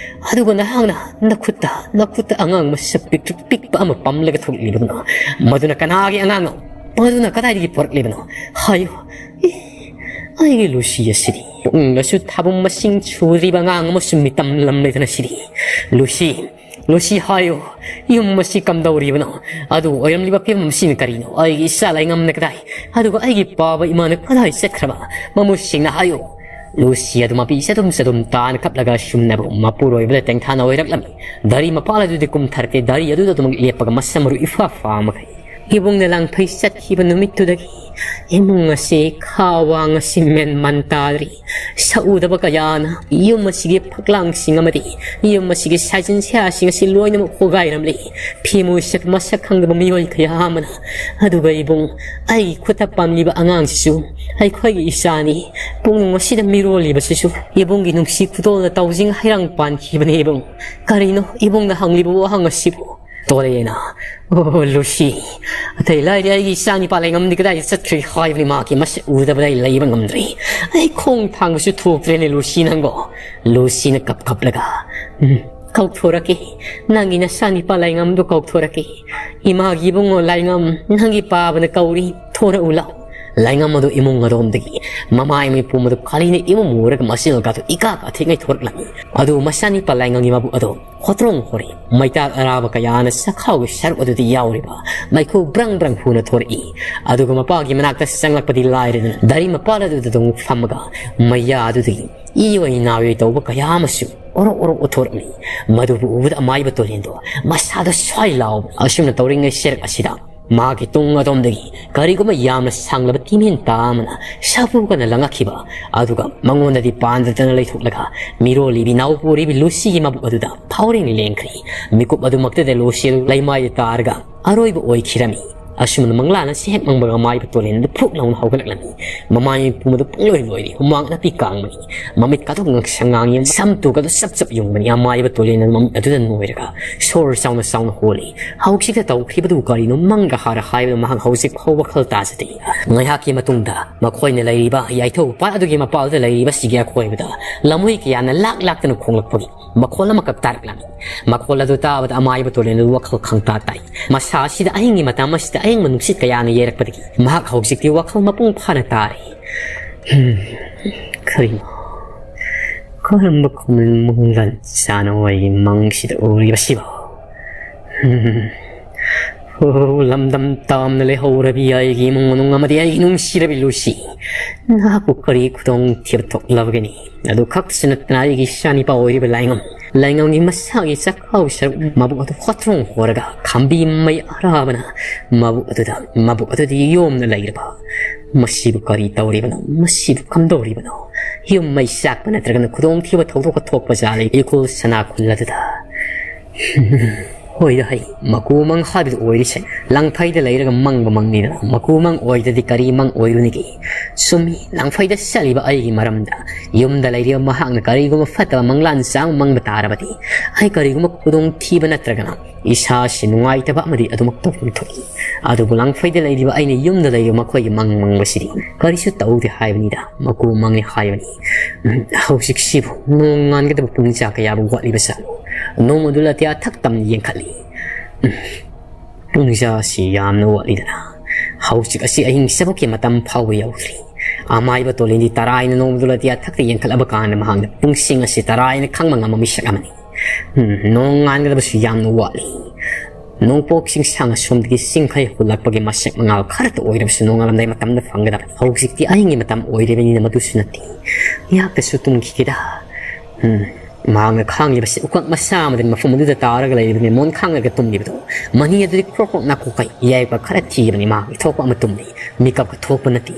ꯑꯗꯨꯒ ꯅꯍꯥꯛꯅ ꯅꯈꯨꯠꯇ, ꯅꯈꯨꯠꯇ ꯑꯉꯥꯡ ꯃꯁꯛ ꯄꯤꯛꯇ꯭ꯔꯨ ꯄꯤꯛꯄ ꯑꯃ ꯄꯝꯂꯒ ꯊꯣꯛꯂꯤꯕꯅꯣ? ꯃꯗꯨꯅ ꯀꯅꯥꯒꯤ ꯑꯉꯥꯡꯅꯣ? ꯃꯗꯨꯅ ꯀꯗꯥꯏꯗꯒꯤ ꯄꯨꯔꯛꯂꯤꯕꯅꯣ? ꯍꯥꯏꯌꯨ꯫ ꯑꯦ, ꯑꯩꯒꯤ ꯂꯨꯁꯤ ꯑꯁꯤꯗꯤ ꯄꯨꯛꯅꯤꯡꯗꯁꯨ ꯊꯥꯕꯨꯝ ꯃꯁꯤꯡ ꯁꯨꯗ꯭ꯔꯤꯕ ꯑꯉꯥꯡ ꯑꯃꯁꯨ ꯃꯤꯇꯝ ꯂꯝꯂꯗꯅ ꯁꯤꯔꯤ꯫ ꯂꯨꯁꯤ, ꯂꯨꯁꯤ ꯍꯥꯏꯌꯨ, ꯌꯨꯝ ꯑꯁꯤ ꯀꯝꯗꯧꯔꯤꯕꯅꯣ? ꯑꯗꯨ ꯑꯣꯏꯔꯝꯂꯤꯕ ꯐꯤꯕꯝ ꯑꯁꯤꯅ ꯀꯔꯤꯅꯣ? ꯑꯩꯒꯤ ꯏꯆꯥ ꯂꯩꯉꯝꯅ ꯀꯗꯥꯏ? ꯑꯗꯨꯒ ꯑꯩꯒꯤ ꯄꯥꯕ ꯏꯃꯥꯅ ꯀꯗꯥꯏ ꯆꯠꯈ꯭ꯔꯕ? ꯃꯃꯨꯠ ꯁꯦꯡꯅ ꯍꯥꯏꯌꯨ꯫ ꯂꯨꯁꯤ ꯑꯗꯨ ꯃꯄꯤ ꯆꯗꯨꯝ ꯆꯗꯨꯝ ꯇꯥꯅ ꯀꯞꯂꯒ ꯁꯨꯝꯅꯕ ꯃꯄꯨꯔꯣꯏꯕꯗ ꯇꯦꯡꯊꯥꯅ ꯑꯣꯏꯔꯛꯂꯝꯃꯤ꯫ ꯒꯥꯔꯤ ꯃꯄꯥꯜ ꯑꯗꯨꯗꯤ ꯀꯨꯝꯊꯔꯛꯇꯦ, ꯒꯥꯔꯤ ꯑꯗꯨꯗ ꯑꯗꯨꯃꯛ ꯂꯦꯞꯄꯒ ꯃꯁꯝ ꯃꯔꯨ ꯏꯐꯥ ꯐꯥ ꯃꯈꯩ꯫ ꯏꯕꯨꯡꯅ ꯂꯥꯡꯐꯩ ꯆꯠꯈꯤꯕ ꯅꯨꯃꯤꯠꯇꯨꯗꯒꯤ ꯏꯃꯨꯡ ꯑꯁꯤ ꯈꯥ ꯋꯥꯡ ꯑꯁꯤ ꯃꯦꯟ ꯃꯥꯟ ꯇꯥꯗ꯭ꯔꯤ꯫ ꯁꯛꯎꯗꯕ ꯀꯌꯥꯅ ꯌꯨꯝ ꯑꯁꯤꯒꯤ ꯐꯛꯂꯥꯡꯁꯤꯡ ꯑꯃꯗꯤ ꯌꯨꯝ ꯑꯁꯤꯒꯤ ꯁꯥꯏꯖꯤꯟ ꯁꯌꯥꯁꯤꯡ ꯑꯁꯤ ꯂꯣꯏꯅꯃꯛ ꯍꯣꯒꯥꯏꯔꯝꯂꯤ꯫ ꯐꯤ ꯃꯣꯏꯁꯛ ꯃꯁꯛ ꯈꯪꯗꯕ ꯃꯤꯑꯣꯏ ꯀꯌꯥ ꯑꯃꯅ꯫ ꯑꯗꯨꯒ ꯏꯕꯨꯡ, ꯑꯩꯒꯤ ꯈꯨꯠꯇ ꯄꯥꯝꯂꯤꯕ ꯑꯉꯥꯡꯁꯤꯁꯨ ꯑꯩꯈꯣꯏꯒꯤ ꯏꯆꯥꯅꯤ꯫ ꯄꯨꯡꯅꯨꯡ ꯑꯁꯤꯗ ꯃꯤꯔꯣꯜꯂꯤꯕꯁꯤꯁꯨ ꯏꯕꯨꯡꯒꯤ ꯅꯨꯡꯁꯤ ꯈꯨꯗꯣꯜꯅ ꯇꯧꯖꯤꯡ ꯍꯩꯔꯥꯡ ꯄꯥꯟꯈꯤꯕꯅꯤ ꯏꯕꯨꯡ꯫ ꯀꯔꯤꯅꯣ ꯏꯕꯨꯡꯅ ꯍꯪꯂꯤꯕ ꯋꯥꯍꯪ ꯑꯁꯤꯕꯨ? ꯇꯣꯔꯦꯅ, "ꯑꯣ, ꯂꯨꯁꯤ, ꯑꯇꯩ ꯂꯥꯏꯔꯤ ꯑꯩꯒꯤ ꯏꯆꯥ ꯅꯤꯄꯥ ꯂꯩꯉꯝꯗꯤ ꯀꯗꯥꯏꯗ ꯆꯠꯈ꯭ꯔꯦ ꯍꯥꯏꯕꯅꯤ? ꯃꯍꯥꯛꯀꯤ ꯃꯁꯛ ꯎꯗꯕꯗ ꯑꯩ ꯂꯩꯕ ꯉꯝꯗ꯭ꯔꯦ꯫ ꯑꯩ ꯈꯣꯡ ꯊꯥꯡꯕꯁꯨ ꯊꯣꯛꯇ꯭ꯔꯦꯅꯦ ꯂꯨꯁꯤ ꯅꯪꯕꯣ꯫" ꯂꯨꯁꯤꯅ ꯀꯞ ꯀꯞꯂꯒ, "ꯎꯝ, ꯀꯧꯊꯣꯔꯛꯀꯦ꯫ ꯅꯪꯒꯤ ꯅꯆꯥ ꯅꯤꯄꯥ ꯂꯩꯉꯝꯗꯣ ꯀꯧꯊꯣꯔꯛꯀꯦ꯫ ꯏꯃꯥꯒꯤ ꯏꯕꯨꯡꯉꯣ ꯂꯩꯉꯝ, ꯅꯪꯒꯤ ꯄꯥꯕꯅ ꯀꯧꯔꯤ, ꯊꯣꯔꯛꯎ ꯂꯥꯎ꯫" ꯂꯥꯏꯉꯝ ꯑꯗꯨ ꯏꯃꯨꯡ ꯑꯗꯣꯝꯗꯒꯤ ꯃꯃꯥꯏ ꯃꯤꯄꯨꯝ ꯑꯗꯨ ꯀꯥꯂꯤꯅ ꯏꯃꯨ ꯃꯨꯔꯒ ꯃꯆꯤꯟ ꯀꯥꯗꯨ ꯏꯀꯥ ꯀꯥꯊꯦꯛꯉꯩ ꯊꯣꯔꯛꯂꯝꯃꯤ꯫ ꯑꯗꯨ ꯃꯆꯥꯅꯤꯄꯥ ꯂꯥꯏꯉꯝꯒꯤ ꯃꯕꯨꯛ ꯑꯗꯨ ꯍꯣꯇ꯭ꯔꯣꯡ ꯍꯣꯔꯤ꯫ ꯃꯩꯇꯥꯛ ꯑꯔꯥꯕ ꯀꯌꯥꯅ ꯆꯈꯥꯎꯒꯤ ꯁꯔꯨꯛ ꯑꯗꯨꯗ ꯌꯥꯎꯔꯤꯕ ꯃꯩꯈꯨ ꯕ꯭ꯔꯪ ꯕ꯭ꯔꯪ ꯍꯨꯅ ꯊꯣꯔꯛꯏ꯫ ꯑꯗꯨꯒ ꯃꯄꯥꯒꯤ ꯃꯅꯥꯛꯇ ꯆꯪꯂꯛꯄꯗꯤ ꯂꯥꯏꯔꯗꯅ, ꯗꯥꯔꯤ ꯃꯄꯥꯜ ꯑꯗꯨꯗ ꯑꯗꯨꯝ ꯐꯝꯃꯒ ꯃꯩꯌꯥ ꯑꯗꯨꯗꯒꯤ ꯏ ꯑꯣꯏ ꯅꯥ ꯑꯣꯏ ꯇꯧꯕ ꯀꯌꯥ ꯑꯃꯁꯨ ꯑꯣꯔꯣꯛ ꯑꯣꯔꯣꯛ ꯎꯊꯣꯔꯛꯂꯤ꯫ ꯃꯗꯨꯕꯨ ꯎꯕꯗ ꯑꯃꯥꯏꯕ ꯇꯣꯂꯦꯟꯗꯣ ꯃꯁꯥꯗ ꯁ꯭ꯋꯥꯏ ꯂꯥꯎꯕ꯫ ꯑꯁꯨꯝꯅ ꯇꯧꯔꯤꯉꯩ ꯁꯦꯔꯛ ꯑꯁꯤꯗ ꯃꯍꯥꯛꯀꯤ ꯇꯨꯡ ꯑꯗꯣꯝꯗꯒꯤ ꯀꯔꯤꯒꯨꯝꯕ ꯌꯥꯝꯅ ꯁꯥꯡꯂꯕ ꯇꯤꯝꯍꯤꯟ ꯇꯥ ꯑꯃꯅ ꯁꯥꯐꯨ ꯀꯟꯅ ꯂꯪꯉꯛꯈꯤꯕ, ꯑꯗꯨꯒ ꯃꯉꯣꯟꯗꯗꯤ ꯄꯥꯟꯗꯗꯅ ꯂꯩꯊꯣꯛꯂꯒ ꯃꯤꯔꯣꯜꯂꯤꯕꯤ ꯅꯥꯎꯄꯣꯔꯤꯕꯤ ꯂꯨꯁꯤꯒꯤ ꯃꯕꯨꯛ ꯑꯗꯨꯗ ꯐꯥꯎꯔꯦꯡ ꯂꯦꯡꯈ꯭ꯔꯦ꯫ ꯃꯤꯀꯨꯞ ꯑꯗꯨꯃꯛꯇꯗ ꯂꯨꯁꯤ ꯂꯩꯃꯥꯏꯗ ꯇꯥꯔꯒ ꯑꯔꯣꯏꯕ ꯑꯣꯏꯈꯤꯔꯝꯃꯤ꯫ ꯑꯁꯨꯝꯅ ꯃꯪꯂꯥꯟ ꯑꯁꯤ ꯍꯦꯛ ꯃꯪꯕꯒ ꯑꯃꯥꯏꯕ ꯇꯣꯂꯦꯟꯗꯨ ꯐꯨꯛ ꯂꯥꯎꯅ ꯍꯧꯒꯠꯂꯛꯂꯝꯃꯤ꯫ ꯃꯃꯥꯏ ꯃꯤꯄꯨꯝ ꯑꯗꯨ ꯄꯨꯡꯂꯣꯏ ꯂꯣꯏꯔꯤ, ꯍꯨꯃꯥꯡ ꯑꯅꯞꯄꯤ ꯀꯥꯡꯕꯅꯤ꯫ ꯃꯃꯤꯠ ꯀꯥꯊꯣꯛ ꯉꯛꯁꯪ ꯉꯥꯡꯉꯤ, ꯁꯝ ꯇꯨꯒꯗꯨ ꯆꯞ ꯆꯞ ꯌꯨꯡꯕꯅꯤ꯫ ꯑꯃꯥꯏꯕ ꯇꯣꯂꯦꯟꯅ ꯃꯃꯤꯠ ꯑꯗꯨꯗ ꯅꯣꯏꯔꯒ ꯁꯣꯔ ꯆꯥꯎꯅ ꯆꯥꯎꯅ ꯍꯣꯜꯂꯤ꯫ ꯍꯧꯖꯤꯛꯇ ꯇꯧꯈ꯭ꯔꯤꯕꯗꯨ ꯀꯔꯤꯅꯣ? ꯃꯪꯒ ꯍꯥꯔ ꯍꯥꯏꯕꯗꯨ ꯃꯍꯥꯛ ꯍꯧꯖꯤꯛ ꯐꯥꯎ ꯋꯥꯈꯜ ꯇꯥꯖꯗꯦ꯫ ꯉꯥꯏꯍꯥꯛꯀꯤ ꯃꯇꯨꯡꯗ ꯃꯈꯣꯏꯅ ꯂꯩꯔꯤꯕ ꯌꯥꯏꯊꯧ ꯄꯥꯠ ꯑꯗꯨꯒꯤ ꯃꯄꯥꯜꯗ ꯂꯩꯔꯤꯕꯁꯤꯒꯤ ꯑꯀꯣꯏꯕꯗ ꯂꯝꯍꯨꯏ ꯀꯌꯥꯅ ꯂꯥꯛ ꯂꯥꯛꯇꯅ ꯈꯣꯡꯂꯛꯄꯒꯤ ꯃꯈꯣꯜ ꯑꯃꯈꯛ ꯇꯥꯔꯛꯂꯝꯃꯤ꯫ ꯃꯈꯣꯜ ꯑꯗꯨ ꯇꯥꯕꯗ ꯑꯃꯥꯏꯕ ꯇꯣꯂꯦꯟ ꯑꯗꯨ ꯋꯥꯈꯜ ꯈꯪꯇꯥ ꯇꯥꯏ꯫ ꯃꯁꯥ ꯑꯁꯤꯗ ꯑꯍꯤꯡꯒꯤ ꯃꯇꯝ ꯑꯁꯤꯗ ꯑꯌꯤꯡꯕ ꯅꯨꯡꯁꯤꯠ ꯀꯌꯥꯅ ꯌꯩꯔꯛꯄꯗꯒꯤ ꯃꯍꯥꯛ ꯍꯧꯖꯤꯛꯇꯤ ꯋꯥꯈꯜ ꯃꯄꯨꯡ ꯐꯥꯅ ꯇꯥꯔꯦ꯫ ꯍꯝ, ꯀꯔꯤꯅꯣ? ꯀꯔꯝꯕ ꯈꯨꯃꯟ ꯃꯪꯂꯥꯟ ꯆꯥꯅ ꯑꯩꯒꯤ ꯃꯪꯁꯤꯗ ꯎꯔꯤꯕꯁꯤꯕꯣ? ꯍꯝ꯫ ꯑꯣ, ꯂꯝꯗꯝ ꯇꯥꯝꯅ ꯂꯩꯍꯧꯔꯕꯤ ꯑꯩꯒꯤ ꯏꯃꯨꯡ ꯃꯅꯨꯡ ꯑꯃꯗꯤ ꯑꯩꯒꯤ ꯅꯨꯡꯁꯤꯔꯕꯤ ꯂꯨꯁꯤ, ꯅꯍꯥꯛꯄꯨ ꯀꯔꯤ ꯈꯨꯗꯣꯡ ꯊꯤꯕ ꯊꯣꯛꯂꯕꯒꯅꯤ? ꯑꯗꯨ ꯈꯛꯇꯁꯨ ꯅꯠꯇꯅ ꯑꯩꯒꯤ ꯏꯆꯥꯅꯤꯄꯥ ꯑꯣꯏꯔꯤꯕ ꯂꯥꯏꯉꯝ, ꯂꯥꯏꯉꯝꯒꯤ ꯃꯁꯥꯒꯤ ꯆꯥꯛꯈꯥꯎ ꯁꯔꯨꯛ ꯃꯕꯨꯛ ꯑꯗꯨ ꯍꯣꯇ꯭ꯔꯣꯡ ꯍꯣꯔꯒ ꯈꯝꯕꯤ ꯃꯩ ꯑꯔꯥꯕꯅ ꯃꯕꯨꯛ ꯑꯗꯨꯗ, ꯃꯕꯨꯛ ꯑꯗꯨꯗꯤ ꯌꯣꯝꯅ ꯂꯩꯔꯕ꯫ ꯃꯁꯤꯕꯨ ꯀꯔꯤ ꯇꯧꯔꯤꯕꯅꯣ? ꯃꯁꯤꯕꯨ ꯀꯝꯗꯧꯔꯤꯕꯅꯣ? ꯌꯨꯝ ꯃꯩ ꯆꯥꯛꯄ ꯅꯠꯇ꯭ꯔꯒꯅ ꯈꯨꯗꯣꯡꯊꯤꯕ ꯊꯧꯗꯣꯛꯀ ꯊꯣꯛꯄ ꯖꯥꯠꯂꯤ ꯏꯈꯨꯜ ꯁꯅꯥ ꯈꯨꯜ ꯑꯗꯨꯗ? ꯍꯣꯏꯗ ꯍꯩ, ꯃꯀꯨ ꯃꯪ ꯍꯥꯏꯕꯗꯨ ꯑꯣꯏꯔꯤꯁꯦ꯫ ꯂꯪꯐꯩꯗ ꯂꯩꯔꯒ ꯃꯪꯕ ꯃꯪꯅꯤꯗꯅ, ꯃꯀꯨ ꯃꯪ ꯑꯣꯏꯗ꯭ꯔꯗꯤ ꯀꯔꯤ ꯃꯪ ꯑꯣꯏꯔꯨꯅꯤꯒꯦ? ꯆꯨꯝꯃꯤ, ꯂꯪꯐꯩꯗ ꯆꯠꯂꯤꯕ ꯑꯩꯒꯤ ꯃꯔꯝꯗ ꯌꯨꯝꯗ ꯂꯩꯔꯤꯕ ꯃꯍꯥꯛꯅ ꯀꯔꯤꯒꯨꯝꯕ ꯐꯠꯇꯕ ꯃꯪꯂꯥꯟ ꯆꯥꯡ ꯃꯪꯕ ꯇꯥꯔꯕꯗꯤ, ꯑꯩ ꯀꯔꯤꯒꯨꯝꯕ ꯈꯨꯗꯣꯡꯊꯤꯕ ꯅꯠꯇ꯭ꯔꯒꯅ ꯏꯁꯥꯁꯤ ꯅꯨꯡꯉꯥꯏꯇꯕ ꯑꯃꯗꯤ ꯑꯗꯨꯃꯛ ꯇꯧꯐꯝ ꯊꯣꯛꯏ꯫ ꯑꯗꯨꯕꯨ ꯂꯪꯐꯩꯗ ꯂꯩꯔꯤꯕ ꯑꯩꯅ ꯌꯨꯝꯗ ꯂꯩꯔꯤꯕ ꯃꯈꯣꯏꯒꯤ ꯃꯪ ꯃꯪꯕꯁꯤꯗꯤ ꯀꯔꯤꯁꯨ ꯇꯧꯗꯦ ꯍꯥꯏꯕꯅꯤꯗ, ꯃꯀꯨ ꯃꯪꯉꯦ ꯍꯥꯏꯕꯅꯤ꯫ ꯎꯝ, ꯍꯧꯖꯤꯛꯁꯤꯕꯨ ꯅꯣꯡ ꯉꯥꯟꯒꯗꯕ ꯄꯨꯡ ꯆꯥ ꯀꯌꯥꯕꯨ ꯋꯥꯠꯂꯤꯕ ꯖꯥꯠꯂꯣ? ꯅꯣꯡ ꯑꯗꯨ ꯂꯥꯇꯤꯌꯥ ꯊꯛ ꯇꯝꯅ ꯌꯦꯡꯈꯠꯂꯤ꯫ ꯎꯝ, ꯄꯨꯡ ꯆꯥꯁꯤ ꯌꯥꯝꯅ ꯋꯥꯠꯂꯤꯗꯅ꯫ ꯍꯧꯖꯤꯛ ꯑꯁꯤ ꯑꯍꯤꯡ ꯆꯕꯣꯛꯀꯤ ꯃꯇꯝ ꯐꯥꯎꯕ ꯌꯧꯗ꯭ꯔꯤ꯫ ꯑꯃꯥꯏꯕ ꯇꯣꯂꯤꯟꯗꯤ ꯇꯔꯥꯏꯅ ꯅꯣꯡꯃꯗꯨꯂꯗꯤ ꯑꯊꯛꯇ ꯌꯦꯡꯈꯠꯂꯕ ꯀꯥꯟꯗ ꯃꯍꯥꯛꯅ ꯄꯨꯡꯁꯤꯡ ꯑꯁꯤ ꯇꯔꯥꯏꯅ ꯈꯪꯕ ꯉꯝꯕ ꯃꯤꯁꯛ ꯑꯃꯅꯤ꯫ ꯎꯝ, ꯅꯣꯡ ꯉꯥꯟꯒꯗꯕꯁꯨ ꯌꯥꯝꯅ ꯋꯥꯠꯂꯤ꯫ ꯅꯣꯡꯄꯣꯛ ꯆꯤꯡꯁꯥꯡ ꯑꯁꯣꯝꯗꯒꯤ ꯆꯤꯡꯈꯩ ꯍꯨꯜꯂꯛꯄꯒꯤ ꯃꯁꯦꯛ ꯃꯉꯥꯜ ꯈꯔꯇ ꯑꯣꯏꯔꯕꯁꯨ ꯅꯣꯡꯉꯥꯜꯂꯝꯗꯥꯏ ꯃꯇꯝꯗ ꯐꯪꯒꯗꯕꯅꯤ꯫ ꯍꯧꯖꯤꯛꯇꯤ ꯑꯍꯤꯡꯒꯤ ꯃꯇꯝ ꯑꯣꯏꯔꯤꯕꯅꯤꯅ ꯃꯗꯨꯁꯨ ꯅꯠꯇꯦ꯫ ꯉꯥꯏꯍꯥꯛꯇꯁꯨ ꯇꯨꯝꯈꯤꯒꯦꯗ꯫ ꯎꯝ, ꯃꯍꯥꯛꯅ ꯈꯥꯡꯂꯤꯕꯁꯤ ꯎꯈꯛ ꯃꯆꯥ ꯑꯃꯗꯤ ꯃꯐꯝ ꯑꯗꯨꯗ ꯇꯥꯔꯒ ꯂꯩꯔꯤꯕꯅꯤ꯫ ꯃꯣꯟ ꯈꯥꯡꯂꯒ ꯇꯨꯝꯂꯤꯕꯗꯨ ꯃꯅꯤ ꯑꯗꯨꯗꯤ ꯀ꯭ꯔꯣꯛ ꯀ꯭ꯔꯣꯛ ꯅꯥꯀꯣꯛꯀꯩ ꯌꯥꯏꯕ ꯈꯔ ꯊꯤꯕꯅꯤ꯫ ꯃꯍꯥꯛ ꯏꯊꯣꯛꯄ ꯑꯃ ꯇꯨꯝꯂꯤ꯫ ꯃꯤꯀꯞꯀ ꯊꯣꯛꯄ ꯅꯠꯇꯦ꯫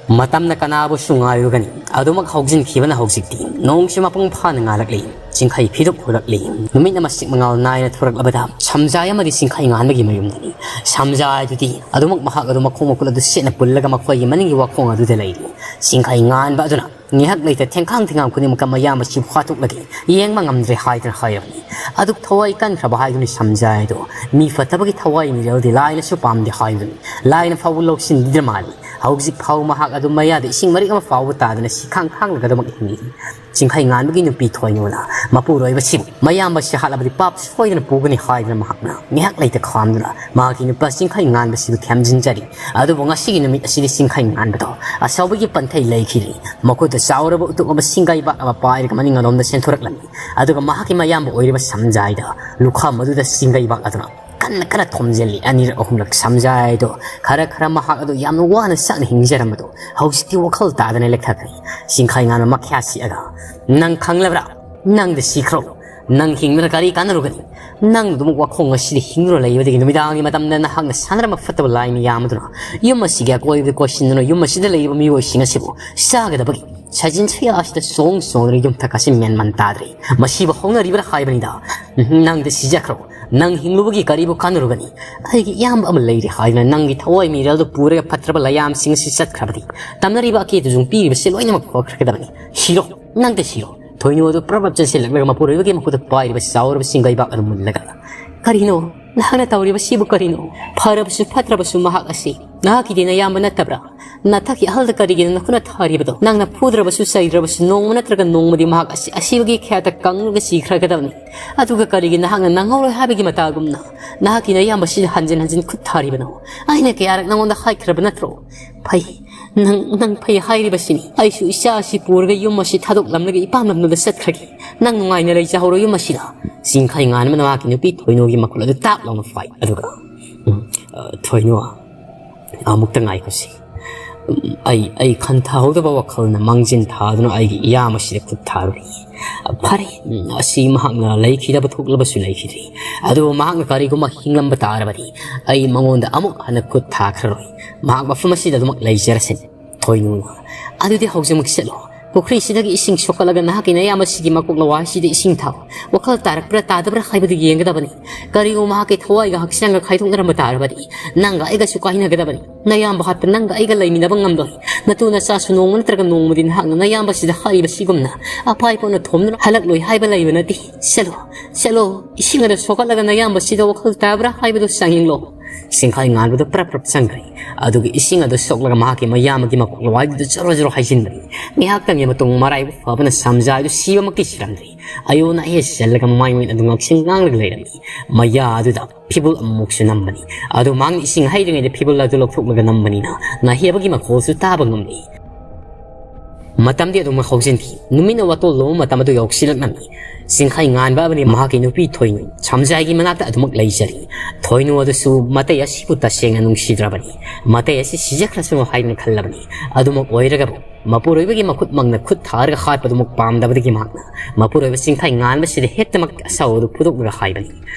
ꯃꯇꯝꯅ ꯀꯅꯥꯕꯨꯁꯨ ꯉꯥꯏꯔꯨꯒꯅꯤ꯫ ꯑꯗꯨꯃꯛ ꯍꯧꯖꯤꯟꯈꯤꯕꯅ ꯍꯧꯖꯤꯛꯇꯤ ꯅꯣꯡꯁꯨ ꯃꯄꯨꯡ ꯐꯥꯅ ꯉꯥꯜꯂꯛꯂꯤ꯫ ꯆꯤꯡꯈꯩ ꯐꯤꯔꯨꯛ ꯍꯨꯔꯛꯂꯤ꯫ ꯅꯨꯃꯤꯠꯅ ꯃꯁꯤꯡ ꯃꯉꯥꯜ ꯅꯥꯏꯅ ꯊꯣꯔꯛꯂꯕꯗ ꯁꯝꯖꯥꯏ ꯑꯃꯗꯤ ꯆꯤꯡꯈꯩ ꯉꯥꯟꯕꯒꯤ ꯃꯌꯨꯝꯗꯅꯤ꯫ ꯁꯝꯖꯥꯏ ꯑꯗꯨꯗꯤ ꯑꯗꯨꯃꯛ ꯃꯍꯥꯛ ꯑꯗꯨ ꯃꯈꯣꯡ ꯃꯈꯨꯠ ꯑꯗꯨ ꯁꯦꯠꯅ ꯄꯨꯜꯂꯒ ꯃꯈꯣꯏꯒꯤ ꯃꯅꯤꯡꯒꯤ ꯋꯥꯈꯣꯡ ꯑꯗꯨꯗ ꯂꯩꯔꯤ꯫ ꯆꯤꯡꯈꯩ ꯉꯥꯟꯕ ꯑꯗꯨꯅ ꯉꯥꯏꯍꯥꯛ ꯂꯩꯇ ꯊꯦꯡꯈꯥꯡ ꯊꯦꯡꯉꯥꯡ ꯈꯨꯗꯤꯡꯃꯛꯀ ꯃꯌꯥꯝꯕꯁꯤꯕꯨ ꯍꯥꯠꯇꯣꯛꯂꯒꯦ, ꯌꯦꯡꯕ ꯉꯝꯗ꯭ꯔꯦ ꯍꯥꯏꯗꯨꯅ ꯍꯥꯏꯔꯕꯅꯤ꯫ ꯑꯗꯨꯛ ꯊꯋꯥꯏ ꯀꯟꯈ꯭ꯔꯕ ꯍꯥꯏꯗꯨꯅꯤ ꯁꯝꯖꯥꯏ ꯑꯗꯣ꯫ ꯃꯤ ꯐꯠꯇꯕꯒꯤ ꯊꯋꯥꯏ ꯃꯤꯔꯦꯜꯗꯤ ꯂꯥꯏꯅꯁꯨ ꯄꯥꯝꯗꯦ ꯍꯥꯏꯕꯅꯤ꯫ ꯂꯥꯏꯅ ꯐꯥꯎꯕ ꯂꯧꯁꯤꯟꯕꯤꯗ꯭ꯔ ꯃꯥꯜꯂꯤ꯫ ꯍꯧꯖꯤꯛ ꯐꯥꯎꯕ ꯃꯍꯥꯛ ꯑꯗꯨ ꯃꯌꯥꯗ ꯏꯁꯤꯡ ꯃꯔꯤꯛ ꯑꯃ ꯐꯥꯎꯕ ꯇꯥꯗꯅ ꯁꯤꯈꯥꯡ ꯈꯥꯡꯂꯒ ꯑꯗꯨꯃꯛ ꯍꯤꯡꯂꯤ꯫ ꯆꯤꯡꯈꯩ ꯉꯥꯟꯕꯒꯤ ꯅꯨꯄꯤ ꯊꯣꯏꯅꯨꯅ ꯃꯄꯨꯔꯣꯏꯕꯁꯤꯕꯨ ꯃꯌꯥꯝꯕꯁꯤ ꯍꯥꯠꯂꯕꯗꯤ ꯄꯥꯞ ꯁꯣꯏꯗꯅ ꯄꯨꯒꯅꯤ ꯍꯥꯏꯗꯨꯅ ꯃꯍꯥꯛꯅ ꯉꯥꯏꯍꯥꯛ ꯂꯩꯇ ꯈꯥꯝꯗꯨꯅ ꯃꯍꯥꯛꯀꯤ ꯅꯨꯄꯥ ꯆꯤꯡꯈꯩ ꯉꯥꯟꯕꯁꯤꯕꯨ ꯊꯦꯝꯖꯤꯟꯖꯔꯤ꯫ ꯑꯗꯨꯕꯨ ꯉꯁꯤꯒꯤ ꯅꯨꯃꯤꯠ ꯑꯁꯤꯗꯤ ꯆꯤꯡꯈꯩ ꯉꯥꯟꯕꯗꯣ ꯑꯆꯧꯕꯒꯤ ꯄꯟꯊꯩ ꯂꯩꯈꯤꯗ꯭ꯔꯤ꯫ ꯃꯈꯨꯠꯇ ꯆꯥꯎꯔꯕ ꯎꯇꯨꯞ ꯑꯃ ꯁꯤꯡꯒꯩꯕꯥꯛ ꯑꯃ ꯄꯥꯏꯔꯒ ꯃꯅꯤꯡ ꯑꯔꯣꯝꯗ ꯆꯦꯟꯊꯣꯔꯛꯂꯝꯃꯤ꯫ ꯑꯗꯨꯒ ꯃꯍꯥꯛꯀꯤ ꯃꯌꯥꯝꯕ ꯑꯣꯏꯔꯤꯕ ꯁꯝꯖꯥꯏꯗ ꯂꯨꯈꯝ ꯑꯗꯨꯗ ꯁꯤꯡꯒꯩꯕꯥꯛ ꯑꯗꯨꯅ ꯀꯟꯅ ꯀꯟꯅ ꯊꯣꯝꯖꯤꯜꯂꯤ꯫ ꯑꯅꯤꯔꯛ ꯑꯍꯨꯝꯂꯛ ꯁꯝꯖꯥꯏꯗꯣ ꯈꯔ ꯈꯔ ꯃꯍꯥꯛ ꯑꯗꯨ ꯌꯥꯝꯅ ꯋꯥꯅ ꯆꯥꯛꯅ ꯍꯤꯡꯖꯔꯝꯕꯗꯣ ꯍꯧꯖꯤꯛꯇꯤ ꯋꯥꯈꯜ ꯇꯥꯗꯅ ꯂꯦꯛꯊꯈ꯭ꯔꯦ꯫ ꯆꯤꯡꯈꯩ ꯉꯥꯟꯕ ꯃꯈ꯭ꯌꯥ ꯁꯤꯛꯑꯒ, "ꯅꯪ ꯈꯪꯂꯕ꯭ꯔꯥ? ꯅꯪꯗꯤ ꯁꯤꯈ꯭ꯔꯣ꯫ ꯅꯪ ꯍꯤꯡꯗꯨꯅ ꯀꯔꯤ ꯀꯥꯟꯅꯔꯨꯒꯅꯤ? ꯅꯪ ꯑꯗꯨꯃꯛ ꯋꯥꯈꯣꯡ ꯑꯁꯤꯗ ꯍꯤꯡꯗꯨꯅ ꯂꯩꯕꯗꯒꯤ ꯅꯨꯃꯤꯗꯥꯡꯒꯤ ꯃꯇꯝꯗ ꯅꯍꯥꯛꯅ ꯁꯥꯟꯅꯔꯝꯕ ꯐꯠꯇꯕ ꯂꯥꯏ ꯃꯌꯥꯝ ꯑꯗꯨꯅ ꯌꯨꯝ ꯑꯁꯤꯒꯤ ꯑꯀꯣꯏꯕꯗ ꯀꯣꯏꯁꯤꯟꯗꯨꯅ ꯌꯨꯝ ꯑꯁꯤꯗ ꯂꯩꯔꯤꯕ ꯃꯤꯑꯣꯏꯁꯤꯡ ꯑꯁꯤꯕꯨ ꯆꯥꯒꯗꯕꯒꯤ ꯁꯥꯖꯤꯟ ꯁꯌꯥ ꯑꯁꯤꯗ ꯆꯣꯡ ꯆꯣꯡꯗꯨꯅ ꯌꯨꯝꯊꯛ ꯑꯁꯤ ꯃꯦꯟ ꯃꯥꯟ ꯇꯥꯗ꯭ꯔꯦ꯫ ꯃꯁꯤꯕꯨ ꯍꯧꯅꯔꯤꯕ꯭ꯔꯥ ꯍꯥꯏꯕꯅꯤꯗ꯫ ꯅꯪꯗꯤ ꯁꯤꯖꯈ꯭ꯔꯣ꯫ ꯅꯪ ꯍꯤꯡꯂꯨꯕꯒꯤ ꯀꯔꯤꯕꯨ ꯀꯥꯟꯅꯔꯨꯒꯅꯤ? ꯑꯩꯒꯤ ꯏꯌꯥꯝꯕ ꯑꯃ ꯂꯩꯔꯤ ꯍꯥꯏꯗꯨꯅ ꯅꯪꯒꯤ ꯊꯋꯥꯏ ꯃꯤꯔꯦꯜꯗꯨ ꯄꯨꯔꯒ ꯐꯠꯇ꯭ꯔꯕ ꯂꯥꯏꯌꯥꯝꯁꯤꯡ ꯑꯁꯤ ꯆꯠꯈ꯭ꯔꯕꯗꯤ ꯇꯝꯅꯔꯤꯕ ꯑꯀꯦ ꯑꯇꯨꯖꯨꯡ ꯄꯤꯔꯤꯕꯁꯤ ꯂꯣꯏꯅꯃꯛ ꯐꯈ꯭ꯔꯒꯗꯕꯅꯤ꯫ ꯁꯤꯔꯣ, ꯅꯪꯗꯤ ꯁꯤꯔꯣ꯫ ꯊꯣꯏꯅꯨ ꯑꯗꯨ ꯄ꯭ꯔꯞ ꯄ꯭ꯔꯞ ꯆꯦꯟꯁꯤꯜꯂꯛꯂꯒ ꯃꯄꯨꯔꯣꯏꯕꯒꯤ ꯃꯈꯨꯠꯇ ꯄꯥꯏꯔꯤꯕ ꯆꯥꯎꯔꯕ ꯆꯤꯡꯒꯩꯕꯥꯛ ꯑꯗꯨ ꯃꯨꯜꯂꯒ, "ꯀꯔꯤꯅꯣ? ꯅꯍꯥꯛꯅ ꯇꯧꯔꯤꯕꯁꯤꯕꯨ ꯀꯔꯤꯅꯣ? ꯐꯔꯕꯁꯨ ꯐꯠꯇ꯭ꯔꯕꯁꯨ ꯃꯍꯥꯛ ꯑꯁꯤ ꯅꯍꯥꯛꯀꯤꯗꯤ ꯅꯌꯥꯝꯕ ꯅꯠꯇꯕ꯭ꯔꯥ? ꯅꯊꯛꯀꯤ ꯑꯍꯜꯗ ꯀꯔꯤꯒꯤꯅꯣ ꯅꯈꯨꯠꯅ ꯊꯥꯔꯤꯕꯗꯣ? ꯅꯪꯅ ꯐꯨꯗ꯭ꯔꯕꯁꯨ ꯆꯩꯗ꯭ꯔꯕꯁꯨ ꯅꯣꯡꯃ ꯅꯠꯇ꯭ꯔꯒ ꯅꯣꯡꯃꯗꯤ ꯃꯍꯥꯛ ꯑꯁꯤ ꯑꯁꯤꯕꯒꯤ ꯈꯌꯥꯠꯇ ꯀꯪꯂꯒ ꯁꯤꯈ꯭ꯔꯒꯗꯕꯅꯤ꯫ ꯑꯗꯨꯒ ꯀꯔꯤꯒꯤ ꯅꯍꯥꯛꯅ ꯅꯪꯍꯧꯔꯣꯏ ꯍꯥꯏꯕꯒꯤ ꯃꯇꯥꯒꯨꯝꯅ ꯅꯍꯥꯛꯀꯤ ꯅꯌꯥꯝꯕꯁꯤꯗ ꯍꯟꯖꯤꯟ ꯍꯟꯖꯤꯟ ꯈꯨꯠ ꯊꯥꯔꯤꯕꯅꯣ? ꯑꯩꯅ ꯀꯌꯥꯔꯛ ꯅꯉꯣꯟꯗ ꯍꯥꯏꯈ꯭ꯔꯕ ꯅꯠꯇ꯭ꯔꯣ? ꯐꯩ, ꯅꯪ, ꯅꯪ ꯐꯩ ꯍꯥꯏꯔꯤꯕꯁꯤꯅꯤ꯫ ꯑꯩꯁꯨ ꯏꯆꯥ ꯑꯁꯤ ꯄꯨꯔꯒ ꯌꯨꯝ ꯑꯁꯤ ꯊꯥꯗꯣꯛꯂꯝꯂꯒ ꯏꯄꯥꯝ ꯂꯝꯗꯝꯗ ꯆꯠꯈ꯭ꯔꯒꯦ꯫ ꯅꯪ ꯅꯨꯡꯉꯥꯏꯅ ꯂꯩꯖꯍꯧꯔꯣ ꯌꯨꯝ ꯑꯁꯤꯗ꯫ ꯆꯤꯡꯈꯩ ꯉꯥꯟꯕꯅ ꯃꯍꯥꯛꯀꯤ ꯅꯨꯄꯤ ꯊꯣꯏꯅꯨꯒꯤ ꯃꯈꯨꯠ ꯑꯗꯨ ꯇꯥꯞ ꯂꯥꯎꯅ ꯐꯥꯏ꯫ ꯑꯗꯨꯒ, "ꯎꯝ, ꯑ, ꯊꯣꯏꯅꯨ, ꯑꯃꯨꯛꯇ ꯉꯥꯏꯈꯣꯁꯤ꯫ ꯎꯝ, ꯑꯩ, ꯑꯩ ꯈꯟꯊꯍꯧꯗꯕ ꯋꯥꯈꯜꯅ ꯃꯥꯡꯖꯤꯟ ꯊꯥꯗꯨꯅ ꯑꯩꯒꯤ ꯏꯌꯥꯝꯕꯁꯤꯗ ꯈꯨꯠ ꯊꯥꯔꯨꯔꯤ꯫ ꯐꯔꯦ, ꯎꯝ, ꯑꯁꯤ ꯃꯍꯥꯛꯅ ꯂꯩꯈꯤꯗꯕ ꯊꯣꯛꯂꯕꯁꯨ ꯂꯩꯈꯤꯗ꯭ꯔꯤ꯫ ꯑꯗꯨꯕꯨ ꯃꯍꯥꯛꯅ ꯀꯔꯤꯒꯨꯝꯕ ꯍꯤꯡꯂꯝꯕ ꯇꯥꯔꯕꯗꯤ ꯑꯩ ꯃꯉꯣꯟꯗ ꯑꯃꯨꯛ ꯍꯟꯅ ꯈꯨꯠ ꯊꯥꯈ꯭ꯔꯔꯣꯏ꯫ ꯃꯍꯥꯛ ꯃꯐꯝ ꯑꯁꯤꯗ ꯑꯗꯨꯃꯛ ꯂꯩꯖꯔꯁꯅꯤ꯫" ꯊꯣꯏꯅꯨꯅ, "ꯑꯗꯨꯗꯤ ꯍꯧꯖꯤꯛꯃꯛ ꯆꯠꯂꯣ꯫ ꯄꯨꯈ꯭ꯔꯤꯁꯤꯗꯒꯤ ꯏꯁꯤꯡ ꯁꯣꯛꯀꯠꯂꯒ ꯅꯍꯥꯛꯀꯤ ꯅꯌꯥꯝꯕꯁꯤꯒꯤ ꯃꯀꯣꯛ ꯂꯋꯥꯏꯁꯤꯗ ꯏꯁꯤꯡ ꯊꯥꯎ꯫ ꯋꯥꯈꯜ ꯇꯥꯔꯛꯄ꯭ꯔꯥ ꯇꯥꯗꯕ꯭ꯔꯥ ꯍꯥꯏꯕꯗꯨ ꯌꯦꯡꯒꯗꯕꯅꯤ꯫ ꯀꯔꯤꯒꯨꯝꯕ ꯃꯍꯥꯛꯀꯤ ꯊꯋꯥꯏꯒ ꯍꯛꯆꯥꯡꯒ ꯈꯥꯏꯗꯣꯛꯅꯔꯝꯕ ꯇꯥꯔꯕꯗꯤ ꯅꯪꯒ ꯑꯩꯒꯁꯨ ꯀꯥꯏꯅꯒꯗꯕꯅꯤ꯫ ꯅꯌꯥꯝꯕ ꯍꯥꯠꯄ ꯅꯪꯒ ꯑꯩꯒ ꯂꯩꯃꯤꯟꯅꯕ ꯉꯝꯂꯣꯏ꯫ ꯅꯇꯨ ꯅꯆꯥꯁꯨ ꯅꯣꯡꯃ ꯅꯠꯇ꯭ꯔꯒ ꯅꯣꯡꯃꯗꯤ ꯅꯍꯥꯛꯅ ꯅꯌꯥꯝꯕꯁꯤꯗ ꯍꯥꯏꯔꯤꯕꯁꯤꯒꯨꯝꯅ ꯑꯄꯥꯏ ꯄꯣꯛꯅ ꯊꯣꯝꯗꯨꯅ ꯍꯜꯂꯛꯂꯣꯏ ꯍꯥꯏꯕ ꯂꯩꯕ ꯅꯠꯇꯦ꯫ ꯆꯠꯂꯣ, ꯆꯠꯂꯣ, ꯏꯁꯤꯡ ꯑꯗꯨ ꯁꯣꯛꯀꯠꯂꯒ ꯅꯌꯥꯝꯕꯁꯤꯗ ꯋꯥꯈꯜ ꯇꯥꯕ꯭ꯔꯥ ꯍꯥꯏꯕꯗꯨ ꯆꯥꯡꯌꯦꯡꯂꯣ꯫" ꯆꯤꯡꯈꯥꯏ ꯉꯥꯟꯕꯗꯨ ꯄ꯭ꯔꯞ ꯄ꯭ꯔꯞ ꯆꯪꯈ꯭ꯔꯦ꯫ ꯑꯗꯨꯒ ꯏꯁꯤꯡ ꯑꯗꯨ ꯁꯣꯛꯂꯒ ꯃꯍꯥꯛꯀꯤ ꯃꯌꯥꯝꯕꯒꯤ ꯃꯀꯣꯛ ꯂꯋꯥꯏꯗꯨꯗ ꯖꯣꯔꯣ ꯖꯣꯔꯣ ꯍꯩꯖꯤꯟꯕꯅꯤ꯫ ꯉꯥꯏꯍꯥꯛꯇꯪꯒꯤ ꯃꯇꯨꯡ ꯃꯔꯥꯏꯕꯛ ꯐꯕꯅ ꯁꯝꯖꯥꯏꯗꯨ ꯁꯤꯕꯃꯛꯇꯤ ꯁꯤꯔꯝꯗ꯭ꯔꯤ꯫ ꯑꯌꯣꯟ ꯑꯌꯦ ꯆꯜꯂꯒ ꯃꯃꯥꯏ ꯃꯃꯤꯠ ꯑꯗꯨ ꯉꯥꯛꯁꯪ ꯉꯥꯡꯂꯒ ꯂꯩꯔꯝꯃꯤ꯫ ꯃꯌꯥ ꯑꯗꯨꯗ ꯐꯤꯕꯨꯜ ꯑꯃꯨꯛꯁꯨ ꯅꯝꯕꯅꯤ꯫ ꯑꯗꯨ ꯃꯍꯥꯛꯅ ꯏꯁꯤꯡ ꯍꯩꯗ꯭ꯔꯤꯉꯩꯗ ꯐꯤꯕꯨꯜ ꯑꯗꯨ ꯂꯧꯊꯣꯛꯂꯒ ꯅꯝꯕꯅꯤꯅ ꯅꯥꯍꯦꯕꯒꯤ ꯃꯈꯣꯜꯁꯨ ꯇꯥꯕ ꯉꯝꯂꯤ꯫ ꯃꯇꯝꯗꯤ ꯑꯗꯨꯝ ꯍꯧꯖꯤꯟꯈꯤ꯫ ꯅꯨꯃꯤꯠꯅ ꯋꯥꯇꯣꯜ ꯂꯨꯕ ꯃꯇꯝ ꯑꯗꯨ ꯌꯧꯁꯤꯜꯂꯛꯂꯝꯃꯤ꯫ ꯆꯤꯡꯈꯩ ꯉꯥꯟꯕ ꯑꯃꯗꯤ ꯃꯍꯥꯛꯀꯤ ꯅꯨꯄꯤ ꯊꯣꯏꯅꯨ ꯁꯝꯖꯥꯏꯒꯤ ꯃꯅꯥꯛꯇ ꯑꯗꯨꯃꯛ ꯂꯩꯖꯔꯤ꯫ ꯊꯣꯏꯅꯨ ꯑꯗꯨꯁꯨ ꯃꯇꯩ ꯑꯁꯤꯕꯨ ꯇꯁꯦꯡꯅ ꯅꯨꯡꯁꯤꯗ꯭ꯔꯕꯅꯤ꯫ ꯃꯇꯩ ꯑꯁꯤ ꯁꯤꯖꯈ꯭ꯔꯁꯅꯨ ꯍꯥꯏꯗꯨꯅ ꯈꯜꯂꯕꯅꯤ꯫ ꯑꯗꯨꯃꯛ ꯑꯣꯏꯔꯒꯕꯨ ꯃꯄꯨꯔꯣꯏꯕꯒꯤ ꯃꯈꯨꯠꯃꯛꯅ ꯈꯨꯠ ꯊꯥꯔꯒ ꯍꯥꯠꯄꯗꯨꯃꯛ ꯄꯥꯝꯗꯕꯗꯒꯤ ꯃꯍꯥꯛꯅ ꯃꯄꯨꯔꯣꯏꯕ ꯆꯤꯡꯈꯩ ꯉꯥꯟꯕꯁꯤꯗ ꯍꯦꯛꯇꯃꯛ ꯑꯁꯥꯎꯕꯗꯨ ꯐꯨꯗꯣꯛꯂꯒ ꯍꯥꯏꯕꯅꯤ꯫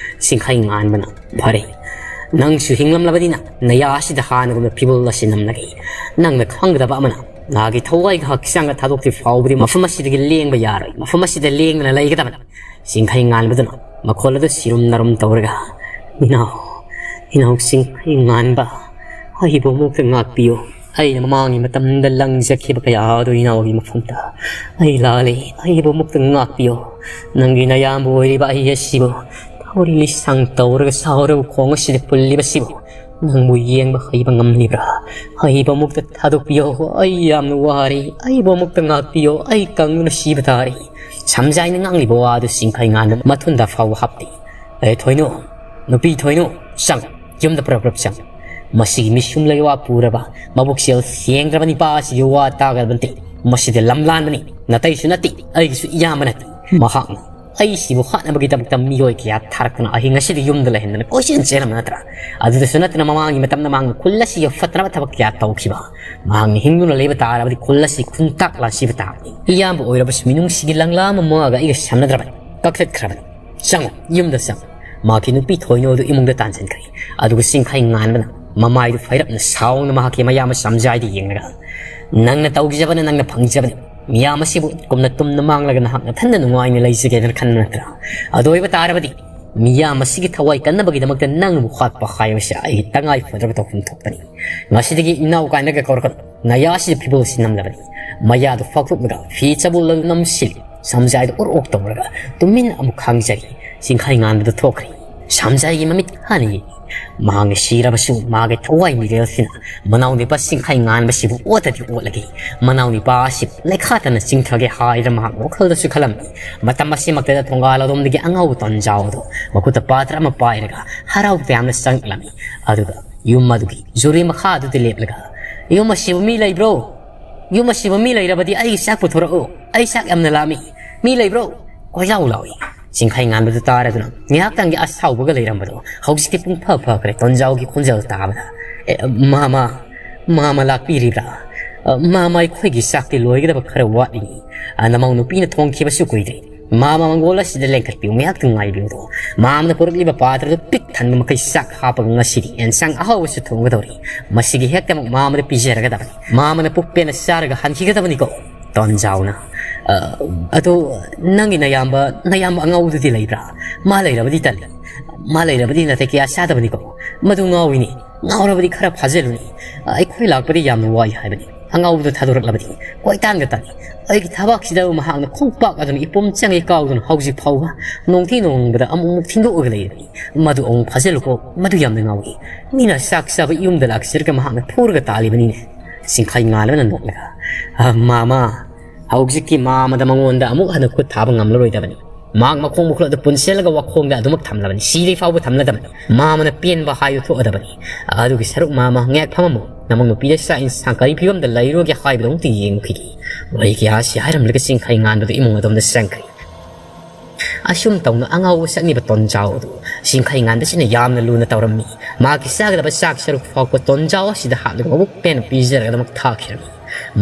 ꯆꯤꯡꯈꯩ ꯉꯥꯟꯕꯅ, "ꯐꯔꯦ, ꯅꯪꯁꯨ ꯍꯤꯡꯂꯝꯂꯕꯅꯤꯅ ꯅꯌꯥ ꯑꯁꯤꯗ ꯍꯥꯟꯅꯒꯨꯝꯅ ꯐꯤꯕꯨꯜ ꯑꯁꯤ ꯅꯝꯂꯒꯦ꯫ ꯅꯪꯅ ꯈꯪꯒꯗꯕ ꯑꯃꯅ, ꯅꯍꯥꯛꯀꯤ ꯊꯋꯥꯏꯒ ꯍꯛꯆꯥꯡꯒ ꯊꯥꯗꯣꯛꯇ꯭ꯔꯤ ꯐꯥꯎꯕꯗꯤ ꯃꯐꯝ ꯑꯁꯤꯗꯒꯤ ꯂꯦꯡꯕ ꯌꯥꯔꯣꯏ꯫ ꯃꯐꯝ ꯑꯁꯤꯗ ꯂꯦꯡꯗꯅ ꯂꯩꯒꯗꯕꯅꯤ꯫" ꯆꯤꯡꯈꯩ ꯉꯥꯟꯕꯗꯨꯅ ꯃꯈꯣꯜ ꯑꯗꯨ ꯁꯤꯔꯨꯝ ꯅꯥꯔꯨꯝ ꯇꯧꯔꯒ, "ꯏꯅꯥꯎ, ꯏꯅꯥꯎ ꯆꯤꯡꯈꯩ ꯉꯥꯟꯕ, ꯑꯩꯕꯨ ꯑꯃꯨꯛꯇ ꯉꯥꯛꯄꯤꯌꯨ꯫ ꯑꯩꯅ ꯃꯃꯥꯡꯒꯤ ꯃꯇꯝꯗ ꯂꯪꯖꯈꯤꯕ ꯀꯌꯥ ꯑꯗꯨ ꯏꯅꯥꯎꯒꯤ ꯃꯐꯝꯗ ꯑꯩ ꯂꯥꯜꯂꯤ꯫ ꯑꯩꯕꯨ ꯑꯃꯨꯛꯇ ꯉꯥꯛꯄꯤꯌꯨ꯫ ꯅꯪꯒꯤ ꯅꯌꯥꯝꯕ ꯑꯣꯏꯔꯤꯕ ꯑꯩ ꯑꯁꯤꯕꯨ ꯊꯧꯔꯤ ꯂꯤꯁꯥꯡ ꯇꯧꯔꯒ ꯁꯥꯎꯔꯒ ꯈꯣꯡ ꯑꯁꯤꯗ ꯄꯨꯜꯂꯤꯕꯁꯤꯕꯨ ꯅꯪꯕꯨ ꯌꯦꯡꯕ ꯍꯩꯕ ꯉꯝꯂꯤꯕ꯭ꯔꯥ? ꯑꯩꯕꯨ ꯑꯃꯨꯛꯇ ꯊꯥꯗꯣꯛꯄꯤꯌꯣ, ꯑꯩ ꯌꯥꯝꯅ ꯋꯥꯔꯦ꯫ ꯑꯩꯕꯨ ꯑꯃꯨꯛꯇ ꯉꯥꯛꯄꯤꯌꯣ, ꯑꯩ ꯀꯪꯗꯨꯅ ꯁꯤꯕ ꯇꯥꯔꯦ꯫ ꯁꯝꯖꯥꯏꯅ ꯉꯥꯡꯂꯤꯕ ꯋꯥ ꯑꯗꯨ ꯁꯤꯡꯈꯩ ꯉꯥꯟꯕ ꯃꯊꯨꯟꯗ ꯐꯥꯎꯕ ꯍꯥꯞꯇꯦ꯫ "ꯑꯦ ꯊꯣꯏꯅꯨ, ꯅꯨꯄꯤ ꯊꯣꯏꯅꯨ, ꯆꯪ, ꯌꯨꯝꯗ ꯄ꯭ꯔꯞ ꯄ꯭ꯔꯞ ꯆꯪ꯫ ꯃꯁꯤꯒꯤ ꯃꯤꯁꯨꯝ ꯂꯩꯋꯥ ꯄꯨꯔꯕ, ꯃꯕꯨꯛꯆꯦꯜ ꯁꯦꯡꯗ꯭ꯔꯕ ꯅꯤꯄꯥ ꯑꯁꯤꯒꯤ ꯋꯥ ꯇꯥꯒꯗꯕ ꯅꯠꯇꯦ꯫ ꯃꯁꯤꯗꯤ ꯂꯝ ꯂꯥꯟꯕꯅꯤ, ꯅꯇꯩꯁꯨ ꯅꯠꯇꯦ, ꯑꯩꯒꯤꯁꯨ ꯏꯌꯥꯝꯕ ꯅꯠꯇꯦ꯫ ꯃꯍꯥꯛꯅ ꯑꯩꯁꯤꯕꯨ ꯍꯥꯠꯅꯕꯒꯤꯗꯃꯛꯇ ꯃꯤꯑꯣꯏ ꯀꯌꯥ ꯊꯥꯔꯛꯇꯨꯅ ꯑꯍꯤꯡ ꯑꯁꯤꯗ ꯌꯨꯝꯗ ꯂꯩꯍꯟꯗꯅ ꯀꯣꯏꯆꯦꯟ ꯆꯦꯜꯂꯝꯕ ꯅꯠꯇ꯭ꯔꯥ? ꯑꯗꯨꯗꯁꯨ ꯅꯠꯇꯅ ꯃꯃꯥꯡꯒꯤ ꯃꯇꯝꯗ ꯃꯍꯥꯛꯅ ꯈꯨꯜ ꯑꯁꯤꯒꯤ ꯐꯠꯇꯅꯕ ꯊꯕꯛ ꯀꯌꯥ ꯇꯧꯈꯤꯕ꯫ ꯃꯍꯥꯛꯅ ꯍꯤꯡꯗꯨꯅ ꯂꯩꯕ ꯇꯥꯔꯕꯗꯤ ꯈꯨꯜ ꯑꯁꯤ ꯈꯨꯟꯇꯥꯛ ꯂꯥꯟꯁꯤꯕ ꯇꯥꯕꯅꯤ꯫ ꯏꯌꯥꯝꯕ ꯑꯣꯏꯔꯕꯁꯨ ꯃꯤꯅꯨꯡꯁꯤꯒꯤ ꯂꯪꯂꯥ ꯑꯃ ꯃꯣꯛꯑꯒ ꯑꯩꯒ ꯁꯝꯅꯗ꯭ꯔꯕꯅꯤ, ꯀꯛꯊꯠꯈ꯭ꯔꯕꯅꯤ꯫ ꯆꯪꯉꯨ, ꯌꯨꯝꯗ ꯆꯪꯉꯨ꯫ ꯃꯍꯥꯛꯀꯤ ꯅꯨꯄꯤ ꯊꯣꯏꯅꯨ ꯑꯗꯨ ꯏꯃꯨꯡꯗ ꯇꯥꯟꯁꯤꯟꯈ꯭ꯔꯦ꯫ ꯑꯗꯨꯒ ꯁꯤꯡꯈꯩ ꯉꯥꯟꯕꯅ ꯃꯃꯥꯏꯗꯨ ꯐꯩꯔꯞꯅ ꯁꯥꯎꯅ ꯃꯍꯥꯛꯀꯤ ꯃꯌꯥꯝꯕ ꯁꯝꯖꯥꯏꯗ ꯌꯦꯡꯂꯒ, "ꯅꯪꯅ ꯇꯧꯈꯤꯖꯕꯅ ꯅꯪꯅ ꯐꯪꯖꯕꯅꯤ꯫ ꯃꯤꯌꯥꯝ ꯑꯁꯤꯕꯨ ꯀꯨꯝꯅ ꯇꯨꯝꯅ ꯃꯥꯡꯂꯒ ꯅꯍꯥꯛ ꯅꯊꯟꯗ ꯅꯨꯡꯉꯥꯏꯅ ꯂꯩꯖꯒꯦꯗꯅ ꯈꯟꯕ ꯅꯠꯇ꯭ꯔꯥ? ꯑꯗꯨ ꯑꯣꯏꯕ ꯇꯥꯔꯕꯗꯤ ꯃꯤꯌꯥꯝ ꯑꯁꯤꯒꯤ ꯊꯋꯥꯏ ꯀꯟꯅꯕꯒꯤꯗꯃꯛꯇ ꯅꯪꯕꯨ ꯍꯥꯠꯄ ꯍꯥꯏꯕꯁꯤ ꯑꯩꯒꯤ ꯇꯉꯥꯏ ꯐꯗ꯭ꯔꯕ ꯇꯧꯐꯝ ꯊꯣꯛꯄꯅꯤ꯫ ꯉꯁꯤꯗꯒꯤ ꯏꯅꯥꯎ ꯀꯥꯏꯅꯒ ꯀꯧꯔꯛꯀꯅꯨ꯫ ꯅꯌꯥꯁꯤꯗ ꯐꯤꯕꯣꯜꯁꯤ ꯅꯝꯂꯕꯅꯤ꯫" ꯃꯌꯥꯗꯨ ꯐꯥꯛꯇꯣꯛꯂꯒ ꯐꯤ ꯆꯕꯣꯜ ꯑꯗꯨ ꯅꯝꯁꯤꯜꯂꯤ꯫ ꯁꯝꯖꯥꯏꯗ ꯑꯣꯔ ꯑꯣꯛ ꯇꯧꯔꯒ ꯇꯨꯃꯤꯟꯅ ꯑꯃꯨꯛ ꯈꯥꯡꯖꯔꯤ꯫ ꯁꯤꯡꯈꯩ ꯉꯥꯟꯕꯗꯨ ꯊꯣꯛꯈ꯭ꯔꯦ꯫ ꯁꯝꯖꯥꯏꯒꯤ ꯃꯃꯤꯠ ꯍꯥꯟꯅ ꯌꯦꯡꯉꯤ꯫ ꯃꯍꯥꯛꯅ ꯁꯤꯔꯕꯁꯨ ꯃꯥꯒꯤ ꯊꯋꯥꯏ ꯃꯤꯔꯦꯜꯁꯤꯅ ꯃꯅꯥꯎ ꯅꯤꯄꯥ ꯁꯤꯡꯈꯩ ꯉꯥꯟꯕꯁꯤꯕꯨ ꯑꯣꯠꯇꯗꯤ ꯑꯣꯠꯂꯒꯦ꯫ ꯃꯅꯥꯎ ꯅꯤꯄꯥ ꯑꯁꯤ ꯂꯩꯈꯥ ꯇꯥꯅ ꯆꯤꯡꯊꯒꯦ ꯍꯥꯏꯗꯅ ꯃꯍꯥꯛ ꯋꯥꯈꯜꯗꯁꯨ ꯈꯜꯂꯝꯃꯤ꯫ ꯃꯇꯝ ꯑꯁꯤꯃꯛꯇꯗ ꯊꯣꯡꯒꯥꯜ ꯑꯗꯣꯝꯗꯒꯤ ꯑꯉꯧꯕ ꯇꯣꯟꯖꯥꯎ ꯑꯗꯨ ꯃꯈꯨꯠꯇ ꯄꯥꯇ꯭ꯔ ꯑꯃ ꯄꯥꯏꯔꯒ ꯍꯔꯥꯎ ꯇꯌꯥꯝꯅ ꯆꯪꯂꯛꯂꯝꯃꯤ꯫ ꯑꯗꯨꯒ ꯌꯨꯝ ꯑꯗꯨꯒꯤ ꯖꯨꯔꯤ ꯃꯈꯥ ꯑꯗꯨꯗ ꯂꯦꯞꯂꯒ, "ꯌꯨꯝ ꯑꯁꯤꯕꯨ ꯃꯤ ꯂꯩꯕ꯭ꯔꯣ? ꯌꯨꯝ ꯑꯁꯤꯕꯨ ꯃꯤ ꯂꯩꯔꯕꯗꯤ ꯑꯩꯒꯤ ꯆꯥꯛ ꯄꯨꯊꯣꯔꯛꯎ꯫ ꯑꯩ ꯆꯥꯛ ꯌꯥꯝꯅ ꯂꯥꯝꯃꯤ꯫ ꯃꯤ ꯂꯩꯕ꯭ꯔꯣ?" ꯀꯣꯏꯂꯥꯎ ꯂꯥꯎꯏ꯫ ꯁꯤꯡꯈꯩ ꯉꯥꯟꯕꯗꯨ ꯇꯥꯔꯗꯨꯅ ꯉꯥꯏꯍꯥꯛꯇꯪꯒꯤ ꯑꯁꯥꯎꯕꯒ ꯂꯩꯔꯝꯕꯗꯣ ꯍꯧꯖꯤꯛꯇꯤ ꯄꯨꯡꯐ ꯐꯈ꯭ꯔꯦ꯫ ꯇꯣꯟꯖꯥꯎꯒꯤ ꯈꯣꯟꯖꯦꯜ ꯇꯥꯕꯗ, "ꯑꯦ, ꯃꯥꯃ, ꯃꯥꯃ ꯂꯥꯛꯄꯤꯔꯤꯕ꯭ꯔꯥ? ꯑ, ꯃꯥꯃ, ꯑꯩꯈꯣꯏꯒꯤ ꯆꯥꯛꯇꯤ ꯂꯣꯏꯒꯗꯕ ꯈꯔ ꯋꯥꯠꯂꯤ꯫ ꯑ, ꯅꯃꯧ ꯅꯨꯄꯤꯅ ꯊꯣꯡꯈꯤꯕꯁꯨ ꯀꯨꯏꯗ꯭ꯔꯤ꯫ ꯃꯥꯃ ꯃꯪꯒꯣꯜ ꯑꯁꯤꯗ ꯂꯦꯡꯈꯠꯄꯤꯌꯨ, ꯉꯥꯏꯍꯥꯛꯇꯪ ꯉꯥꯏꯕꯤꯌꯨ꯫ ꯃꯥꯃꯅ ꯄꯨꯔꯛꯂꯤꯕ ꯄꯥꯇ꯭ꯔꯗꯨ ꯄꯤꯛ ꯊꯟꯕ ꯃꯈꯩ ꯆꯥꯛ ꯍꯥꯞꯄꯒ ꯉꯁꯤꯗꯤ ꯑꯦꯟꯁꯥꯡ ꯑꯍꯥꯎꯕꯁꯨ ꯊꯣꯡꯒꯗꯧꯔꯤ꯫ ꯃꯁꯤꯒꯤ ꯍꯦꯛꯇꯃꯛ ꯃꯥꯃꯗ ꯄꯤꯖꯔꯒꯗꯕꯅꯤ꯫ ꯃꯥꯃꯅ ꯄꯨꯛ ꯄꯦꯟꯅ ꯆꯥꯔꯒ ꯍꯟꯈꯤꯒꯗꯕꯅꯤꯀꯣ꯫" ꯇꯣꯟꯖꯥꯎꯅ, "ꯑ, ꯑꯗꯣ ꯅꯪꯒꯤ ꯅꯌꯥꯝꯕ, ꯅꯌꯥꯝꯕ ꯑꯉꯧꯕꯗꯨꯗꯤ ꯂꯩꯕ꯭ꯔꯥ? ꯃꯥ ꯂꯩꯔꯕꯗꯤ ꯇꯜꯂꯤ꯫ ꯃꯥ ꯂꯩꯔꯕꯗꯤ ꯅꯥꯇꯩ ꯀꯌꯥ ꯆꯥꯗꯕꯅꯤꯀꯣ꯫ ꯃꯗꯨ ꯉꯥꯎꯏꯅꯤ꯫ ꯉꯥꯎꯔꯕꯗꯤ ꯈꯔ ꯐꯥꯖꯤꯜꯂꯨꯅꯤ꯫ ꯑꯩꯈꯣꯏ ꯂꯥꯛꯄꯗꯤ ꯌꯥꯝꯅ ꯋꯥꯏ ꯍꯥꯏꯕꯅꯤ꯫ ꯑꯉꯥꯎꯕꯗꯨ ꯊꯥꯗꯣꯔꯛꯂꯕꯗꯤ ꯀꯣꯏꯇꯥꯟꯒ ꯇꯥꯟꯅꯤ꯫ ꯑꯩꯒꯤ ꯊꯕꯥꯛꯁꯤꯗ ꯃꯍꯥꯛꯅ ꯈꯣꯡꯄꯥꯛ ꯑꯗꯨꯅ ꯏꯄꯣꯝ ꯆꯪꯉꯦ ꯀꯥꯎꯗꯨꯅ ꯍꯧꯖꯤꯛ ꯐꯥꯎꯕ ꯅꯣꯡꯊꯤ ꯅꯣꯡꯃꯪꯕꯗ ꯑꯃꯨꯛ ꯑꯃꯨꯛ ꯊꯤꯟꯗꯣꯛꯑꯒ ꯂꯩꯔꯕꯅꯤ꯫ "ꯃꯗꯨ ꯑꯃꯨꯛ ꯐꯥꯖꯤꯜꯂꯨꯀꯣ, ꯃꯗꯨ ꯌꯥꯝꯅ ꯉꯥꯎꯏ꯫ ꯃꯤꯅ ꯆꯥꯛ ꯆꯥꯕ ꯌꯨꯝꯗ ꯂꯥꯛꯆꯔꯒ ꯃꯍꯥꯛꯅ ꯐꯨꯔꯒ ꯇꯥꯜꯂꯤꯕꯅꯤꯅꯦ꯫" ꯆꯤꯡꯈꯩ ꯉꯥꯟꯕꯅ ꯅꯣꯛꯂꯒ, "ꯑ, ꯃꯥꯃ, ꯍꯧꯖꯤꯛꯀꯤ ꯃꯥꯃꯗ ꯃꯉꯣꯟꯗ ꯑꯃꯨꯛ ꯍꯟꯅ ꯈꯨꯠ ꯊꯥꯕ ꯉꯝꯂꯔꯣꯏꯗꯕꯅꯤ꯫ ꯃꯍꯥꯛ ꯃꯈꯣꯡ ꯃꯈꯨꯠ ꯑꯗꯨ ꯄꯨꯟꯁꯤꯜꯂꯒ ꯋꯥꯈꯣꯡꯗ ꯑꯗꯨꯃꯛ ꯊꯝꯂꯕꯅꯤ꯫ ꯁꯤꯗ꯭ꯔꯤ ꯐꯥꯎꯕ ꯊꯝꯂꯗꯕꯅꯤ꯫ ꯃꯥꯃꯅ ꯄꯦꯟꯕ ꯍꯥꯏꯗꯨ ꯊꯣꯛꯑꯗꯕꯅꯤ꯫ ꯑꯗꯨꯒꯤ ꯁꯔꯨꯛ ꯃꯥꯃ ꯉꯥꯏꯍꯥꯛ ꯐꯝꯃꯝꯃꯨ꯫ ꯅꯃꯧ ꯅꯨꯄꯤꯗ ꯆꯥꯛ ꯏꯟꯁꯥꯡ ꯀꯔꯤ ꯐꯤꯕꯝꯗ ꯂꯩꯔꯨꯒꯦ ꯍꯥꯏꯕꯗꯨ ꯑꯃꯨꯛꯇ ꯌꯦꯡꯉꯨꯈꯤꯒꯦ꯫" ꯋꯥꯍꯩ ꯀꯌꯥ ꯑꯁꯤ ꯍꯥꯏꯔꯝꯂꯒ ꯆꯤꯡꯈꯩ ꯉꯥꯟꯕꯗꯨ ꯏꯃꯨꯡ ꯑꯗꯣꯝꯗ ꯆꯪꯈ꯭ꯔꯦ꯫ ꯑꯁꯨꯝ ꯇꯧꯅ ꯑꯉꯥꯎꯕ ꯁꯛꯅꯤꯕ ꯇꯣꯟꯖꯥꯎ ꯑꯗꯨ ꯆꯤꯡꯈꯩ ꯉꯥꯟꯕꯁꯤꯅ ꯌꯥꯝꯅ ꯂꯨꯅ ꯇꯧꯔꯝꯃꯤ꯫ ꯃꯍꯥꯛꯀꯤ ꯆꯥꯒꯗꯕ ꯆꯥꯛ ꯁꯔꯨꯛ ꯐꯥꯎꯕ ꯇꯣꯟꯖꯥꯎ ꯑꯁꯤꯗ ꯍꯥꯞꯂꯒ ꯃꯕꯨꯛ ꯄꯦꯟꯅ ꯄꯤꯖꯔꯒ ꯑꯗꯨꯃꯛ ꯊꯥꯈꯤꯔꯝꯃꯤ꯫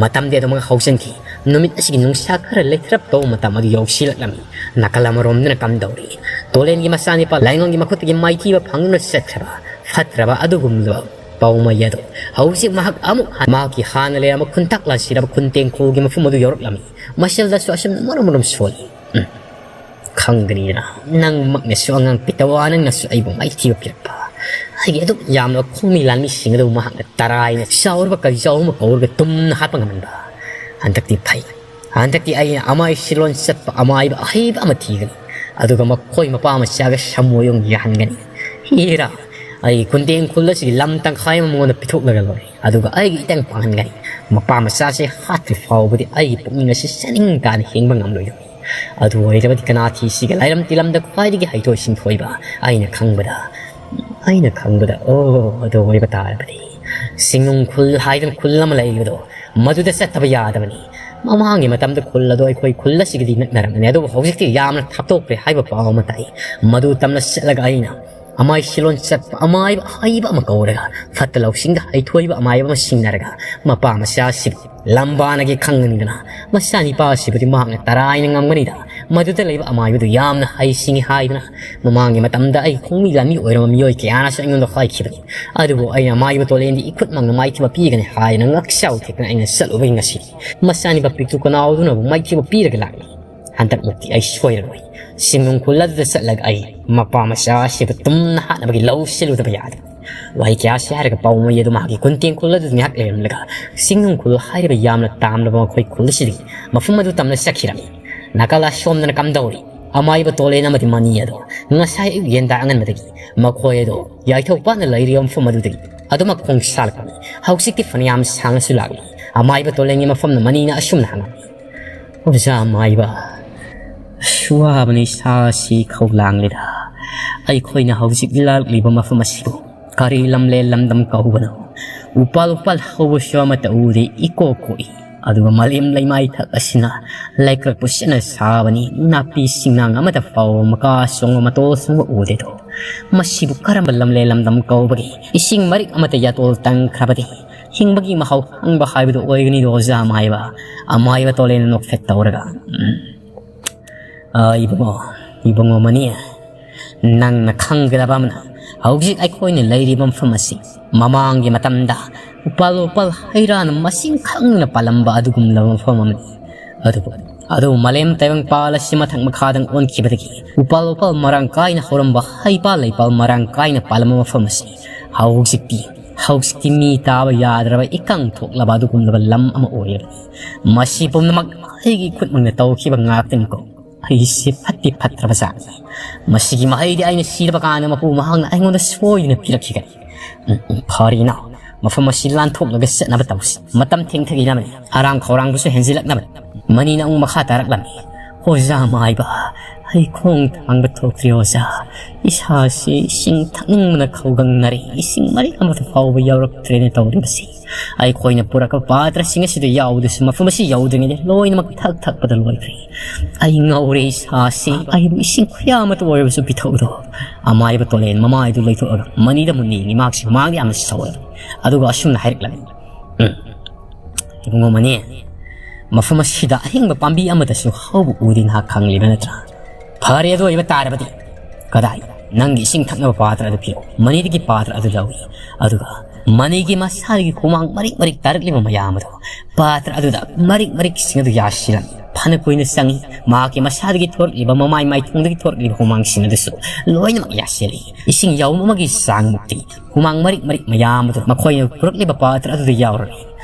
ꯃꯇꯝꯗꯤ ꯑꯗꯨꯃꯛ ꯍꯧꯖꯤꯟꯈꯤ꯫ ꯅꯨꯃꯤꯠ ꯑꯁꯤꯒꯤ ꯅꯨꯡꯁꯥ ꯈꯔ ꯂꯩꯊꯔꯞ ꯇꯧꯕ ꯃꯇꯝ ꯑꯗꯨ ꯌꯧꯁꯤꯜꯂꯛꯂꯝꯃꯤ꯫ ꯅꯥꯀꯜ ꯑꯃꯔꯣꯝꯗꯅ ꯀꯝꯗꯧꯔꯤ? ꯇꯣꯂꯦꯟꯒꯤ ꯃꯆꯥꯅꯤꯄꯥ ꯂꯥꯏꯉꯣꯟꯒꯤ ꯃꯈꯨꯠꯇꯒꯤ ꯃꯥꯏꯊꯤꯕ ꯐꯪꯗꯨꯅ ꯆꯠꯈ꯭ꯔꯕ ꯐꯠꯇ꯭ꯔꯕ ꯑꯗꯨꯒꯨꯝꯂꯕ ꯄꯥꯎꯃꯩ ꯑꯗꯨ ꯍꯧꯖꯤꯛ ꯃꯍꯥꯛ ꯑꯃꯨꯛ ꯍꯟ-, ꯃꯍꯥꯛꯀꯤ ꯍꯥꯟꯅ ꯂꯩꯔꯝꯕ ꯈꯨꯟꯇꯥꯛ ꯂꯥꯟꯁꯤꯔꯕ ꯈꯨꯟ ꯇꯦꯡꯈꯣꯜꯒꯤ ꯃꯐꯝ ꯑꯗꯨ ꯌꯧꯔꯛꯂꯝꯃꯤ꯫ ꯃꯁꯤꯗꯁꯨ ꯑꯁꯨꯝꯅ ꯃꯔꯨꯝ ꯃꯔꯨꯝ ꯁꯣꯜꯂꯤ꯫ ꯎꯝ꯫ ꯈꯪꯒꯅꯤꯗꯅ, ꯅꯪꯃꯛꯅꯁꯨ ꯑꯉꯥꯡ ꯄꯤꯇꯋꯥ ꯅꯪꯅꯁꯨ ꯑꯩꯕꯨ ꯃꯥꯏꯊꯤꯕ ꯄꯤꯔꯛꯄ꯫ ꯑꯩꯒꯤ ꯑꯗꯨꯛ ꯌꯥꯝꯂꯕ ꯈꯣꯡꯃꯤ ꯂꯥꯟꯃꯤꯁꯤꯡ ꯑꯗꯨ ꯃꯍꯥꯛꯅ ꯇꯔꯥꯏꯅ ꯆꯥꯎꯔꯕ ꯀꯔꯤꯖꯥꯎ ꯑꯃ ꯀꯧꯔꯒ ꯇꯨꯝꯅ ꯍꯥꯠꯄ ꯉꯝꯍꯟꯕ꯫ ꯍꯟꯗꯛꯇꯤ ꯐꯩ꯫ ꯍꯟꯗꯛꯇꯤ ꯑꯩꯅ ꯑꯃꯥꯏ ꯁꯤꯂꯣꯟ ꯆꯠꯄ ꯑꯃꯥꯏꯕ ꯑꯍꯩꯕ ꯑꯃ ꯊꯤꯒꯅꯤ꯫ ꯑꯗꯨꯒ ꯃꯈꯣꯏ ꯃꯄꯥ ꯃꯆꯥꯒ ꯁꯃꯣꯏ ꯑꯣꯏꯅ ꯌꯥꯍꯟꯒꯅꯤ꯫ ꯏꯔꯥ, ꯑꯩ ꯈꯨꯟꯇꯦꯡ ꯈꯨꯜ ꯑꯁꯤꯒꯤ ꯂꯝ ꯇꯪꯈꯥꯏ ꯑꯃ ꯃꯉꯣꯟꯗ ꯄꯤꯊꯣꯛꯂꯒ ꯂꯣꯏꯔꯦ꯫ ꯑꯗꯨꯒ ꯑꯩꯒꯤ ꯏꯇꯪ ꯄꯥꯡꯍꯟꯒꯅꯤ꯫ ꯃꯄꯥ ꯃꯆꯥꯁꯦ ꯍꯥꯠꯇ꯭ꯔꯤ ꯐꯥꯎꯕꯗꯤ ꯑꯩꯒꯤ ꯄꯨꯛꯅꯤꯡ ꯑꯁꯤ ꯆꯥꯅꯤꯡ ꯇꯥꯅ ꯍꯤꯡꯕ ꯉꯝꯂꯣꯏꯗꯧꯔꯤ꯫ ꯑꯗꯨ ꯑꯣꯏꯔꯕꯗꯤ ꯀꯅꯥ ꯊꯤꯁꯤꯒꯦ? ꯂꯥꯏꯔꯝ ꯇꯤꯂꯝꯗ ꯈ꯭ꯋꯥꯏꯗꯒꯤ ꯍꯩꯊꯣꯏ ꯁꯤꯡꯊꯣꯏꯕ꯫ ꯑꯩꯅ ꯈꯪꯕꯗ, ꯑꯩꯅ ꯈꯪꯕꯗ, ꯑꯣ, ꯑꯗꯨ ꯑꯣꯏꯕ ꯇꯥꯔꯕꯗꯤ ꯁꯤꯡꯅꯨꯡ ꯈꯨꯜ ꯍꯥꯏꯗꯅ ꯈꯨꯜ ꯑꯃ ꯂꯩꯕꯗꯣ, ꯃꯗꯨꯗ ꯆꯠꯇꯕ ꯌꯥꯗꯕꯅꯤ꯫ ꯃꯃꯥꯡꯒꯤ ꯃꯇꯝꯗ ꯈꯨꯜ ꯑꯗꯣ ꯑꯩꯈꯣꯏ ꯈꯨꯜ ꯑꯁꯤꯒꯗꯤ ꯅꯛꯅꯔꯝꯕꯅꯤ, ꯑꯗꯨꯕꯨ ꯍꯧꯖꯤꯛꯇꯤ ꯌꯥꯝꯅ ꯊꯥꯞꯇꯣꯛꯈ꯭ꯔꯦ ꯍꯥꯏꯕ ꯄꯥꯎ ꯑꯃ ꯇꯥꯏ꯫ ꯃꯗꯨ ꯇꯝꯅ ꯆꯠꯂꯒ ꯑꯩꯅ ꯑꯃꯥꯏ ꯁꯤꯂꯣꯟ ꯆꯠꯄ ꯑꯃꯥꯏꯕ ꯑꯍꯩꯕ ꯑꯃ ꯀꯧꯔꯒ, ꯐꯠꯇ ꯂꯧꯁꯤꯡꯗ ꯍꯩꯊꯣꯏꯕ ꯑꯃꯥꯏꯕ ꯑꯃ ꯁꯤꯡꯅꯔꯒ, ꯃꯄꯥ ꯃꯆꯥ ꯑꯁꯤꯕꯨ ꯂꯝꯕꯥꯅꯒꯦ ꯈꯪꯒꯅꯤꯗꯅ, ꯃꯆꯥꯅꯤꯄꯥ ꯑꯁꯤꯕꯨꯗꯤ ꯃꯍꯥꯛꯅ ꯇꯔꯥꯏꯅ ꯉꯝꯒꯅꯤꯗ꯫ ꯃꯗꯨꯗ ꯂꯩꯕ ꯑꯃꯥꯏꯕꯗꯨ ꯌꯥꯝꯅ ꯍꯩꯁꯤꯡꯉꯤ ꯍꯥꯏꯗꯨꯅ, ꯃꯃꯥꯡꯒꯤ ꯃꯇꯝꯗ ꯑꯩꯒꯤ ꯈꯣꯡꯃꯤ ꯂꯥꯟꯃꯤ ꯑꯣꯏꯔꯝꯕ ꯃꯤꯑꯣꯏ ꯀꯌꯥꯅꯁꯨ ꯑꯩꯉꯣꯟꯗ ꯍꯥꯏꯈꯤꯕꯅꯤ꯫ ꯑꯗꯨꯕꯨ ꯑꯩꯅ ꯑꯃꯥꯏꯕ ꯇꯣꯂꯦꯟꯗꯤ ꯏꯈꯨꯠꯃꯛꯅ ꯃꯥꯏꯊꯤꯕ ꯄꯤꯒꯅꯤ ꯍꯥꯏꯅ ꯉꯛꯆꯥꯎ ꯊꯦꯛꯇꯅ ꯑꯩꯅ ꯆꯠꯂꯨꯕꯒꯤ ꯉꯁꯤꯗꯤ ꯃꯆꯥꯅꯤꯄꯥ ꯄꯤꯛꯇꯨ ꯀꯅꯥꯎꯗꯨꯅꯕꯨ ꯃꯥꯏꯊꯤꯕ ꯄꯤꯔꯒ ꯂꯥꯛꯂꯤ꯫ ꯍꯟꯗꯛꯃꯛꯇꯤ ꯑꯩ ꯁꯣꯏꯔꯔꯣꯏ꯫ ꯁꯤꯡꯅꯨꯡ ꯈꯨꯜ ꯑꯗꯨꯗ ꯆꯠꯂꯒ ꯑꯩ ꯃꯄꯥ ꯃꯆꯥ ꯑꯁꯤꯕꯨ ꯇꯨꯝꯅ ꯍꯥꯠꯅꯕꯒꯤ ꯂꯧ ꯁꯤꯜꯂꯨꯗꯕ ꯌꯥꯗꯦ꯫ ꯋꯥꯍꯩ ꯀꯌꯥꯁꯤ ꯍꯥꯏꯔꯒ ꯄꯥꯎꯃꯩ ꯑꯗꯨ ꯃꯍꯥꯛꯀꯤ ꯀꯨꯟꯇꯦꯡ ꯈꯨꯜ ꯑꯗꯨ ꯉꯥꯏꯍꯥꯛ ꯂꯩꯔꯝꯂꯒ ꯆꯤꯡꯅꯨꯡ ꯈꯨꯜ ꯍꯥꯏꯔꯤꯕ ꯌꯥꯝꯅ ꯇꯥꯝꯂꯕ ꯃꯈꯣꯏ ꯈꯨꯜ ꯑꯁꯤꯗꯒꯤ ꯃꯐꯝ ꯑꯗꯨ ꯇꯝꯅ ꯆꯠꯈꯤꯔꯝꯃꯤ꯫ ꯅꯥꯀꯜ ꯑꯁꯣꯝꯗꯅ ꯀꯝꯗꯧꯔꯤ? ꯑꯃꯥꯏꯕ ꯇꯣꯂꯦꯟ ꯑꯃꯗꯤ ꯃꯅꯤ ꯑꯗꯣ ꯉꯁꯥꯏ ꯑꯌꯨꯛ ꯌꯦꯟꯗꯥ ꯑꯉꯟꯕꯗꯒꯤ ꯃꯈꯣꯏ ꯑꯗꯣ ꯌꯥꯏꯊꯣꯛ ꯄꯥꯠꯅ ꯂꯩꯔꯤꯕ ꯃꯐꯝ ꯑꯗꯨꯗꯒꯤ ꯑꯗꯨꯃꯛ ꯈꯣꯡꯁꯥꯜꯂꯛꯄꯅꯤ꯫ ꯍꯧꯖꯤꯛꯇꯤ ꯐꯅꯌꯥꯝ ꯁꯥꯡꯅꯁꯨ ꯂꯥꯛꯂꯤ꯫ ꯑꯃꯥꯏꯕ ꯇꯣꯂꯦꯟꯒꯤ ꯃꯐꯝꯅ ꯃꯅꯤꯅ ꯑꯁꯨꯝꯅ ꯍꯪꯉꯛꯏ, "ꯑꯣꯖꯥ ꯑꯃꯥꯏꯕ, ꯑꯁ, ꯋꯥꯕꯅ ꯏꯁꯥꯁꯤ ꯈꯧꯂꯥꯡꯂꯦꯗ꯫ ꯑꯩꯈꯣꯏꯅ ꯍꯧꯖꯤꯛ ꯂꯥꯛꯂꯤꯕ ꯃꯐꯝ ꯑꯁꯤꯕꯨ ꯀꯔꯤ ꯂꯝꯂꯦꯟ ꯂꯝꯗꯝ ꯀꯧꯕꯅꯣ? ꯎꯄꯥꯜ ꯎꯄꯥꯜ ꯍꯧꯕꯁꯨ ꯑꯃꯠꯇ ꯎꯗꯦ, ꯏꯀꯣꯛ ꯀꯣꯛꯏ꯫ ꯑꯗꯨꯒ ꯃꯥꯂꯦꯝ ꯂꯩꯃꯥꯏꯊꯛ ꯑꯁꯤꯅ ꯂꯩꯀ꯭ꯔꯛꯄꯨ ꯁꯦꯠꯅ ꯁꯥꯕꯅꯤ, ꯅꯥꯄꯤ ꯁꯤꯡꯅꯥꯡ ꯑꯃꯠꯇ ꯐꯥꯎꯕ ꯃꯀꯥ ꯁꯣꯡꯕ ꯃꯇꯣꯜ ꯁꯣꯡꯕ ꯎꯗꯦꯗꯣ꯫ ꯃꯁꯤꯕꯨ ꯀꯔꯝꯕ ꯂꯝꯂꯦꯟ ꯂꯝꯗꯝ ꯀꯧꯕꯒꯦ? ꯏꯁꯤꯡ ꯃꯔꯤꯛ ꯑꯃꯠꯇ ꯌꯥꯇꯣꯜ ꯇꯪꯈ꯭ꯔꯕꯗꯤ ꯍꯤꯡꯕꯒꯤ ꯃꯍꯥꯎ ꯈꯪꯕ ꯍꯥꯏꯕꯗꯨ ꯑꯣꯏꯒꯅꯤꯗꯣ, ꯑꯣꯖꯥ ꯑꯃꯥꯏꯕ?" ꯑꯃꯥꯏꯕ ꯇꯣꯂꯦꯟꯅ ꯅꯣꯛꯐꯦꯠ ꯇꯧꯔꯒ, "ꯎꯝ, ꯑ, ꯏꯕꯨꯡꯉꯣ, ꯏꯕꯨꯡꯉꯣ ꯃꯅꯤ, ꯅꯪꯅ ꯈꯪꯒꯗꯕ ꯑꯃꯅ, ꯍꯧꯖꯤꯛ ꯑꯩꯈꯣꯏꯅ ꯂꯩꯔꯤꯕ ꯃꯐꯝ ꯑꯁꯤ ꯃꯃꯥꯡꯒꯤ ꯃꯇꯝꯗ ꯎꯄꯥꯜ ꯋꯥꯄꯥꯜ ꯍꯩꯔꯥꯅ ꯃꯁꯤꯡ ꯈꯪꯅ ꯄꯥꯜꯂꯝꯕ ꯑꯗꯨꯒꯨꯝꯂꯕ ꯃꯐꯝ ꯑꯃꯅꯤ꯫ ꯑꯗꯨꯕꯨ, ꯑꯗꯨꯕꯨ ꯃꯥꯂꯦꯝ ꯇꯥꯏꯕꯪꯄꯥꯜ ꯑꯁꯤ ꯃꯊꯛ ꯃꯈꯥꯗꯪ ꯑꯣꯟꯈꯤꯕꯗꯒꯤ ꯎꯄꯥꯜ ꯋꯥꯄꯥꯜ ꯃꯔꯥꯡ ꯀꯥꯏꯅ ꯍꯧꯔꯝꯕ, ꯍꯩꯄꯥꯜ ꯂꯩꯄꯥꯜ ꯃꯔꯥꯡ ꯀꯥꯏꯅ ꯄꯥꯜꯂꯝꯕ ꯃꯐꯝ ꯑꯁꯤ ꯍꯧꯖꯤꯛꯇꯤ, ꯍꯧꯖꯤꯛꯇꯤ ꯃꯤ ꯇꯥꯕ ꯌꯥꯗ꯭ꯔꯕ ꯏꯀꯪ ꯊꯣꯛꯂꯕ ꯑꯗꯨꯒꯨꯝꯂꯕ ꯂꯝ ꯑꯃ ꯑꯣꯏꯔꯕꯅꯤ꯫ ꯃꯁꯤ ꯄꯨꯝꯅꯃꯛ ꯑꯩꯒꯤ ꯈꯨꯠꯃꯛꯅ ꯇꯧꯈꯤꯕ ꯉꯥꯛꯇꯅꯤꯀꯣ꯫ ꯑꯩꯁꯦ ꯐꯠꯇꯤ ꯐꯠꯇ꯭ꯔꯕ ꯖꯥꯠꯅꯤ꯫ ꯃꯁꯤꯒꯤ ꯃꯍꯩꯗꯤ ꯑꯩꯅ ꯁꯤꯔꯕ ꯀꯥꯟꯗ ꯃꯄꯨ ꯃꯍꯥꯛꯅ ꯑꯩꯉꯣꯟꯗ ꯁꯣꯏꯗꯅ ꯄꯤꯔꯛꯈꯤꯒꯅꯤ꯫ ꯎꯝ, ꯎꯝ, ꯐꯔꯦ ꯏꯅꯥꯎ, ꯃꯐꯝ ꯑꯁꯤ ꯂꯥꯟꯊꯣꯛꯂꯒ ꯆꯠꯅꯕ ꯇꯧꯁꯤ꯫ ꯃꯇꯝ ꯊꯦꯡꯊꯈꯤꯅꯕꯅꯤ, ꯑꯔꯥꯡ ꯈꯧꯔꯥꯡꯕꯁꯨ ꯍꯦꯟꯖꯤꯜꯂꯛꯅꯕꯅꯤ꯫" ꯃꯅꯤꯅ ꯑꯃꯨꯛ ꯃꯈꯥ ꯇꯥꯔꯛꯂꯝꯃꯤ, "ꯑꯣꯖꯥ ꯃꯥꯏꯕ, ꯑꯩ ꯈꯣꯡ ꯊꯥꯡꯕ ꯊꯣꯛꯇ꯭ꯔꯤ ꯑꯣꯖꯥ꯫ ꯏꯁꯥꯁꯤ ꯏꯁꯤꯡ ꯊꯛꯅꯤꯡꯕꯅ ꯈꯧꯒꯪꯅꯔꯦ꯫ ꯏꯁꯤꯡ ꯃꯔꯤꯛ ꯑꯃꯠꯇ ꯐꯥꯎꯕ ꯌꯥꯎꯔꯛꯇ꯭ꯔꯦꯅꯦ ꯇꯧꯔꯤꯕꯁꯤ꯫ ꯑꯩꯈꯣꯏꯅ ꯄꯨꯔꯛꯄ ꯄꯥꯇ꯭ꯔꯁꯤꯡ ꯑꯁꯤꯗ ꯌꯥꯎꯗꯁꯨ ꯃꯐꯝ ꯑꯁꯤ ꯌꯧꯗ꯭ꯔꯤꯉꯩꯗ ꯂꯣꯏꯅꯃꯛ ꯊꯛ ꯊꯛꯄꯗ ꯂꯣꯏꯈ꯭ꯔꯦ꯫ ꯑꯩ ꯉꯥꯎꯔꯦ ꯏꯁꯥꯁꯤ꯫ ꯑꯩꯕꯨ ꯏꯁꯤꯡ ꯈꯨꯌꯥ ꯑꯃꯠꯇ ꯑꯣꯏꯔꯕꯁꯨ ꯄꯤꯊꯛꯎꯗꯣ꯫" ꯑꯃꯥꯏꯕ ꯇꯣꯂꯦꯟ ꯃꯃꯥꯏꯗꯨ ꯂꯩꯊꯣꯛꯑꯒ ꯃꯅꯤꯗ ꯃꯨꯟꯅ ꯌꯦꯡꯉꯤ꯫ ꯃꯍꯥꯛꯁꯤ ꯃꯃꯥꯡꯗ ꯌꯥꯝꯅ ꯁꯥꯎꯔꯦ꯫ ꯑꯗꯨꯒ ꯑꯁꯨꯝꯅ ꯍꯥꯏꯔꯛꯂꯝꯃꯤ, "ꯎꯝ, ꯏꯕꯨꯡꯉꯣ ꯃꯅꯤ, ꯃꯐꯝ ꯑꯁꯤꯗ ꯑꯍꯤꯡꯕ ꯄꯥꯝꯕꯤ ꯑꯃꯠꯇꯁꯨ ꯍꯧꯕ ꯎꯗꯦ, ꯅꯍꯥꯛ ꯈꯪꯂꯤꯕ ꯅꯠꯇ꯭ꯔꯥ? ꯐꯔꯦ, ꯑꯗꯨ ꯑꯣꯏꯕ ꯇꯥꯔꯕꯗꯤ ꯀꯗꯥꯏ? ꯅꯪꯒꯤ ꯏꯁꯤꯡ ꯊꯛꯅꯕ ꯄꯥꯇ꯭ꯔ ꯑꯗꯨ ꯄꯤꯔꯛꯎ꯫" ꯃꯅꯤꯗꯒꯤ ꯄꯥꯇ꯭ꯔ ꯑꯗꯨ ꯂꯧꯏ꯫ ꯑꯗꯨꯒ ꯃꯅꯤꯒꯤ ꯃꯁꯥꯗꯒꯤ ꯍꯨꯃꯥꯡ ꯃꯔꯤꯛ ꯃꯔꯤꯛ ꯇꯥꯔꯛꯂꯤꯕ ꯃꯌꯥꯝ ꯑꯗꯨ ꯄꯥꯇ꯭ꯔ ꯑꯗꯨꯗ ꯃꯔꯤꯛ ꯃꯔꯤꯛꯁꯤꯡ ꯑꯗꯨ ꯌꯥꯁꯤꯜꯂꯝꯃꯤ꯫ ꯐꯅ ꯀꯨꯏꯅ ꯆꯪꯏ꯫ ꯃꯍꯥꯛꯀꯤ ꯃꯁꯥꯗꯒꯤ ꯊꯣꯔꯛꯂꯤꯕ, ꯃꯃꯥꯏ ꯃꯥꯏꯊꯣꯡꯗꯒꯤ ꯊꯣꯔꯛꯂꯤꯕ ꯍꯨꯃꯥꯡꯁꯤꯡ ꯑꯗꯨꯁꯨ ꯂꯣꯏꯅꯃꯛ ꯌꯥꯁꯤꯜꯂꯤ꯫ ꯏꯁꯤꯡ ꯌꯥꯎꯝ ꯑꯃꯒꯤ ꯆꯥꯡꯃꯨꯛꯇꯤ ꯍꯨꯃꯥꯡ ꯃꯔꯤꯛ ꯃꯔꯤꯛ ꯃꯌꯥꯝ ꯑꯗꯨ ꯃꯈꯣꯏꯅ ꯄꯨꯔꯛꯂꯤꯕ ꯄꯥꯇ꯭ꯔ ꯑꯗꯨꯗ ꯌꯥꯎꯔꯔꯦ꯫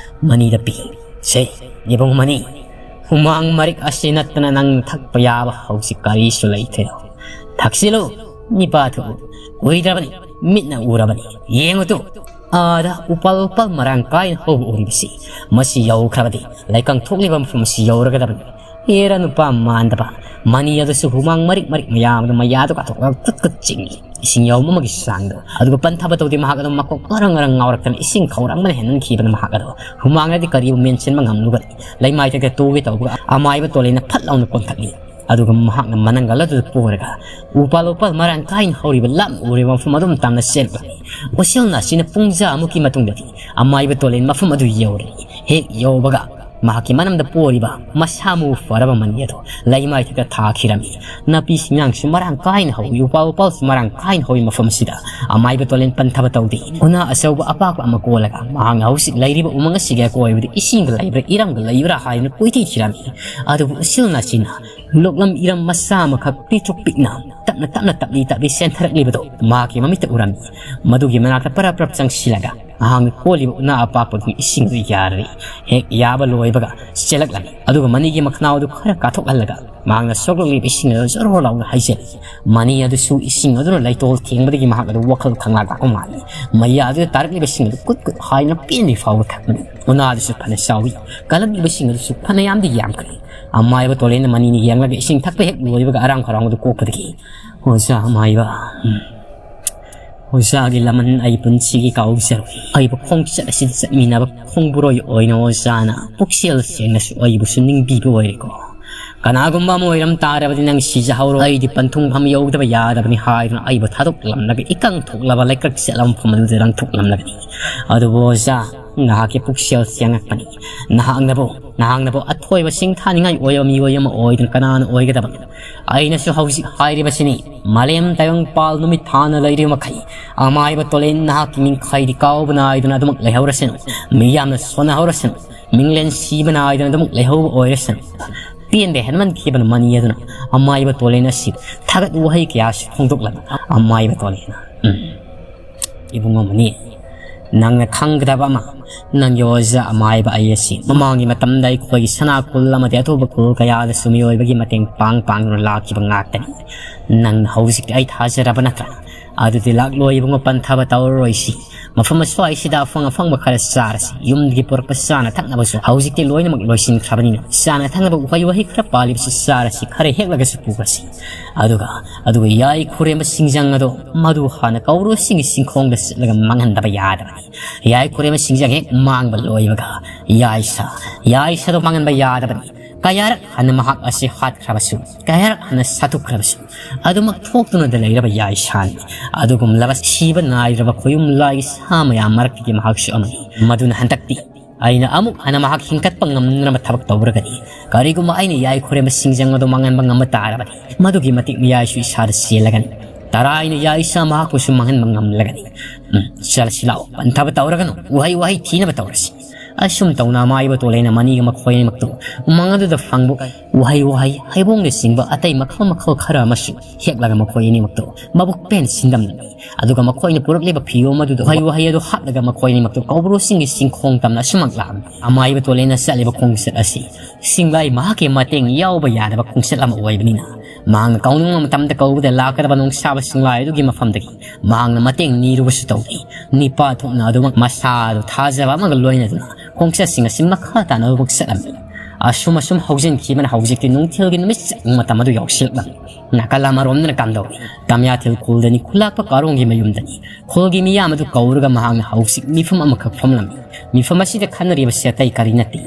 ꯃꯅꯤꯗ ꯄꯤ꯫ "ꯁꯦ, ꯏꯕꯨꯡ ꯃꯅꯤ, ꯍꯨꯃꯥꯡ ꯃꯔꯤꯛ ꯑꯁꯤ ꯅꯠꯇꯅ ꯅꯪ ꯊꯛꯄ ꯌꯥꯕ ꯍꯧꯖꯤꯛ ꯀꯔꯤꯁꯨ ꯂꯩꯇꯦ꯫ ꯊꯛꯁꯤꯜꯂꯨ, ꯅꯤꯄꯥ ꯊꯣꯛꯎ꯫ ꯀꯨꯏꯗ꯭ꯔꯕꯅꯤ, ꯃꯤꯠꯅ ꯎꯔꯕꯅꯤ꯫ ꯌꯦꯡꯉꯨ ꯇꯨ, ꯑꯥꯗ ꯎꯄꯥꯜ ꯋꯥꯄꯥꯜ ꯃꯔꯥꯡ ꯀꯥꯏꯅ ꯍꯧꯕ ꯎꯔꯤꯕꯁꯤ, ꯃꯁꯤ ꯌꯧꯈ꯭ꯔꯕꯗꯤ ꯂꯩꯀꯪ ꯊꯣꯛꯂꯤꯕ ꯃꯐꯝ ꯑꯁꯤ ꯌꯧꯔꯒꯗꯕꯅꯤ꯫" ꯍꯦꯔꯥ ꯅꯨꯄꯥ ꯃꯥꯟꯗꯕ, ꯃꯅꯤ ꯑꯗꯨꯁꯨ ꯍꯨꯃꯥꯡ ꯃꯔꯤꯛ ꯃꯔꯤꯛ ꯃꯌꯥꯝ ꯑꯗꯨ ꯃꯌꯥꯗꯨ ꯀꯥꯊꯣꯛꯂꯒ ꯀꯨꯠ ꯀꯨꯠ ꯆꯤꯡꯏ꯫ ꯏꯁꯤꯡ ꯌꯥꯎꯝ ꯑꯃꯒꯤ ꯆꯥꯡꯗꯣ꯫ ꯑꯗꯨꯒ ꯄꯟꯊꯕ ꯇꯧꯗꯦ, ꯃꯍꯥꯛ ꯑꯗꯨꯝ ꯃꯀꯣꯛ ꯉꯔꯪ ꯉꯔꯪ ꯉꯥꯎꯔꯛꯇꯅ ꯏꯁꯤꯡ ꯈꯧꯔꯥꯡꯕꯅ ꯍꯦꯟꯃꯟꯈꯤꯕꯅ ꯃꯍꯥꯛ ꯑꯗꯣ ꯍꯨꯃꯥꯡꯅꯗꯤ ꯀꯔꯤꯕꯨ ꯃꯦꯟꯁꯤꯟꯕ ꯉꯝꯂꯨꯒꯅꯤ꯫ ꯂꯩꯃꯥꯏꯊꯛꯇ ꯇꯨꯒꯦ ꯇꯧꯕꯒ ꯑꯃꯥꯏꯕ ꯇꯣꯂꯦꯟꯅ ꯐꯠ ꯂꯥꯎꯅ ꯀꯣꯟꯊꯠꯂꯤ꯫ ꯑꯗꯨꯒ ꯃꯍꯥꯛꯅ ꯃꯅꯪꯒꯜ ꯑꯗꯨꯗ ꯄꯣꯔꯒ ꯎꯄꯥꯜ ꯋꯥꯄꯥꯜ ꯃꯔꯥꯡ ꯀꯥꯏꯅ ꯍꯧꯔꯤꯕ ꯂꯝ ꯎꯔꯤꯕ ꯃꯐꯝ ꯑꯗꯨꯝ ꯇꯝꯅ ꯆꯦꯜꯂꯛꯂꯝꯃꯤ꯫ ꯎꯆꯦꯜ ꯅꯥꯆꯤꯅ ꯄꯨꯡꯖꯥꯃꯨꯛꯀꯤ ꯃꯇꯨꯡꯗꯗꯤ ꯑꯃꯥꯏꯕ ꯇꯣꯂꯦꯟ ꯃꯐꯝ ꯑꯗꯨ ꯌꯧꯔꯛꯏ꯫ ꯍꯦꯛ ꯌꯧꯕꯒ ꯃꯍꯥꯛꯀꯤ ꯃꯅꯝꯗ ꯄꯣꯔꯤꯕ ꯃꯁꯥ ꯃꯎ ꯐꯔꯕ ꯃꯅꯤ ꯑꯗꯨ ꯂꯩꯃꯥꯏꯊꯛꯇ ꯊꯥꯈꯤꯔꯝꯃꯤ꯫ ꯅꯥꯄꯤ ꯁꯤꯡꯅꯥꯡꯁꯨ ꯃꯔꯥꯡ ꯀꯥꯏꯅ ꯍꯧꯏ, ꯎꯄꯥꯜ ꯋꯥꯄꯥꯜꯁꯨ ꯃꯔꯥꯡ ꯀꯥꯏꯅ ꯍꯧꯏ ꯃꯐꯝ ꯑꯁꯤꯗ ꯑꯃꯥꯏꯕ ꯇꯣꯂꯦꯟ ꯄꯟꯊꯕ ꯇꯧꯗꯦ꯫ ꯎꯅꯥ ꯑꯆꯧꯕ ꯑꯄꯥꯛꯄ ꯑꯃ ꯀꯣꯜꯂꯒ ꯃꯍꯥꯛꯅ ꯍꯧꯖꯤꯛ ꯂꯩꯔꯤꯕ ꯎꯃꯪ ꯑꯁꯤꯒꯤ ꯑꯀꯣꯏꯕꯗ ꯏꯁꯤꯡꯒ ꯂꯩꯕ꯭ꯔꯥ, ꯏꯔꯝꯒ ꯂꯩꯕ꯭ꯔꯥ ꯍꯥꯏꯗꯨꯅ ꯀꯣꯏꯊꯤ ꯊꯤꯔꯝꯃꯤ꯫ ꯑꯗꯨꯕꯨ ꯎꯆꯦꯜ ꯅꯥꯆꯤꯟꯅ ꯂꯣꯛꯂꯝ ꯏꯔꯝ ꯃꯆꯥ ꯑꯃꯈꯛ ꯄꯤꯛꯇ꯭ꯔꯨ ꯄꯤꯛꯅ ꯇꯞꯅ ꯇꯞꯅ ꯇꯞꯂꯤ ꯇꯞꯂꯤ ꯆꯦꯟꯊꯔꯛꯂꯤꯕꯗꯨ ꯃꯍꯥꯛꯀꯤ ꯃꯃꯤꯠꯇ ꯎꯔꯝꯃꯤ꯫ ꯃꯗꯨꯒꯤ ꯃꯅꯥꯛꯇ ꯄꯔꯞ ꯄꯔꯞ ꯆꯪꯁꯤꯜꯂꯒ ꯃꯍꯥꯛꯅ ꯀꯣꯜꯂꯤꯕ ꯎꯅꯥ ꯑꯄꯥꯛꯄꯗꯨꯒꯤ ꯏꯁꯤꯡ ꯑꯗꯨ ꯌꯥꯔꯔꯤ꯫ ꯍꯦꯛ ꯌꯥꯕ ꯂꯣꯏꯕꯒ ꯆꯦꯜꯂꯛꯂꯝꯃꯤ꯫ ꯑꯗꯨꯒ ꯃꯅꯤꯒꯤ ꯃꯈꯅꯥꯎ ꯑꯗꯨ ꯈꯔ ꯀꯥꯊꯣꯛꯍꯜꯂꯒ ꯃꯍꯥꯛꯅ ꯁꯣꯛꯂꯛꯂꯤꯕ ꯏꯁꯤꯡ ꯑꯗꯨ ꯖꯣꯔꯣ ꯂꯥꯎꯅ ꯍꯩꯖꯤꯜꯂꯤ꯫ ꯃꯅꯤ ꯑꯗꯨꯁꯨ ꯏꯁꯤꯡ ꯑꯗꯨꯅ ꯂꯩꯇꯣꯜ ꯊꯦꯡꯕꯗꯒꯤ ꯃꯍꯥꯛ ꯑꯗꯨ ꯋꯥꯈꯜ ꯈꯪꯂꯥꯛ ꯂꯥꯛꯄ ꯃꯥꯜꯂꯤ꯫ ꯃꯌꯥ ꯑꯗꯨꯗ ꯇꯥꯔꯛꯂꯤꯕ ꯏꯁꯤꯡ ꯑꯗꯨ ꯀꯨꯠ ꯀꯨꯠ ꯍꯥꯏꯗꯨꯅ ꯄꯦꯟꯗ꯭ꯔꯤ ꯐꯥꯎꯕ ꯊꯛꯄꯅꯤ꯫ ꯎꯅꯥ ꯑꯗꯨꯁꯨ ꯐꯅ ꯆꯥꯎꯏ, ꯀꯜꯂꯛꯂꯤꯕ ꯏꯁꯤꯡ ꯑꯗꯨꯁꯨ ꯐꯅ ꯌꯥꯝꯗꯤ ꯌꯥꯝꯈ꯭ꯔꯦ꯫ ꯑꯃꯥꯏꯕ ꯇꯣꯂꯦꯟꯅ ꯃꯅꯤꯅ ꯌꯦꯡꯂꯒ ꯏꯁꯤꯡ ꯊꯛꯄ ꯍꯦꯛ ꯂꯣꯏꯕꯒ ꯑꯔꯥꯝ ꯈꯧꯔꯥꯡꯕꯗꯨ ꯀꯣꯛꯄꯗꯒꯤ, "ꯑꯣꯖꯥ ꯑꯃꯥꯏꯕ, ꯎꯝ, ꯑꯣꯖꯥꯒꯤ ꯂꯃꯟ ꯑꯩ ꯄꯨꯟꯁꯤꯒꯤ ꯀꯥꯎꯖꯔꯣꯏ꯫ ꯑꯩꯕꯨ ꯈꯣꯡꯆꯠ ꯑꯁꯤꯗ ꯆꯠꯃꯤꯟꯅꯕ ꯈꯣꯡꯕꯨꯔꯣꯏ ꯑꯣꯏꯅ ꯑꯣꯖꯥꯅ ꯄꯨꯛꯆꯦꯜ ꯁꯦꯡꯅꯁꯨ ꯑꯩꯕꯨꯁꯨ ꯅꯤꯡꯕꯤꯕ ꯑꯣꯏꯔꯦꯀꯣ꯫ ꯀꯅꯥꯒꯨꯝꯕ ꯑꯃ ꯑꯣꯏꯔꯝ ꯇꯥꯔꯕꯗꯤ ꯅꯪ ꯁꯤꯖꯍꯧꯔꯣ, ꯑꯩꯗꯤ ꯄꯟꯊꯨꯡꯐꯝ ꯌꯧꯗꯕ ꯌꯥꯗꯕꯅꯤ" ꯍꯥꯏꯗꯨꯅ ꯑꯩꯕꯨ ꯊꯥꯗꯣꯛꯂꯝꯂꯒ ꯏꯀꯪ ꯊꯣꯛꯂꯕ ꯂꯩꯀ꯭ꯔꯛ ꯆꯦꯠꯂꯕ ꯃꯐꯝ ꯑꯗꯨꯗ ꯂꯪꯊꯣꯛꯂꯝꯂꯒꯅꯤ꯫ ꯑꯗꯨꯕꯨ ꯑꯣꯖꯥ, ꯅꯍꯥꯛꯀꯤ ꯄꯨꯛꯆꯦꯜ ꯁꯦꯡꯉꯛꯄꯅꯤ꯫ ꯅꯍꯥꯛꯅꯕꯨ, ꯅꯍꯥꯛꯅꯕꯨ ꯑꯊꯣꯏꯕ ꯁꯤꯡꯊꯥꯅꯤꯡꯉꯥꯏ ꯑꯣꯏꯕ ꯃꯤꯑꯣꯏ ꯑꯃ ꯑꯣꯏꯗꯨꯅ ꯀꯅꯥꯅ ꯑꯣꯏꯒꯗꯕꯅꯣ? ꯑꯩꯅꯁꯨ ꯍꯧꯖꯤꯛ ꯍꯥꯏꯔꯤꯕꯁꯤꯅꯤ꯫ ꯃꯥꯂꯦꯝ ꯇꯥꯏꯕꯪꯄꯥꯜ ꯅꯨꯃꯤꯠ ꯊꯥꯅ ꯂꯩꯔꯤꯕ ꯃꯈꯩ, ꯑꯃꯥꯏꯕ ꯇꯣꯂꯦꯟ ꯅꯍꯥꯛꯀꯤ ꯅꯤꯡꯈꯥꯏꯗꯤ ꯀꯥꯎꯕ ꯅꯥꯏꯗꯅ ꯑꯗꯨꯃꯛ ꯂꯩꯍꯧꯔꯁꯅꯨ꯫ ꯃꯤꯌꯥꯝꯅ ꯁꯣꯟꯅꯍꯧꯔꯁꯅꯨ꯫ ꯃꯤꯡꯂꯦꯟ ꯁꯤꯕ ꯅꯥꯏꯗꯅ ꯑꯗꯨꯃꯛ ꯂꯩꯍꯧꯕ ꯑꯣꯏꯔꯁꯅꯨ꯫ ꯄꯦꯟꯕ ꯍꯦꯟꯃꯟꯈꯤꯕꯅ ꯃꯅꯤ ꯑꯗꯨꯅ ꯑꯃꯥꯏꯕ ꯇꯣꯂꯦꯟ ꯑꯁꯤꯕꯨ ꯊꯥꯒꯠ ꯋꯥꯍꯩ ꯀꯌꯥꯁꯨ ꯐꯣꯡꯗꯣꯛꯂꯝꯃꯤ꯫ ꯑꯃꯥꯏꯕ ꯇꯣꯂꯦꯟꯅ, "ꯎꯝ, ꯏꯕꯨꯡꯉꯣ ꯃꯅꯤ, ꯅꯪꯅ ꯈꯪꯒꯗꯕ ꯑꯃ, ꯅꯪꯒꯤ ꯑꯣꯖꯥ ꯑꯃꯥꯏꯕ ꯑꯩ ꯑꯁꯤ ꯃꯃꯥꯡꯒꯤ ꯃꯇꯝꯗ ꯑꯩꯈꯣꯏꯒꯤ ꯁꯅꯥ ꯈꯨꯜ ꯑꯃꯗꯤ ꯑꯇꯣꯞꯄ ꯈꯨꯜ ꯀꯌꯥꯗꯁꯨ ꯃꯤꯑꯣꯏꯕꯒꯤ ꯃꯇꯦꯡ ꯄꯥꯡ ꯄꯥꯡꯗꯨꯅ ꯂꯥꯛꯈꯤꯕ ꯉꯥꯛꯇꯅꯤ꯫ ꯅꯪꯅ ꯍꯧꯖꯤꯛꯇꯤ ꯑꯩ ꯊꯥꯖꯔꯕ ꯅꯠꯇ꯭ꯔꯥ? ꯑꯗꯨꯗꯤ ꯂꯥꯛꯂꯣ ꯏꯕꯨꯡꯉꯣ, ꯄꯟꯊꯕ ꯇꯧꯔꯔꯣꯏꯁꯤ꯫ ꯃꯐꯝ ꯑꯁ꯭ꯋꯥꯏꯁꯤꯗ ꯑꯐꯪ ꯑꯐꯪꯕ ꯈꯔ ꯆꯥꯔꯁꯤ꯫ ꯌꯨꯝꯗꯒꯤ ꯄꯨꯔꯛꯄ ꯆꯥꯅ ꯊꯛꯅꯕꯁꯨ ꯍꯧꯖꯤꯛꯇꯤ ꯂꯣꯏꯅꯃꯛ ꯂꯣꯏꯁꯤꯟꯈ꯭ꯔꯕꯅꯤꯅ ꯆꯥꯅ ꯊꯛꯅꯕ ꯎꯍꯩ ꯋꯥꯍꯩ ꯈꯔ ꯄꯥꯜꯂꯤꯕꯁꯤ ꯆꯥꯔꯁꯤ, ꯈꯔ ꯍꯦꯛꯂꯒꯁꯨ ꯄꯨꯈ꯭ꯔꯁꯤ꯫ ꯑꯗꯨꯒ, ꯑꯗꯨꯒ ꯌꯥꯏ ꯈꯨꯔꯦꯝꯕ ꯁꯤꯡꯖꯪ ꯑꯗꯣ ꯃꯗꯨ ꯍꯥꯟꯅ ꯀꯧꯕ꯭ꯔꯨꯁꯤꯡꯒꯤ ꯆꯤꯡꯈꯣꯡꯗ ꯆꯠꯂꯒ ꯃꯥꯡꯍꯟꯗꯕ ꯌꯥꯗꯕꯅꯤ꯫ ꯌꯥꯏ ꯈꯨꯔꯦꯝꯕ ꯁꯤꯡꯖꯪ ꯍꯦꯛ ꯃꯥꯡꯕ ꯂꯣꯏꯕꯒ ꯌꯥꯏꯁꯥ, ꯌꯥꯏꯁꯥꯗꯣ ꯃꯥꯡꯍꯟꯕ ꯌꯥꯗꯕꯅꯤ꯫ ꯀꯌꯥꯔꯛ ꯍꯟꯅ ꯃꯍꯥꯛ ꯑꯁꯤ ꯍꯥꯠꯈ꯭ꯔꯕꯁꯨ, ꯀꯌꯥꯔꯛ ꯍꯟꯅ ꯁꯥꯊꯨꯈ꯭ꯔꯕꯁꯨ, ꯑꯗꯨꯃꯛ ꯊꯣꯛꯇꯨꯅꯗ ꯂꯩꯔꯕ ꯌꯥꯏꯁꯥꯅꯤ꯫ ꯑꯗꯨꯒꯨꯝꯂꯕ ꯁꯤꯕ ꯅꯥꯏꯗ꯭ꯔꯕ ꯈꯣꯌꯨꯝ ꯂꯥꯏꯒꯤ ꯁꯥ ꯃꯌꯥꯝ ꯃꯔꯛꯇꯒꯤ ꯃꯍꯥꯛꯁꯨ ꯑꯃꯅꯤ꯫ ꯃꯗꯨꯅ ꯍꯟꯗꯛꯇꯤ ꯑꯩꯅ ꯑꯃꯨꯛ ꯍꯟꯅ ꯃꯍꯥꯛ ꯍꯤꯡꯒꯠꯄ ꯉꯝꯅꯅꯕ ꯊꯕꯛ ꯇꯧꯔꯒꯅꯤ꯫ ꯀꯔꯤꯒꯨꯝꯕ ꯑꯩꯅ ꯌꯥꯏ ꯈꯨꯔꯦꯝꯕ ꯁꯤꯡꯖꯪ ꯑꯗꯨ ꯃꯥꯡꯍꯟꯕ ꯉꯝꯕ ꯇꯥꯔꯕꯗꯤ, ꯃꯗꯨꯒꯤ ꯃꯇꯤꯛ ꯃꯌꯥꯏꯁꯨ ꯏꯁꯥꯗ ꯆꯦꯜꯂꯒꯅꯤ꯫ ꯇꯔꯥꯏꯅ ꯌꯥꯏꯁꯥ ꯃꯍꯥꯛꯄꯨꯁꯨ ꯃꯥꯡꯍꯟꯕ ꯉꯝꯂꯒꯅꯤ꯫ ꯎꯝ, ꯆꯠꯂꯁꯤ ꯂꯥꯛꯑꯣ, ꯄꯟꯊꯕ ꯇꯧꯔꯒꯅꯨ, ꯎꯍꯩ ꯋꯥꯍꯩ ꯊꯤꯅꯕ ꯇꯧꯔꯁꯤ꯫ ꯑꯁꯨꯝ ꯇꯧꯅ ꯑꯃꯥꯏꯕ ꯇꯣꯂꯦꯟꯅ ꯃꯅꯤꯒ ꯃꯈꯣꯏ ꯑꯅꯤꯃꯛꯇꯨ ꯎꯃꯪ ꯑꯗꯨꯗ ꯐꯪꯕ ꯎꯍꯩ ꯋꯥꯍꯩ, ꯍꯩꯕꯣꯡꯅꯆꯤꯡꯕ ꯑꯇꯩ ꯃꯈꯜ ꯃꯈꯜ ꯈꯔ ꯑꯃꯁꯨ ꯍꯦꯛꯂꯒ ꯃꯈꯣꯏ ꯑꯅꯤꯃꯛꯇꯨ ꯃꯕꯨꯛ ꯄꯦꯟ ꯁꯤꯟꯗꯝꯂꯝꯃꯤ꯫ ꯑꯗꯨꯒ ꯃꯈꯣꯏꯅ ꯄꯨꯔꯛꯂꯤꯕ ꯐꯤꯌꯣꯝ ꯑꯗꯨꯗ ꯎꯍꯩ ꯋꯥꯍꯩ ꯑꯗꯨ ꯍꯥꯞꯂꯒ ꯃꯈꯣꯏ ꯑꯅꯤꯃꯛꯇꯨ ꯀꯧꯕ꯭ꯔꯨꯁꯤꯡꯒꯤ ꯆꯤꯡꯈꯣꯡ ꯇꯝꯅ ꯑꯁꯨꯃꯛ ꯂꯥꯛꯂꯝꯃꯤ꯫ ꯑꯃꯥꯏꯕ ꯇꯣꯂꯦꯟꯅ ꯆꯠꯂꯤꯕ ꯈꯣꯡꯆꯠ ꯑꯁꯤ ꯁꯤꯡꯂꯥꯏ ꯃꯍꯥꯛꯀꯤ ꯃꯇꯦꯡ ꯌꯥꯎꯕ ꯌꯥꯗꯕ ꯈꯣꯡꯆꯠ ꯑꯃ ꯑꯣꯏꯕꯅꯤꯅ, ꯃꯍꯥꯛꯅ ꯀꯧꯅꯤꯡꯕ ꯃꯇꯝꯗ ꯀꯧꯕꯗ ꯂꯥꯛꯀꯗꯕ ꯅꯣꯡꯁꯥꯕ ꯁꯤꯡꯂꯥꯏ ꯑꯗꯨꯒꯤ ꯃꯐꯝꯗꯒꯤ ꯃꯍꯥꯛꯅ ꯃꯇꯦꯡ ꯅꯤꯔꯨꯕꯁꯨ ꯇꯧꯗꯦ꯫ ꯅꯤꯄꯥ ꯊꯣꯛꯅ ꯑꯗꯨꯃꯛ ꯃꯁꯥꯗꯨ ꯊꯥꯖꯕ ꯑꯃꯒ ꯂꯣꯏꯅꯗꯨꯅ ꯈꯣꯡꯆꯠꯁꯤꯡ ꯑꯁꯤ ꯃꯈꯥ ꯇꯥꯅ ꯑꯗꯨꯃꯛ ꯆꯠꯂꯝꯃꯤ꯫ ꯑꯁꯨꯝ ꯑꯁꯨꯝ ꯍꯧꯖꯤꯟꯈꯤꯕꯅ ꯍꯧꯖꯤꯛꯇꯤ ꯅꯨꯡꯊꯤꯜꯒꯤ ꯅꯨꯃꯤꯠ ꯆꯪꯕ ꯃꯇꯝ ꯑꯗꯨ ꯌꯧꯁꯤꯜꯂꯛꯂꯝꯃꯤ꯫ ꯅꯥꯀꯜ ꯑꯃꯔꯣꯝꯗꯅ ꯀꯝꯗꯧꯏ? ꯇꯝꯌꯥꯊꯦꯜ ꯈꯨꯜꯗꯅꯤ, ꯈꯨꯂꯥꯛꯄ ꯀꯥꯔꯣꯡꯒꯤ ꯃꯌꯨꯝꯗꯅꯤ꯫ ꯈꯨꯜꯒꯤ ꯃꯤꯌꯥꯝ ꯑꯗꯨ ꯀꯧꯔꯒ ꯃꯍꯥꯛꯅ ꯍꯧꯖꯤꯛ ꯃꯤꯐꯝ ꯑꯃꯈꯛ ꯐꯝꯂꯝꯃꯤ꯫ ꯃꯤꯐꯝ ꯑꯁꯤꯗ ꯈꯟꯅꯔꯤꯕꯁꯤ ꯑꯇꯩ ꯀꯔꯤ ꯅꯠꯇꯦ꯫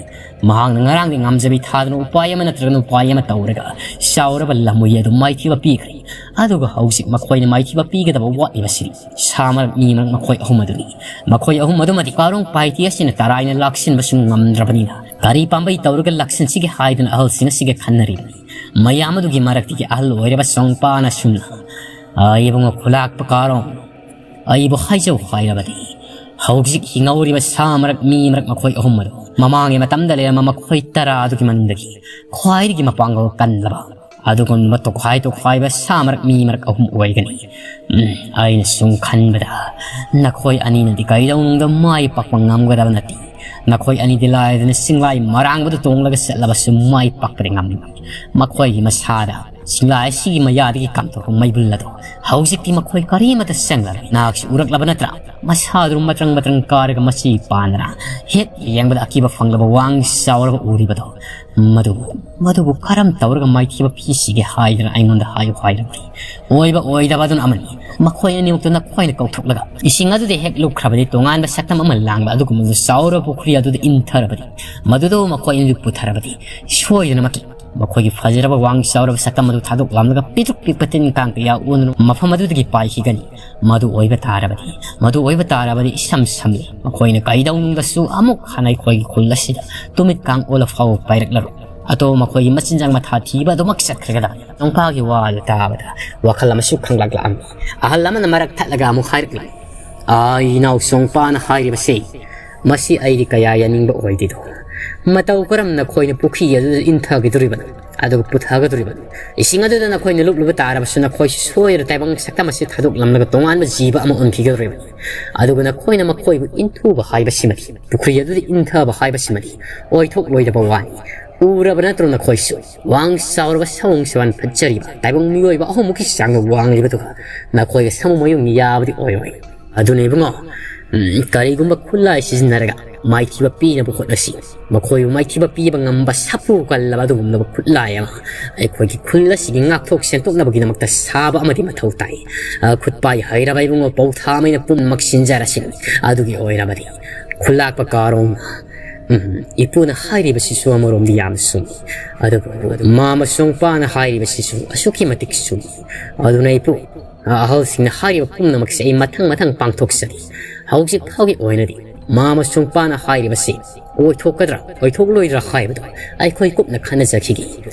ꯃꯍꯥꯛꯅ ꯉꯔꯥꯡꯗꯤ ꯉꯝꯖꯕꯤ ꯊꯥꯗꯨꯅ ꯎꯄꯥꯏ ꯑꯃ ꯅꯠꯇ꯭ꯔꯒ ꯎꯄꯥꯏ ꯑꯃ ꯇꯧꯔꯒ ꯆꯥꯎꯔꯕ ꯂꯝꯃꯨꯏ ꯑꯗꯨ ꯃꯥꯏꯊꯤꯕ ꯄꯤꯈ꯭ꯔꯦ꯫ ꯑꯗꯨꯒ ꯍꯧꯖꯤꯛ ꯃꯈꯣꯏꯅ ꯃꯥꯏꯊꯤꯕ ꯄꯤꯒꯗꯕ ꯋꯥꯠꯂꯤꯕꯁꯤ ꯁꯥ ꯃꯔꯛ ꯃꯤ ꯃꯔꯛ ꯃꯈꯣꯏ ꯑꯍꯨꯝ ꯑꯗꯨꯅꯤ꯫ ꯃꯈꯣꯏ ꯑꯍꯨꯝ ꯑꯗꯨꯃꯗꯤ ꯀꯥꯔꯣꯡ ꯄꯥꯏꯇꯤ ꯑꯁꯤꯅ ꯇꯔꯥꯏꯅ ꯂꯥꯛꯁꯤꯟꯕꯁꯨ ꯉꯝꯗ꯭ꯔꯕꯅꯤꯅ ꯀꯔꯤ ꯄꯥꯝꯕꯩ ꯇꯧꯔꯒ ꯂꯥꯛꯁꯤꯟꯁꯤꯒꯦ ꯍꯥꯏꯗꯨꯅ ꯑꯍꯜꯁꯤꯡ ꯑꯁꯤꯒ ꯈꯟꯅꯔꯤꯕꯅꯤ꯫ ꯃꯌꯥꯝ ꯑꯗꯨꯒꯤ ꯃꯔꯛꯇꯒꯤ ꯑꯍꯜ ꯑꯣꯏꯔꯕ ꯆꯣꯡꯄꯥꯅ ꯑꯁꯨꯝꯅ, "ꯑ, ꯏꯕꯨꯡꯉꯣ ꯈꯨꯂꯥꯛꯄ ꯀꯥꯔꯣꯡ, ꯑꯩꯕꯨ ꯍꯥꯏꯖꯧ ꯍꯥꯏꯔꯕꯗꯤ ꯍꯧꯖꯤꯛ ꯍꯤꯡꯍꯧꯔꯤꯕ ꯁꯥ ꯃꯔꯛ ꯃꯤ ꯃꯔꯛ ꯃꯈꯣꯏ ꯑꯍꯨꯝ ꯑꯗꯨ ꯃꯃꯥꯡꯒꯤ ꯃꯇꯝꯗ ꯂꯩꯔꯝꯕ ꯃꯈꯣꯏ ꯇꯔꯥ ꯑꯗꯨꯒꯤ ꯃꯅꯨꯡꯗꯒꯤ ꯈ꯭ꯋꯥꯏꯗꯒꯤ ꯃꯄꯥꯡꯒꯜ ꯀꯟꯂꯕ ꯑꯗꯨꯒꯨꯝꯕ ꯇꯣꯈꯥꯏ ꯇꯣꯈꯥꯏꯕ ꯁꯥ ꯃꯔꯛ ꯃꯤ ꯃꯔꯛ ꯑꯍꯨꯝ ꯑꯣꯏꯒꯅꯤ꯫ ꯎꯝ, ꯑꯩꯅ ꯁꯨꯝ ꯈꯟꯕꯗ ꯅꯈꯣꯏ ꯑꯅꯤꯅꯗꯤ ꯀꯩꯗꯧꯅꯨꯡꯗ ꯃꯥꯏ ꯄꯥꯛꯄ ꯉꯝꯒꯗꯕ ꯅꯠꯇꯦ꯫ ꯅꯈꯣꯏ ꯑꯅꯤꯗꯤ ꯂꯥꯏꯗꯅ ꯆꯤꯡꯂꯥꯏ ꯃꯔꯥꯡꯕꯗ ꯇꯣꯡꯂꯒ ꯆꯠꯂꯕꯁꯨ ꯃꯥꯏ ꯄꯥꯛꯄꯗꯤ ꯉꯝꯂꯣꯏ꯫ ꯃꯈꯣꯏꯒꯤ ꯃꯁꯥꯗ ꯆꯤꯡꯂꯥꯏ ꯑꯁꯤꯒꯤ ꯃꯌꯥꯗꯒꯤ ꯀꯥꯞꯊꯣꯔꯛꯄ ꯃꯩꯕꯨꯜ ꯑꯗꯣ ꯍꯧꯖꯤꯛꯇꯤ ꯃꯈꯣꯏ ꯀꯔꯤꯃꯠꯇ ꯆꯪꯂꯔꯣꯏ꯫ ꯅꯍꯥꯛꯁꯨ ꯎꯔꯛꯂꯕ ꯅꯠꯇ꯭ꯔꯥ? ꯃꯁꯥꯗꯨ ꯃꯇ꯭ꯔꯪ ꯃꯇ꯭ꯔꯪ ꯀꯥꯔꯒ ꯃꯁꯤ ꯄꯥꯟꯗꯅ ꯍꯦꯛ ꯌꯦꯡꯕꯗ ꯑꯀꯤꯕ ꯐꯪꯂꯕ ꯋꯥꯡ ꯆꯥꯎꯔꯒ ꯎꯔꯤꯕꯗꯣ, ꯃꯗꯨꯕꯨ, ꯃꯗꯨꯕꯨ ꯀꯔꯝ ꯇꯧꯔꯒ ꯃꯥꯏꯊꯤꯕ ꯄꯤꯁꯤꯒꯦ ꯍꯥꯏꯗꯅ ꯑꯩꯉꯣꯟꯗ ꯍꯥꯏꯌꯨ ꯍꯥꯏꯔꯕꯗꯤ, ꯑꯣꯏꯕ ꯑꯣꯏꯗꯕ ꯑꯗꯨꯅ ꯑꯃꯅꯤ꯫ ꯃꯈꯣꯏ ꯑꯅꯤꯃꯛꯇꯨ ꯅꯈꯣꯏꯅ ꯀꯧꯊꯣꯛꯂꯒ ꯏꯁꯤꯡ ꯑꯗꯨꯗ ꯍꯦꯛ ꯂꯨꯞꯈ꯭ꯔꯕꯗꯤ ꯇꯣꯉꯥꯟꯕ ꯁꯛꯇꯝ ꯑꯃ ꯂꯥꯡꯕ ꯑꯗꯨꯒꯨꯝꯕ ꯆꯥꯎꯔꯕ ꯄꯨꯈ꯭ꯔꯤ ꯑꯗꯨꯗ ꯏꯟꯊꯔꯕꯗꯤ, ꯃꯗꯨꯗ ꯃꯈꯣꯏ ꯑꯅꯤꯗꯨ ꯄꯨꯊꯔꯕꯗꯤ ꯁꯣꯏꯗꯅꯃꯛꯀꯤ ꯃꯈꯣꯏꯒꯤ ꯐꯖꯔꯕ ꯋꯥꯡ ꯆꯥꯎꯔꯕ ꯁꯛꯇꯝ ꯑꯗꯨ ꯊꯥꯗꯣꯛꯂꯝꯂꯒ ꯄꯤꯛꯇ꯭ꯔꯨꯛ ꯄꯤꯛꯄ ꯇꯤꯟ ꯀꯥꯡ ꯀꯌꯥ ꯑꯣꯟꯗꯨꯅ ꯃꯐꯝ ꯑꯗꯨꯗꯒꯤ ꯄꯥꯏꯈꯤꯒꯅꯤ꯫ ꯃꯗꯨ ꯑꯣꯏꯕ ꯇꯥꯔꯕꯗꯤ, ꯃꯗꯨ ꯑꯣꯏꯕ ꯇꯥꯔꯕꯗꯤ ꯏꯁꯝ ꯁꯝꯂꯦ, ꯃꯈꯣꯏꯅ ꯀꯩꯗꯧꯅꯨꯡꯗꯁꯨ ꯑꯃꯨꯛ ꯍꯟꯅ ꯑꯩꯈꯣꯏꯒꯤ ꯈꯨꯜ ꯑꯁꯤꯗ ꯇꯨꯃꯤꯠ ꯀꯥꯡ ꯑꯣꯜꯂ ꯐꯥꯎꯕ ꯄꯥꯏꯔꯛꯂꯔꯣꯏ꯫ ꯑꯇꯣꯞꯄ ꯃꯈꯣꯏꯒꯤ ꯃꯆꯤꯟꯖꯥꯛ ꯃꯊꯥ ꯊꯤꯕ ꯑꯗꯨꯃꯛ ꯆꯠꯈ꯭ꯔꯒꯗꯕꯅꯤ꯫ ꯅꯣꯡꯄꯥꯒꯤ ꯋꯥ ꯑꯗꯨ ꯇꯥꯕꯗ ꯋꯥꯈꯜ ꯑꯃꯁꯨ ꯈꯪꯂꯛꯂꯛꯑꯝꯃꯤ꯫ ꯑꯍꯜ ꯑꯃꯅ ꯃꯔꯛ ꯊꯠꯂꯒ ꯑꯃꯨꯛ ꯍꯥꯏꯔꯛꯂꯤ, "ꯑꯥ, ꯏꯅꯥꯎ ꯆꯣꯡꯄꯥꯅ ꯍꯥꯏꯔꯤꯕꯁꯤ, ꯃꯁꯤ ꯑꯩꯗꯤ ꯀꯌꯥ ꯌꯥꯅꯤꯡꯕ ꯑꯣꯏꯗꯦꯗꯣ꯫ ꯃꯇꯧ ꯀꯔꯝꯅ ꯑꯩꯈꯣꯏꯅ ꯄꯨꯈ꯭ꯔꯤ ꯑꯗꯨꯗ ꯏꯟꯊꯈꯤꯗꯣꯔꯤꯕꯅꯣ? ꯑꯗꯨꯒ ꯄꯨꯊꯒꯗꯧꯔꯤꯕꯅꯤ꯫ ꯏꯁꯤꯡ ꯑꯗꯨꯗ ꯅꯈꯣꯏꯅ ꯂꯨꯞꯂꯨꯕ ꯇꯥꯔꯕꯁꯨ ꯅꯈꯣꯏꯁꯨ ꯁꯣꯏꯗꯅ ꯇꯥꯏꯕꯪ ꯁꯛꯇꯝ ꯑꯁꯤ ꯊꯥꯗꯣꯛꯂꯝꯂꯒ ꯇꯣꯉꯥꯟꯕ ꯖꯤꯕ ꯑꯃ ꯑꯣꯟꯈꯤꯒꯗꯧꯔꯤꯕꯅꯤ꯫ ꯑꯗꯨꯒ ꯅꯈꯣꯏꯅ ꯃꯈꯣꯏꯕꯨ ꯏꯟꯊꯨꯕ ꯍꯥꯏꯕꯁꯤꯃꯗꯤ, ꯄꯨꯈ꯭ꯔꯤ ꯑꯗꯨꯗ ꯏꯟꯊꯕ ꯍꯥꯏꯕꯁꯤꯃꯗꯤ ꯑꯣꯏꯊꯣꯛꯂꯣꯏꯗꯕ ꯋꯥꯅꯤ꯫ ꯎꯔꯕ ꯅꯠꯇ꯭ꯔꯣ ꯅꯈꯣꯏꯁꯨ? ꯋꯥꯡ ꯆꯥꯎꯔꯕ ꯁꯑꯣꯡ ꯁꯨꯃꯥꯏꯅ ꯐꯠꯖꯔꯤꯕ ꯇꯥꯏꯕꯪ ꯃꯤꯑꯣꯏꯕ ꯑꯍꯨꯝꯃꯨꯛꯀꯤ ꯆꯥꯡꯗ ꯋꯥꯡꯂꯤꯕꯗꯨꯒ ꯅꯈꯣꯏꯒ ꯁꯥꯃꯨ ꯃꯌꯨꯝ ꯌꯥꯕꯗꯤ ꯑꯣꯏꯔꯣꯏ꯫ ꯑꯗꯨꯅ ꯏꯕꯨꯡꯉꯣ, ꯎꯝ, ꯀꯔꯤꯒꯨꯝꯕ ꯈꯨꯠꯂꯥꯏ ꯁꯤꯖꯤꯟꯅꯔꯒ ꯃꯥꯏꯊꯤꯕ ꯄꯤꯅꯕ ꯍꯣꯠꯅꯁꯤ꯫ ꯃꯈꯣꯏꯕꯨ ꯃꯥꯏꯊꯤꯕ ꯄꯤꯕ ꯉꯝꯕ ꯁꯥꯐꯨ ꯀꯜꯂꯕ ꯑꯗꯨꯒꯨꯝꯂꯕ ꯈꯨꯠꯂꯥꯏ ꯑꯃ ꯑꯩꯈꯣꯏꯒꯤ ꯈꯨꯜ ꯑꯁꯤꯒꯤ ꯉꯥꯛꯊꯣꯛ ꯁꯦꯟꯗꯣꯛꯅꯕꯒꯤꯗꯃꯛꯇ ꯁꯥꯕ ꯑꯃꯗꯤ ꯃꯊꯧ ꯇꯥꯏ꯫ ꯑ, ꯈꯨꯠꯄꯥꯏ ꯍꯩꯔꯕ ꯏꯕꯨꯡꯉꯣ, ꯄꯧꯊꯥꯃꯩꯅ ꯄꯨꯝꯅꯃꯛ ꯁꯤꯟꯖꯔꯁꯤꯅꯤ꯫ ꯑꯗꯨꯒꯤ ꯑꯣꯏꯔꯕꯗꯤ ꯈꯨꯜꯂꯥꯛꯄ ꯀꯥꯔꯣꯡ, ꯎꯝ, ꯏꯄꯨꯅ ꯍꯥꯏꯔꯤꯕꯁꯤꯁꯨ ꯑꯃꯔꯣꯝꯗꯤ ꯌꯥꯝꯅ ꯆꯨꯝꯃꯤ꯫ ꯑꯗꯨꯕꯨ ꯃꯥꯃ ꯆꯣꯡꯄꯥꯅ ꯍꯥꯏꯔꯤꯕꯁꯤꯁꯨ ꯑꯁꯨꯛꯀꯤ ꯃꯇꯤꯛ ꯆꯨꯝꯃꯤ꯫ ꯑꯗꯨꯅ ꯏꯄꯨ, ꯑꯍꯜꯁꯤꯡꯅ ꯍꯥꯏꯔꯤꯕ ꯄꯨꯝꯅꯃꯛꯁꯦ ꯑꯩ ꯃꯊꯪ ꯃꯊꯪ ꯄꯥꯡꯊꯣꯛꯆꯔꯤ꯫ ꯍꯧꯖꯤꯛ ꯐꯥꯎꯒꯤ ꯑꯣꯏꯅꯗꯤ ꯃꯥꯃ ꯆꯣꯡꯄꯥꯅ ꯍꯥꯏꯔꯤꯕꯁꯤ ꯑꯣꯏꯊꯣꯛꯀꯗ꯭ꯔꯥ ꯑꯣꯏꯊꯣꯛꯂꯣꯏꯗ꯭ꯔꯥ ꯍꯥꯏꯕꯗꯣ ꯑꯩꯈꯣꯏ ꯀꯨꯞꯅ ꯈꯟꯅꯖꯈꯤꯒꯦ꯫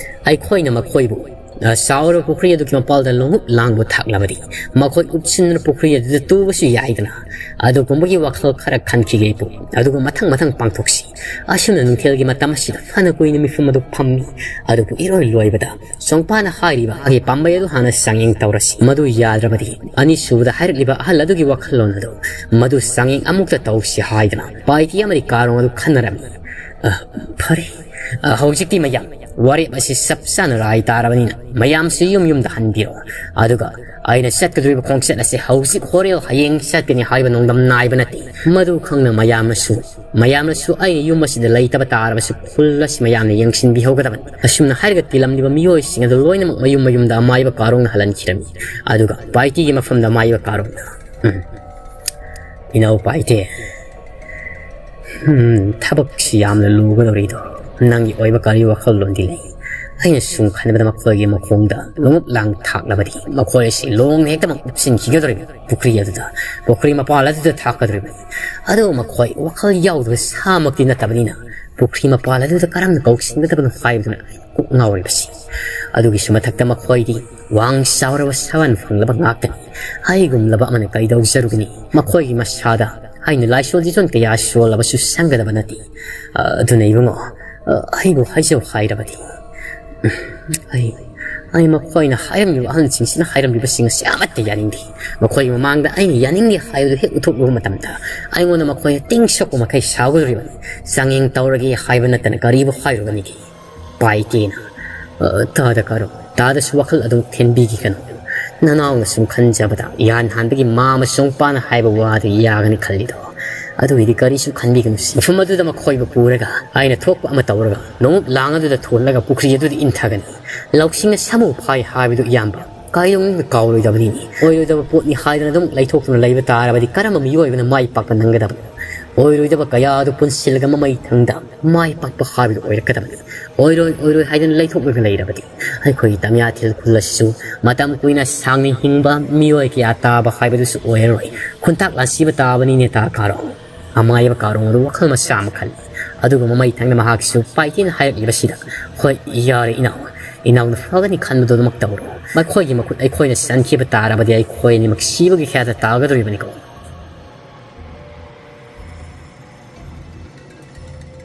ꯑꯩꯈꯣꯏꯅ ꯃꯈꯣꯏꯕꯨ ꯑ, ꯆꯥꯎꯔꯕ ꯄꯨꯈ꯭ꯔꯤ ꯑꯗꯨꯒꯤ ꯃꯄꯥꯜꯗ ꯂꯣꯡꯎꯞ ꯂꯥꯡꯕ ꯊꯥꯛꯂꯕꯗꯤ ꯃꯈꯣꯏ ꯎꯞꯁꯤꯟꯗꯨꯅ ꯄꯨꯈ꯭ꯔꯤ ꯑꯗꯨꯗ ꯇꯨꯕꯁꯨ ꯌꯥꯏꯗꯅ꯫ ꯑꯗꯨꯒꯨꯝꯕꯒꯤ ꯋꯥꯈꯜ ꯈꯔ ꯈꯟꯈꯤꯒꯦ ꯏꯄꯨ꯫ ꯑꯗꯨꯒ ꯃꯊꯪ ꯃꯊꯪ ꯄꯥꯡꯊꯣꯛꯁꯤ꯫ ꯑꯁꯨꯝꯅ ꯅꯨꯡꯊꯤꯜꯒꯤ ꯃꯇꯝ ꯑꯁꯤꯗ ꯐꯅ ꯀꯨꯏꯅ ꯃꯤꯐꯝ ꯑꯗꯨ ꯐꯝꯃꯤ꯫ ꯑꯗꯨꯕꯨ ꯏꯔꯣꯏ ꯂꯣꯏꯕꯗ ꯁꯣꯡꯄꯥꯅ ꯍꯥꯏꯔꯤꯕ ꯑꯩꯒꯤ ꯄꯥꯝꯕꯩ ꯑꯗꯨ ꯍꯥꯟꯅ ꯆꯥꯡꯌꯦꯡ ꯇꯧꯔꯁꯤ꯫ ꯃꯗꯨ ꯌꯥꯗ꯭ꯔꯕꯗꯤ ꯑꯅꯤꯁꯨꯕꯗ ꯍꯥꯏꯔꯛꯂꯤꯕ ꯑꯍꯜ ꯑꯗꯨꯒꯤ ꯋꯥꯈꯜꯂꯣꯟ ꯑꯗꯨ, ꯃꯗꯨ ꯆꯥꯡꯌꯦꯡ ꯑꯃꯨꯛꯇ ꯇꯧꯁꯤ ꯍꯥꯏꯗꯅ ꯄꯥꯏꯇꯤ ꯑꯃꯗꯤ ꯀꯥꯔꯣꯡ ꯑꯗꯨ ꯈꯟꯅꯔꯝꯃꯤ꯫ ꯑ, ꯐꯔꯦ꯫ ꯑ, ꯍꯧꯖꯤꯛꯇꯤ ꯃꯌꯥꯝ ꯋꯥꯔꯦꯞ ꯑꯁꯤ ꯆꯞ ꯆꯥꯅ ꯔꯥꯏ ꯇꯥꯔꯕꯅꯤꯅ ꯃꯌꯥꯝꯁꯨ ꯌꯨꯝ ꯌꯨꯝꯗ ꯍꯟꯕꯤꯔꯣ꯫ ꯑꯗꯨꯒ ꯑꯩꯅ ꯆꯠꯀꯗꯧꯔꯤꯕ ꯈꯣꯡꯆꯠ ꯑꯁꯤ ꯍꯧꯖꯤꯛ ꯍꯣꯔꯦꯟ ꯍꯌꯦꯡ ꯆꯠꯀꯅꯤ ꯍꯥꯏꯕ ꯅꯣꯡꯗꯝ ꯅꯥꯏꯕ ꯅꯠꯇꯦ꯫ ꯃꯗꯨ ꯈꯪꯅ ꯃꯌꯥꯝꯅꯁꯨ, ꯃꯌꯥꯝꯅꯁꯨ ꯑꯩ ꯌꯨꯝ ꯑꯁꯤꯗ ꯂꯩꯇꯕ ꯇꯥꯔꯕꯁꯨ ꯈꯨꯜ ꯑꯁꯤ ꯃꯌꯥꯝꯅ ꯌꯦꯡꯁꯤꯟꯕꯤꯍꯧꯒꯗꯕꯅꯤ꯫ ꯑꯁꯨꯝꯅ ꯍꯥꯏꯔꯒ ꯇꯤꯜꯂꯝꯂꯤꯕ ꯃꯤꯑꯣꯏꯁꯤꯡ ꯑꯗꯨ ꯂꯣꯏꯅꯃꯛ ꯃꯌꯨꯝ ꯃꯌꯨꯝꯗ ꯑꯃꯥꯏꯕ ꯀꯥꯔꯣꯡꯅ ꯍꯜꯍꯟꯈꯤꯔꯝꯃꯤ꯫ ꯑꯗꯨꯒ ꯄꯥꯏꯇꯤꯒꯤ ꯃꯐꯝꯗ ꯑꯃꯥꯏꯕ ꯀꯥꯔꯣꯡꯅ, "ꯎꯝ, ꯏꯅꯥꯎ ꯄꯥꯏꯇꯦ, ꯎꯝ, ꯊꯕꯛꯁꯤ ꯌꯥꯝꯅ ꯂꯨꯒꯗꯧꯔꯤꯗꯣ, ꯅꯪꯒꯤ ꯑꯣꯏꯕ ꯀꯔꯤ ꯋꯥꯈꯜꯂꯣꯟꯗꯤ ꯂꯩ?" ꯑꯩꯅ ꯁꯨꯝ ꯈꯟꯕꯗ ꯃꯈꯣꯏꯒꯤ ꯃꯈꯣꯡꯗ ꯂꯣꯡꯎꯞ ꯂꯥꯡ ꯊꯥꯛꯂꯕꯗꯤ ꯃꯈꯣꯏ ꯑꯁꯤ ꯂꯣꯡꯅ ꯍꯦꯛꯇꯃꯛ ꯎꯞꯁꯤꯟꯈꯤꯒꯗꯧꯔꯤꯕ ꯄꯨꯈ꯭ꯔꯤ ꯑꯗꯨꯗ, ꯄꯨꯈ꯭ꯔꯤ ꯃꯄꯥꯜ ꯑꯗꯨꯗ ꯊꯥꯛꯀꯗꯧꯔꯤꯕꯅꯤ꯫ ꯑꯗꯨ ꯃꯈꯣꯏ ꯋꯥꯈꯜ ꯌꯥꯎꯗꯕ ꯁꯥꯃꯛꯇꯤ ꯅꯠꯇꯕꯅꯤꯅ ꯄꯨꯈ꯭ꯔꯤ ꯃꯄꯥꯜ ꯑꯗꯨꯗ ꯀꯔꯝꯅ ꯀꯧꯁꯤꯟꯒꯗꯕꯅꯣ ꯍꯥꯏꯕꯗꯨꯅ ꯀꯣꯛ ꯉꯥꯎꯔꯤꯕꯁꯤ꯫ ꯑꯗꯨꯒꯤꯁꯨ ꯃꯊꯛꯇ ꯃꯈꯣꯏꯗꯤ ꯋꯥꯡ ꯆꯥꯎꯔꯕ ꯁꯕꯟ ꯐꯪꯂꯕ ꯉꯥꯛꯇꯅꯤ꯫ ꯑꯩꯒꯨꯝꯂꯕ ꯑꯃꯅ ꯀꯩꯗꯧꯖꯔꯨꯒꯅꯤ? ꯃꯈꯣꯏꯒꯤ ꯃꯁꯥꯗ ꯑꯩꯅ ꯂꯥꯏꯁꯣꯟ ꯂꯤꯆꯣꯟ ꯀꯌꯥ ꯁꯣꯜꯂꯕꯁꯨ ꯆꯪꯒꯗꯕ ꯅꯠꯇꯦ꯫ ꯑ, ꯑꯗꯨꯅ ꯏꯕꯨꯡꯉꯣ, ꯑ, ꯑꯩꯕꯨ ꯍꯥꯏꯖꯧ ꯍꯥꯏꯔꯕꯗꯤ, ꯎꯝ, ꯑꯩ, ꯑꯩ ꯃꯈꯣꯏꯅ ꯍꯥꯏꯔꯝꯂꯤꯕ, ꯑꯍꯜꯁꯤꯡꯁꯤꯅ ꯍꯥꯏꯔꯝꯂꯤꯕꯁꯤꯡ ꯑꯁꯤ ꯑꯃꯠꯇ ꯌꯥꯅꯤꯡꯗꯦ꯫ ꯃꯈꯣꯏꯒꯤ ꯃꯃꯥꯡꯗ ꯑꯩꯅ ꯌꯥꯅꯤꯡꯗꯦ ꯍꯥꯏꯕꯗꯨ ꯍꯦꯛ ꯎꯠꯊꯣꯛꯂꯨꯕ ꯃꯇꯝꯗ ꯑꯩꯉꯣꯟꯗ ꯃꯈꯣꯏꯅ ꯇꯤꯡ ꯁꯣꯛꯄ ꯃꯈꯩ ꯁꯥꯎꯒꯗꯧꯔꯤꯕꯅꯤ꯫ ꯆꯥꯡꯌꯦꯡ ꯇꯧꯔꯒꯦ ꯍꯥꯏꯕ ꯅꯠꯇꯅ ꯀꯔꯤꯕꯨ ꯍꯥꯏꯔꯨꯒꯅꯤꯒꯦ? ꯄꯥꯏꯇꯦꯅ, "ꯑ, ꯇꯥꯗ ꯀꯥꯔꯣ, ꯇꯥꯗꯁꯨ ꯋꯥꯈꯜ ꯑꯗꯨꯝ ꯊꯦꯟꯕꯤꯈꯤꯒꯅꯨ꯫ ꯅꯅꯥꯎꯅ ꯁꯨꯝ ꯈꯟꯖꯕꯗ ꯌꯥꯟ ꯍꯥꯟꯕꯒꯤ ꯃꯥ ꯑꯃꯁꯨꯡ ꯄꯥꯅ ꯍꯥꯏꯕ ꯋꯥꯗꯨ ꯌꯥꯒꯅꯤ ꯈꯜꯂꯤꯗꯣ, ꯑꯗꯨꯒꯤꯗꯤ ꯀꯔꯤꯁꯨ ꯈꯟꯕꯤꯒꯅꯨ ꯁꯤ꯫ ꯃꯐꯝ ꯑꯗꯨꯗ ꯃꯈꯣꯏꯕꯨ ꯄꯨꯔꯒ ꯑꯩꯅ ꯊꯣꯛꯄ ꯑꯃ ꯇꯧꯔꯒ ꯂꯣꯡꯎꯞ ꯂꯥꯡ ꯑꯗꯨꯗ ꯊꯣꯜꯂꯒ ꯄꯨꯈ꯭ꯔꯤ ꯑꯗꯨꯗ ꯏꯟꯊꯒꯅꯤ꯫ ꯂꯧꯁꯤꯡꯅ ꯁꯥꯃꯨ ꯐꯥꯏ ꯍꯥꯏꯕꯗꯨ ꯏꯌꯥꯝꯕ ꯀꯥꯏꯗꯧꯅ ꯀꯥꯎꯔꯣꯏꯗꯕꯅꯤꯅꯦ꯫ ꯑꯣꯏꯔꯣꯏꯗꯕ ꯄꯣꯠꯅꯤ ꯍꯥꯏꯗꯅ ꯑꯗꯨꯝ ꯂꯩꯊꯣꯛꯇꯨꯅ ꯂꯩꯕ ꯇꯥꯔꯕꯗꯤ ꯀꯔꯝꯕ ꯃꯤꯑꯣꯏꯕꯅ ꯃꯥꯏ ꯄꯥꯛꯄ ꯅꯪꯒꯗꯕꯅꯣ? ꯑꯣꯏꯔꯣꯏꯗꯕ ꯀꯌꯥ ꯑꯗꯨ ꯄꯨꯟꯁꯤꯜꯂꯒ ꯃꯃꯩ ꯊꯪꯗ ꯃꯥꯏ ꯄꯥꯛꯄ ꯍꯥꯏꯕꯗꯨ ꯑꯣꯏꯔꯛꯀꯗꯕꯅꯤ꯫ ꯑꯣꯏꯔꯣꯏ, ꯑꯣꯏꯔꯣꯏ ꯍꯥꯏꯗꯨꯅ ꯂꯩꯊꯣꯛꯂꯒ ꯂꯩꯔꯕꯗꯤ ꯑꯩꯈꯣꯏꯒꯤ ꯇꯃꯤꯌꯥꯊꯤꯜ ꯈꯨꯜ ꯑꯁꯤꯁꯨ ꯃꯇꯝ ꯀꯨꯏꯅ ꯁꯥꯡꯅ ꯍꯤꯡꯕ ꯃꯤꯑꯣꯏ ꯀꯌꯥ ꯇꯥꯕ ꯍꯥꯏꯕꯗꯨꯁꯨ ꯑꯣꯏꯔꯔꯣꯏ꯫ ꯈꯨꯟꯇꯥꯛ ꯂꯥꯟꯁꯤꯕ ꯇꯥꯕꯅꯤꯅꯦ ꯇꯥ ꯀꯥꯔꯣ꯫ ꯑꯃꯥꯏꯕ ꯀꯥꯔꯣꯡ ꯑꯗꯨ ꯋꯥꯈꯜ ꯃꯆꯥ ꯑꯃ ꯈꯜꯂꯤ꯫ ꯑꯗꯨꯒ ꯃꯃꯩ ꯊꯪꯅ ꯃꯍꯥꯛꯁꯨ ꯄꯥꯏꯇꯦꯅ ꯍꯥꯏꯔꯛꯂꯤꯕꯁꯤꯗ, "ꯍꯣꯏ, ꯌꯥꯔꯦ ꯏꯅꯥꯎ, ꯏꯅꯥꯎꯅ ꯐꯒꯅꯤ ꯈꯟꯕꯗꯨ ꯑꯗꯨꯃꯛ ꯇꯧꯔꯣ꯫ ꯃꯈꯣꯏꯒꯤ ꯃꯈꯨꯠ ꯑꯩꯈꯣꯏꯅ ꯁꯤꯍꯟꯈꯤꯕ ꯇꯥꯔꯕꯗꯤ ꯑꯩꯈꯣꯏ ꯑꯅꯤꯃꯛ ꯁꯤꯕꯒꯤ ꯈꯌꯥꯗ ꯇꯥꯒꯗꯧꯔꯤꯕꯅꯤꯀꯣ꯫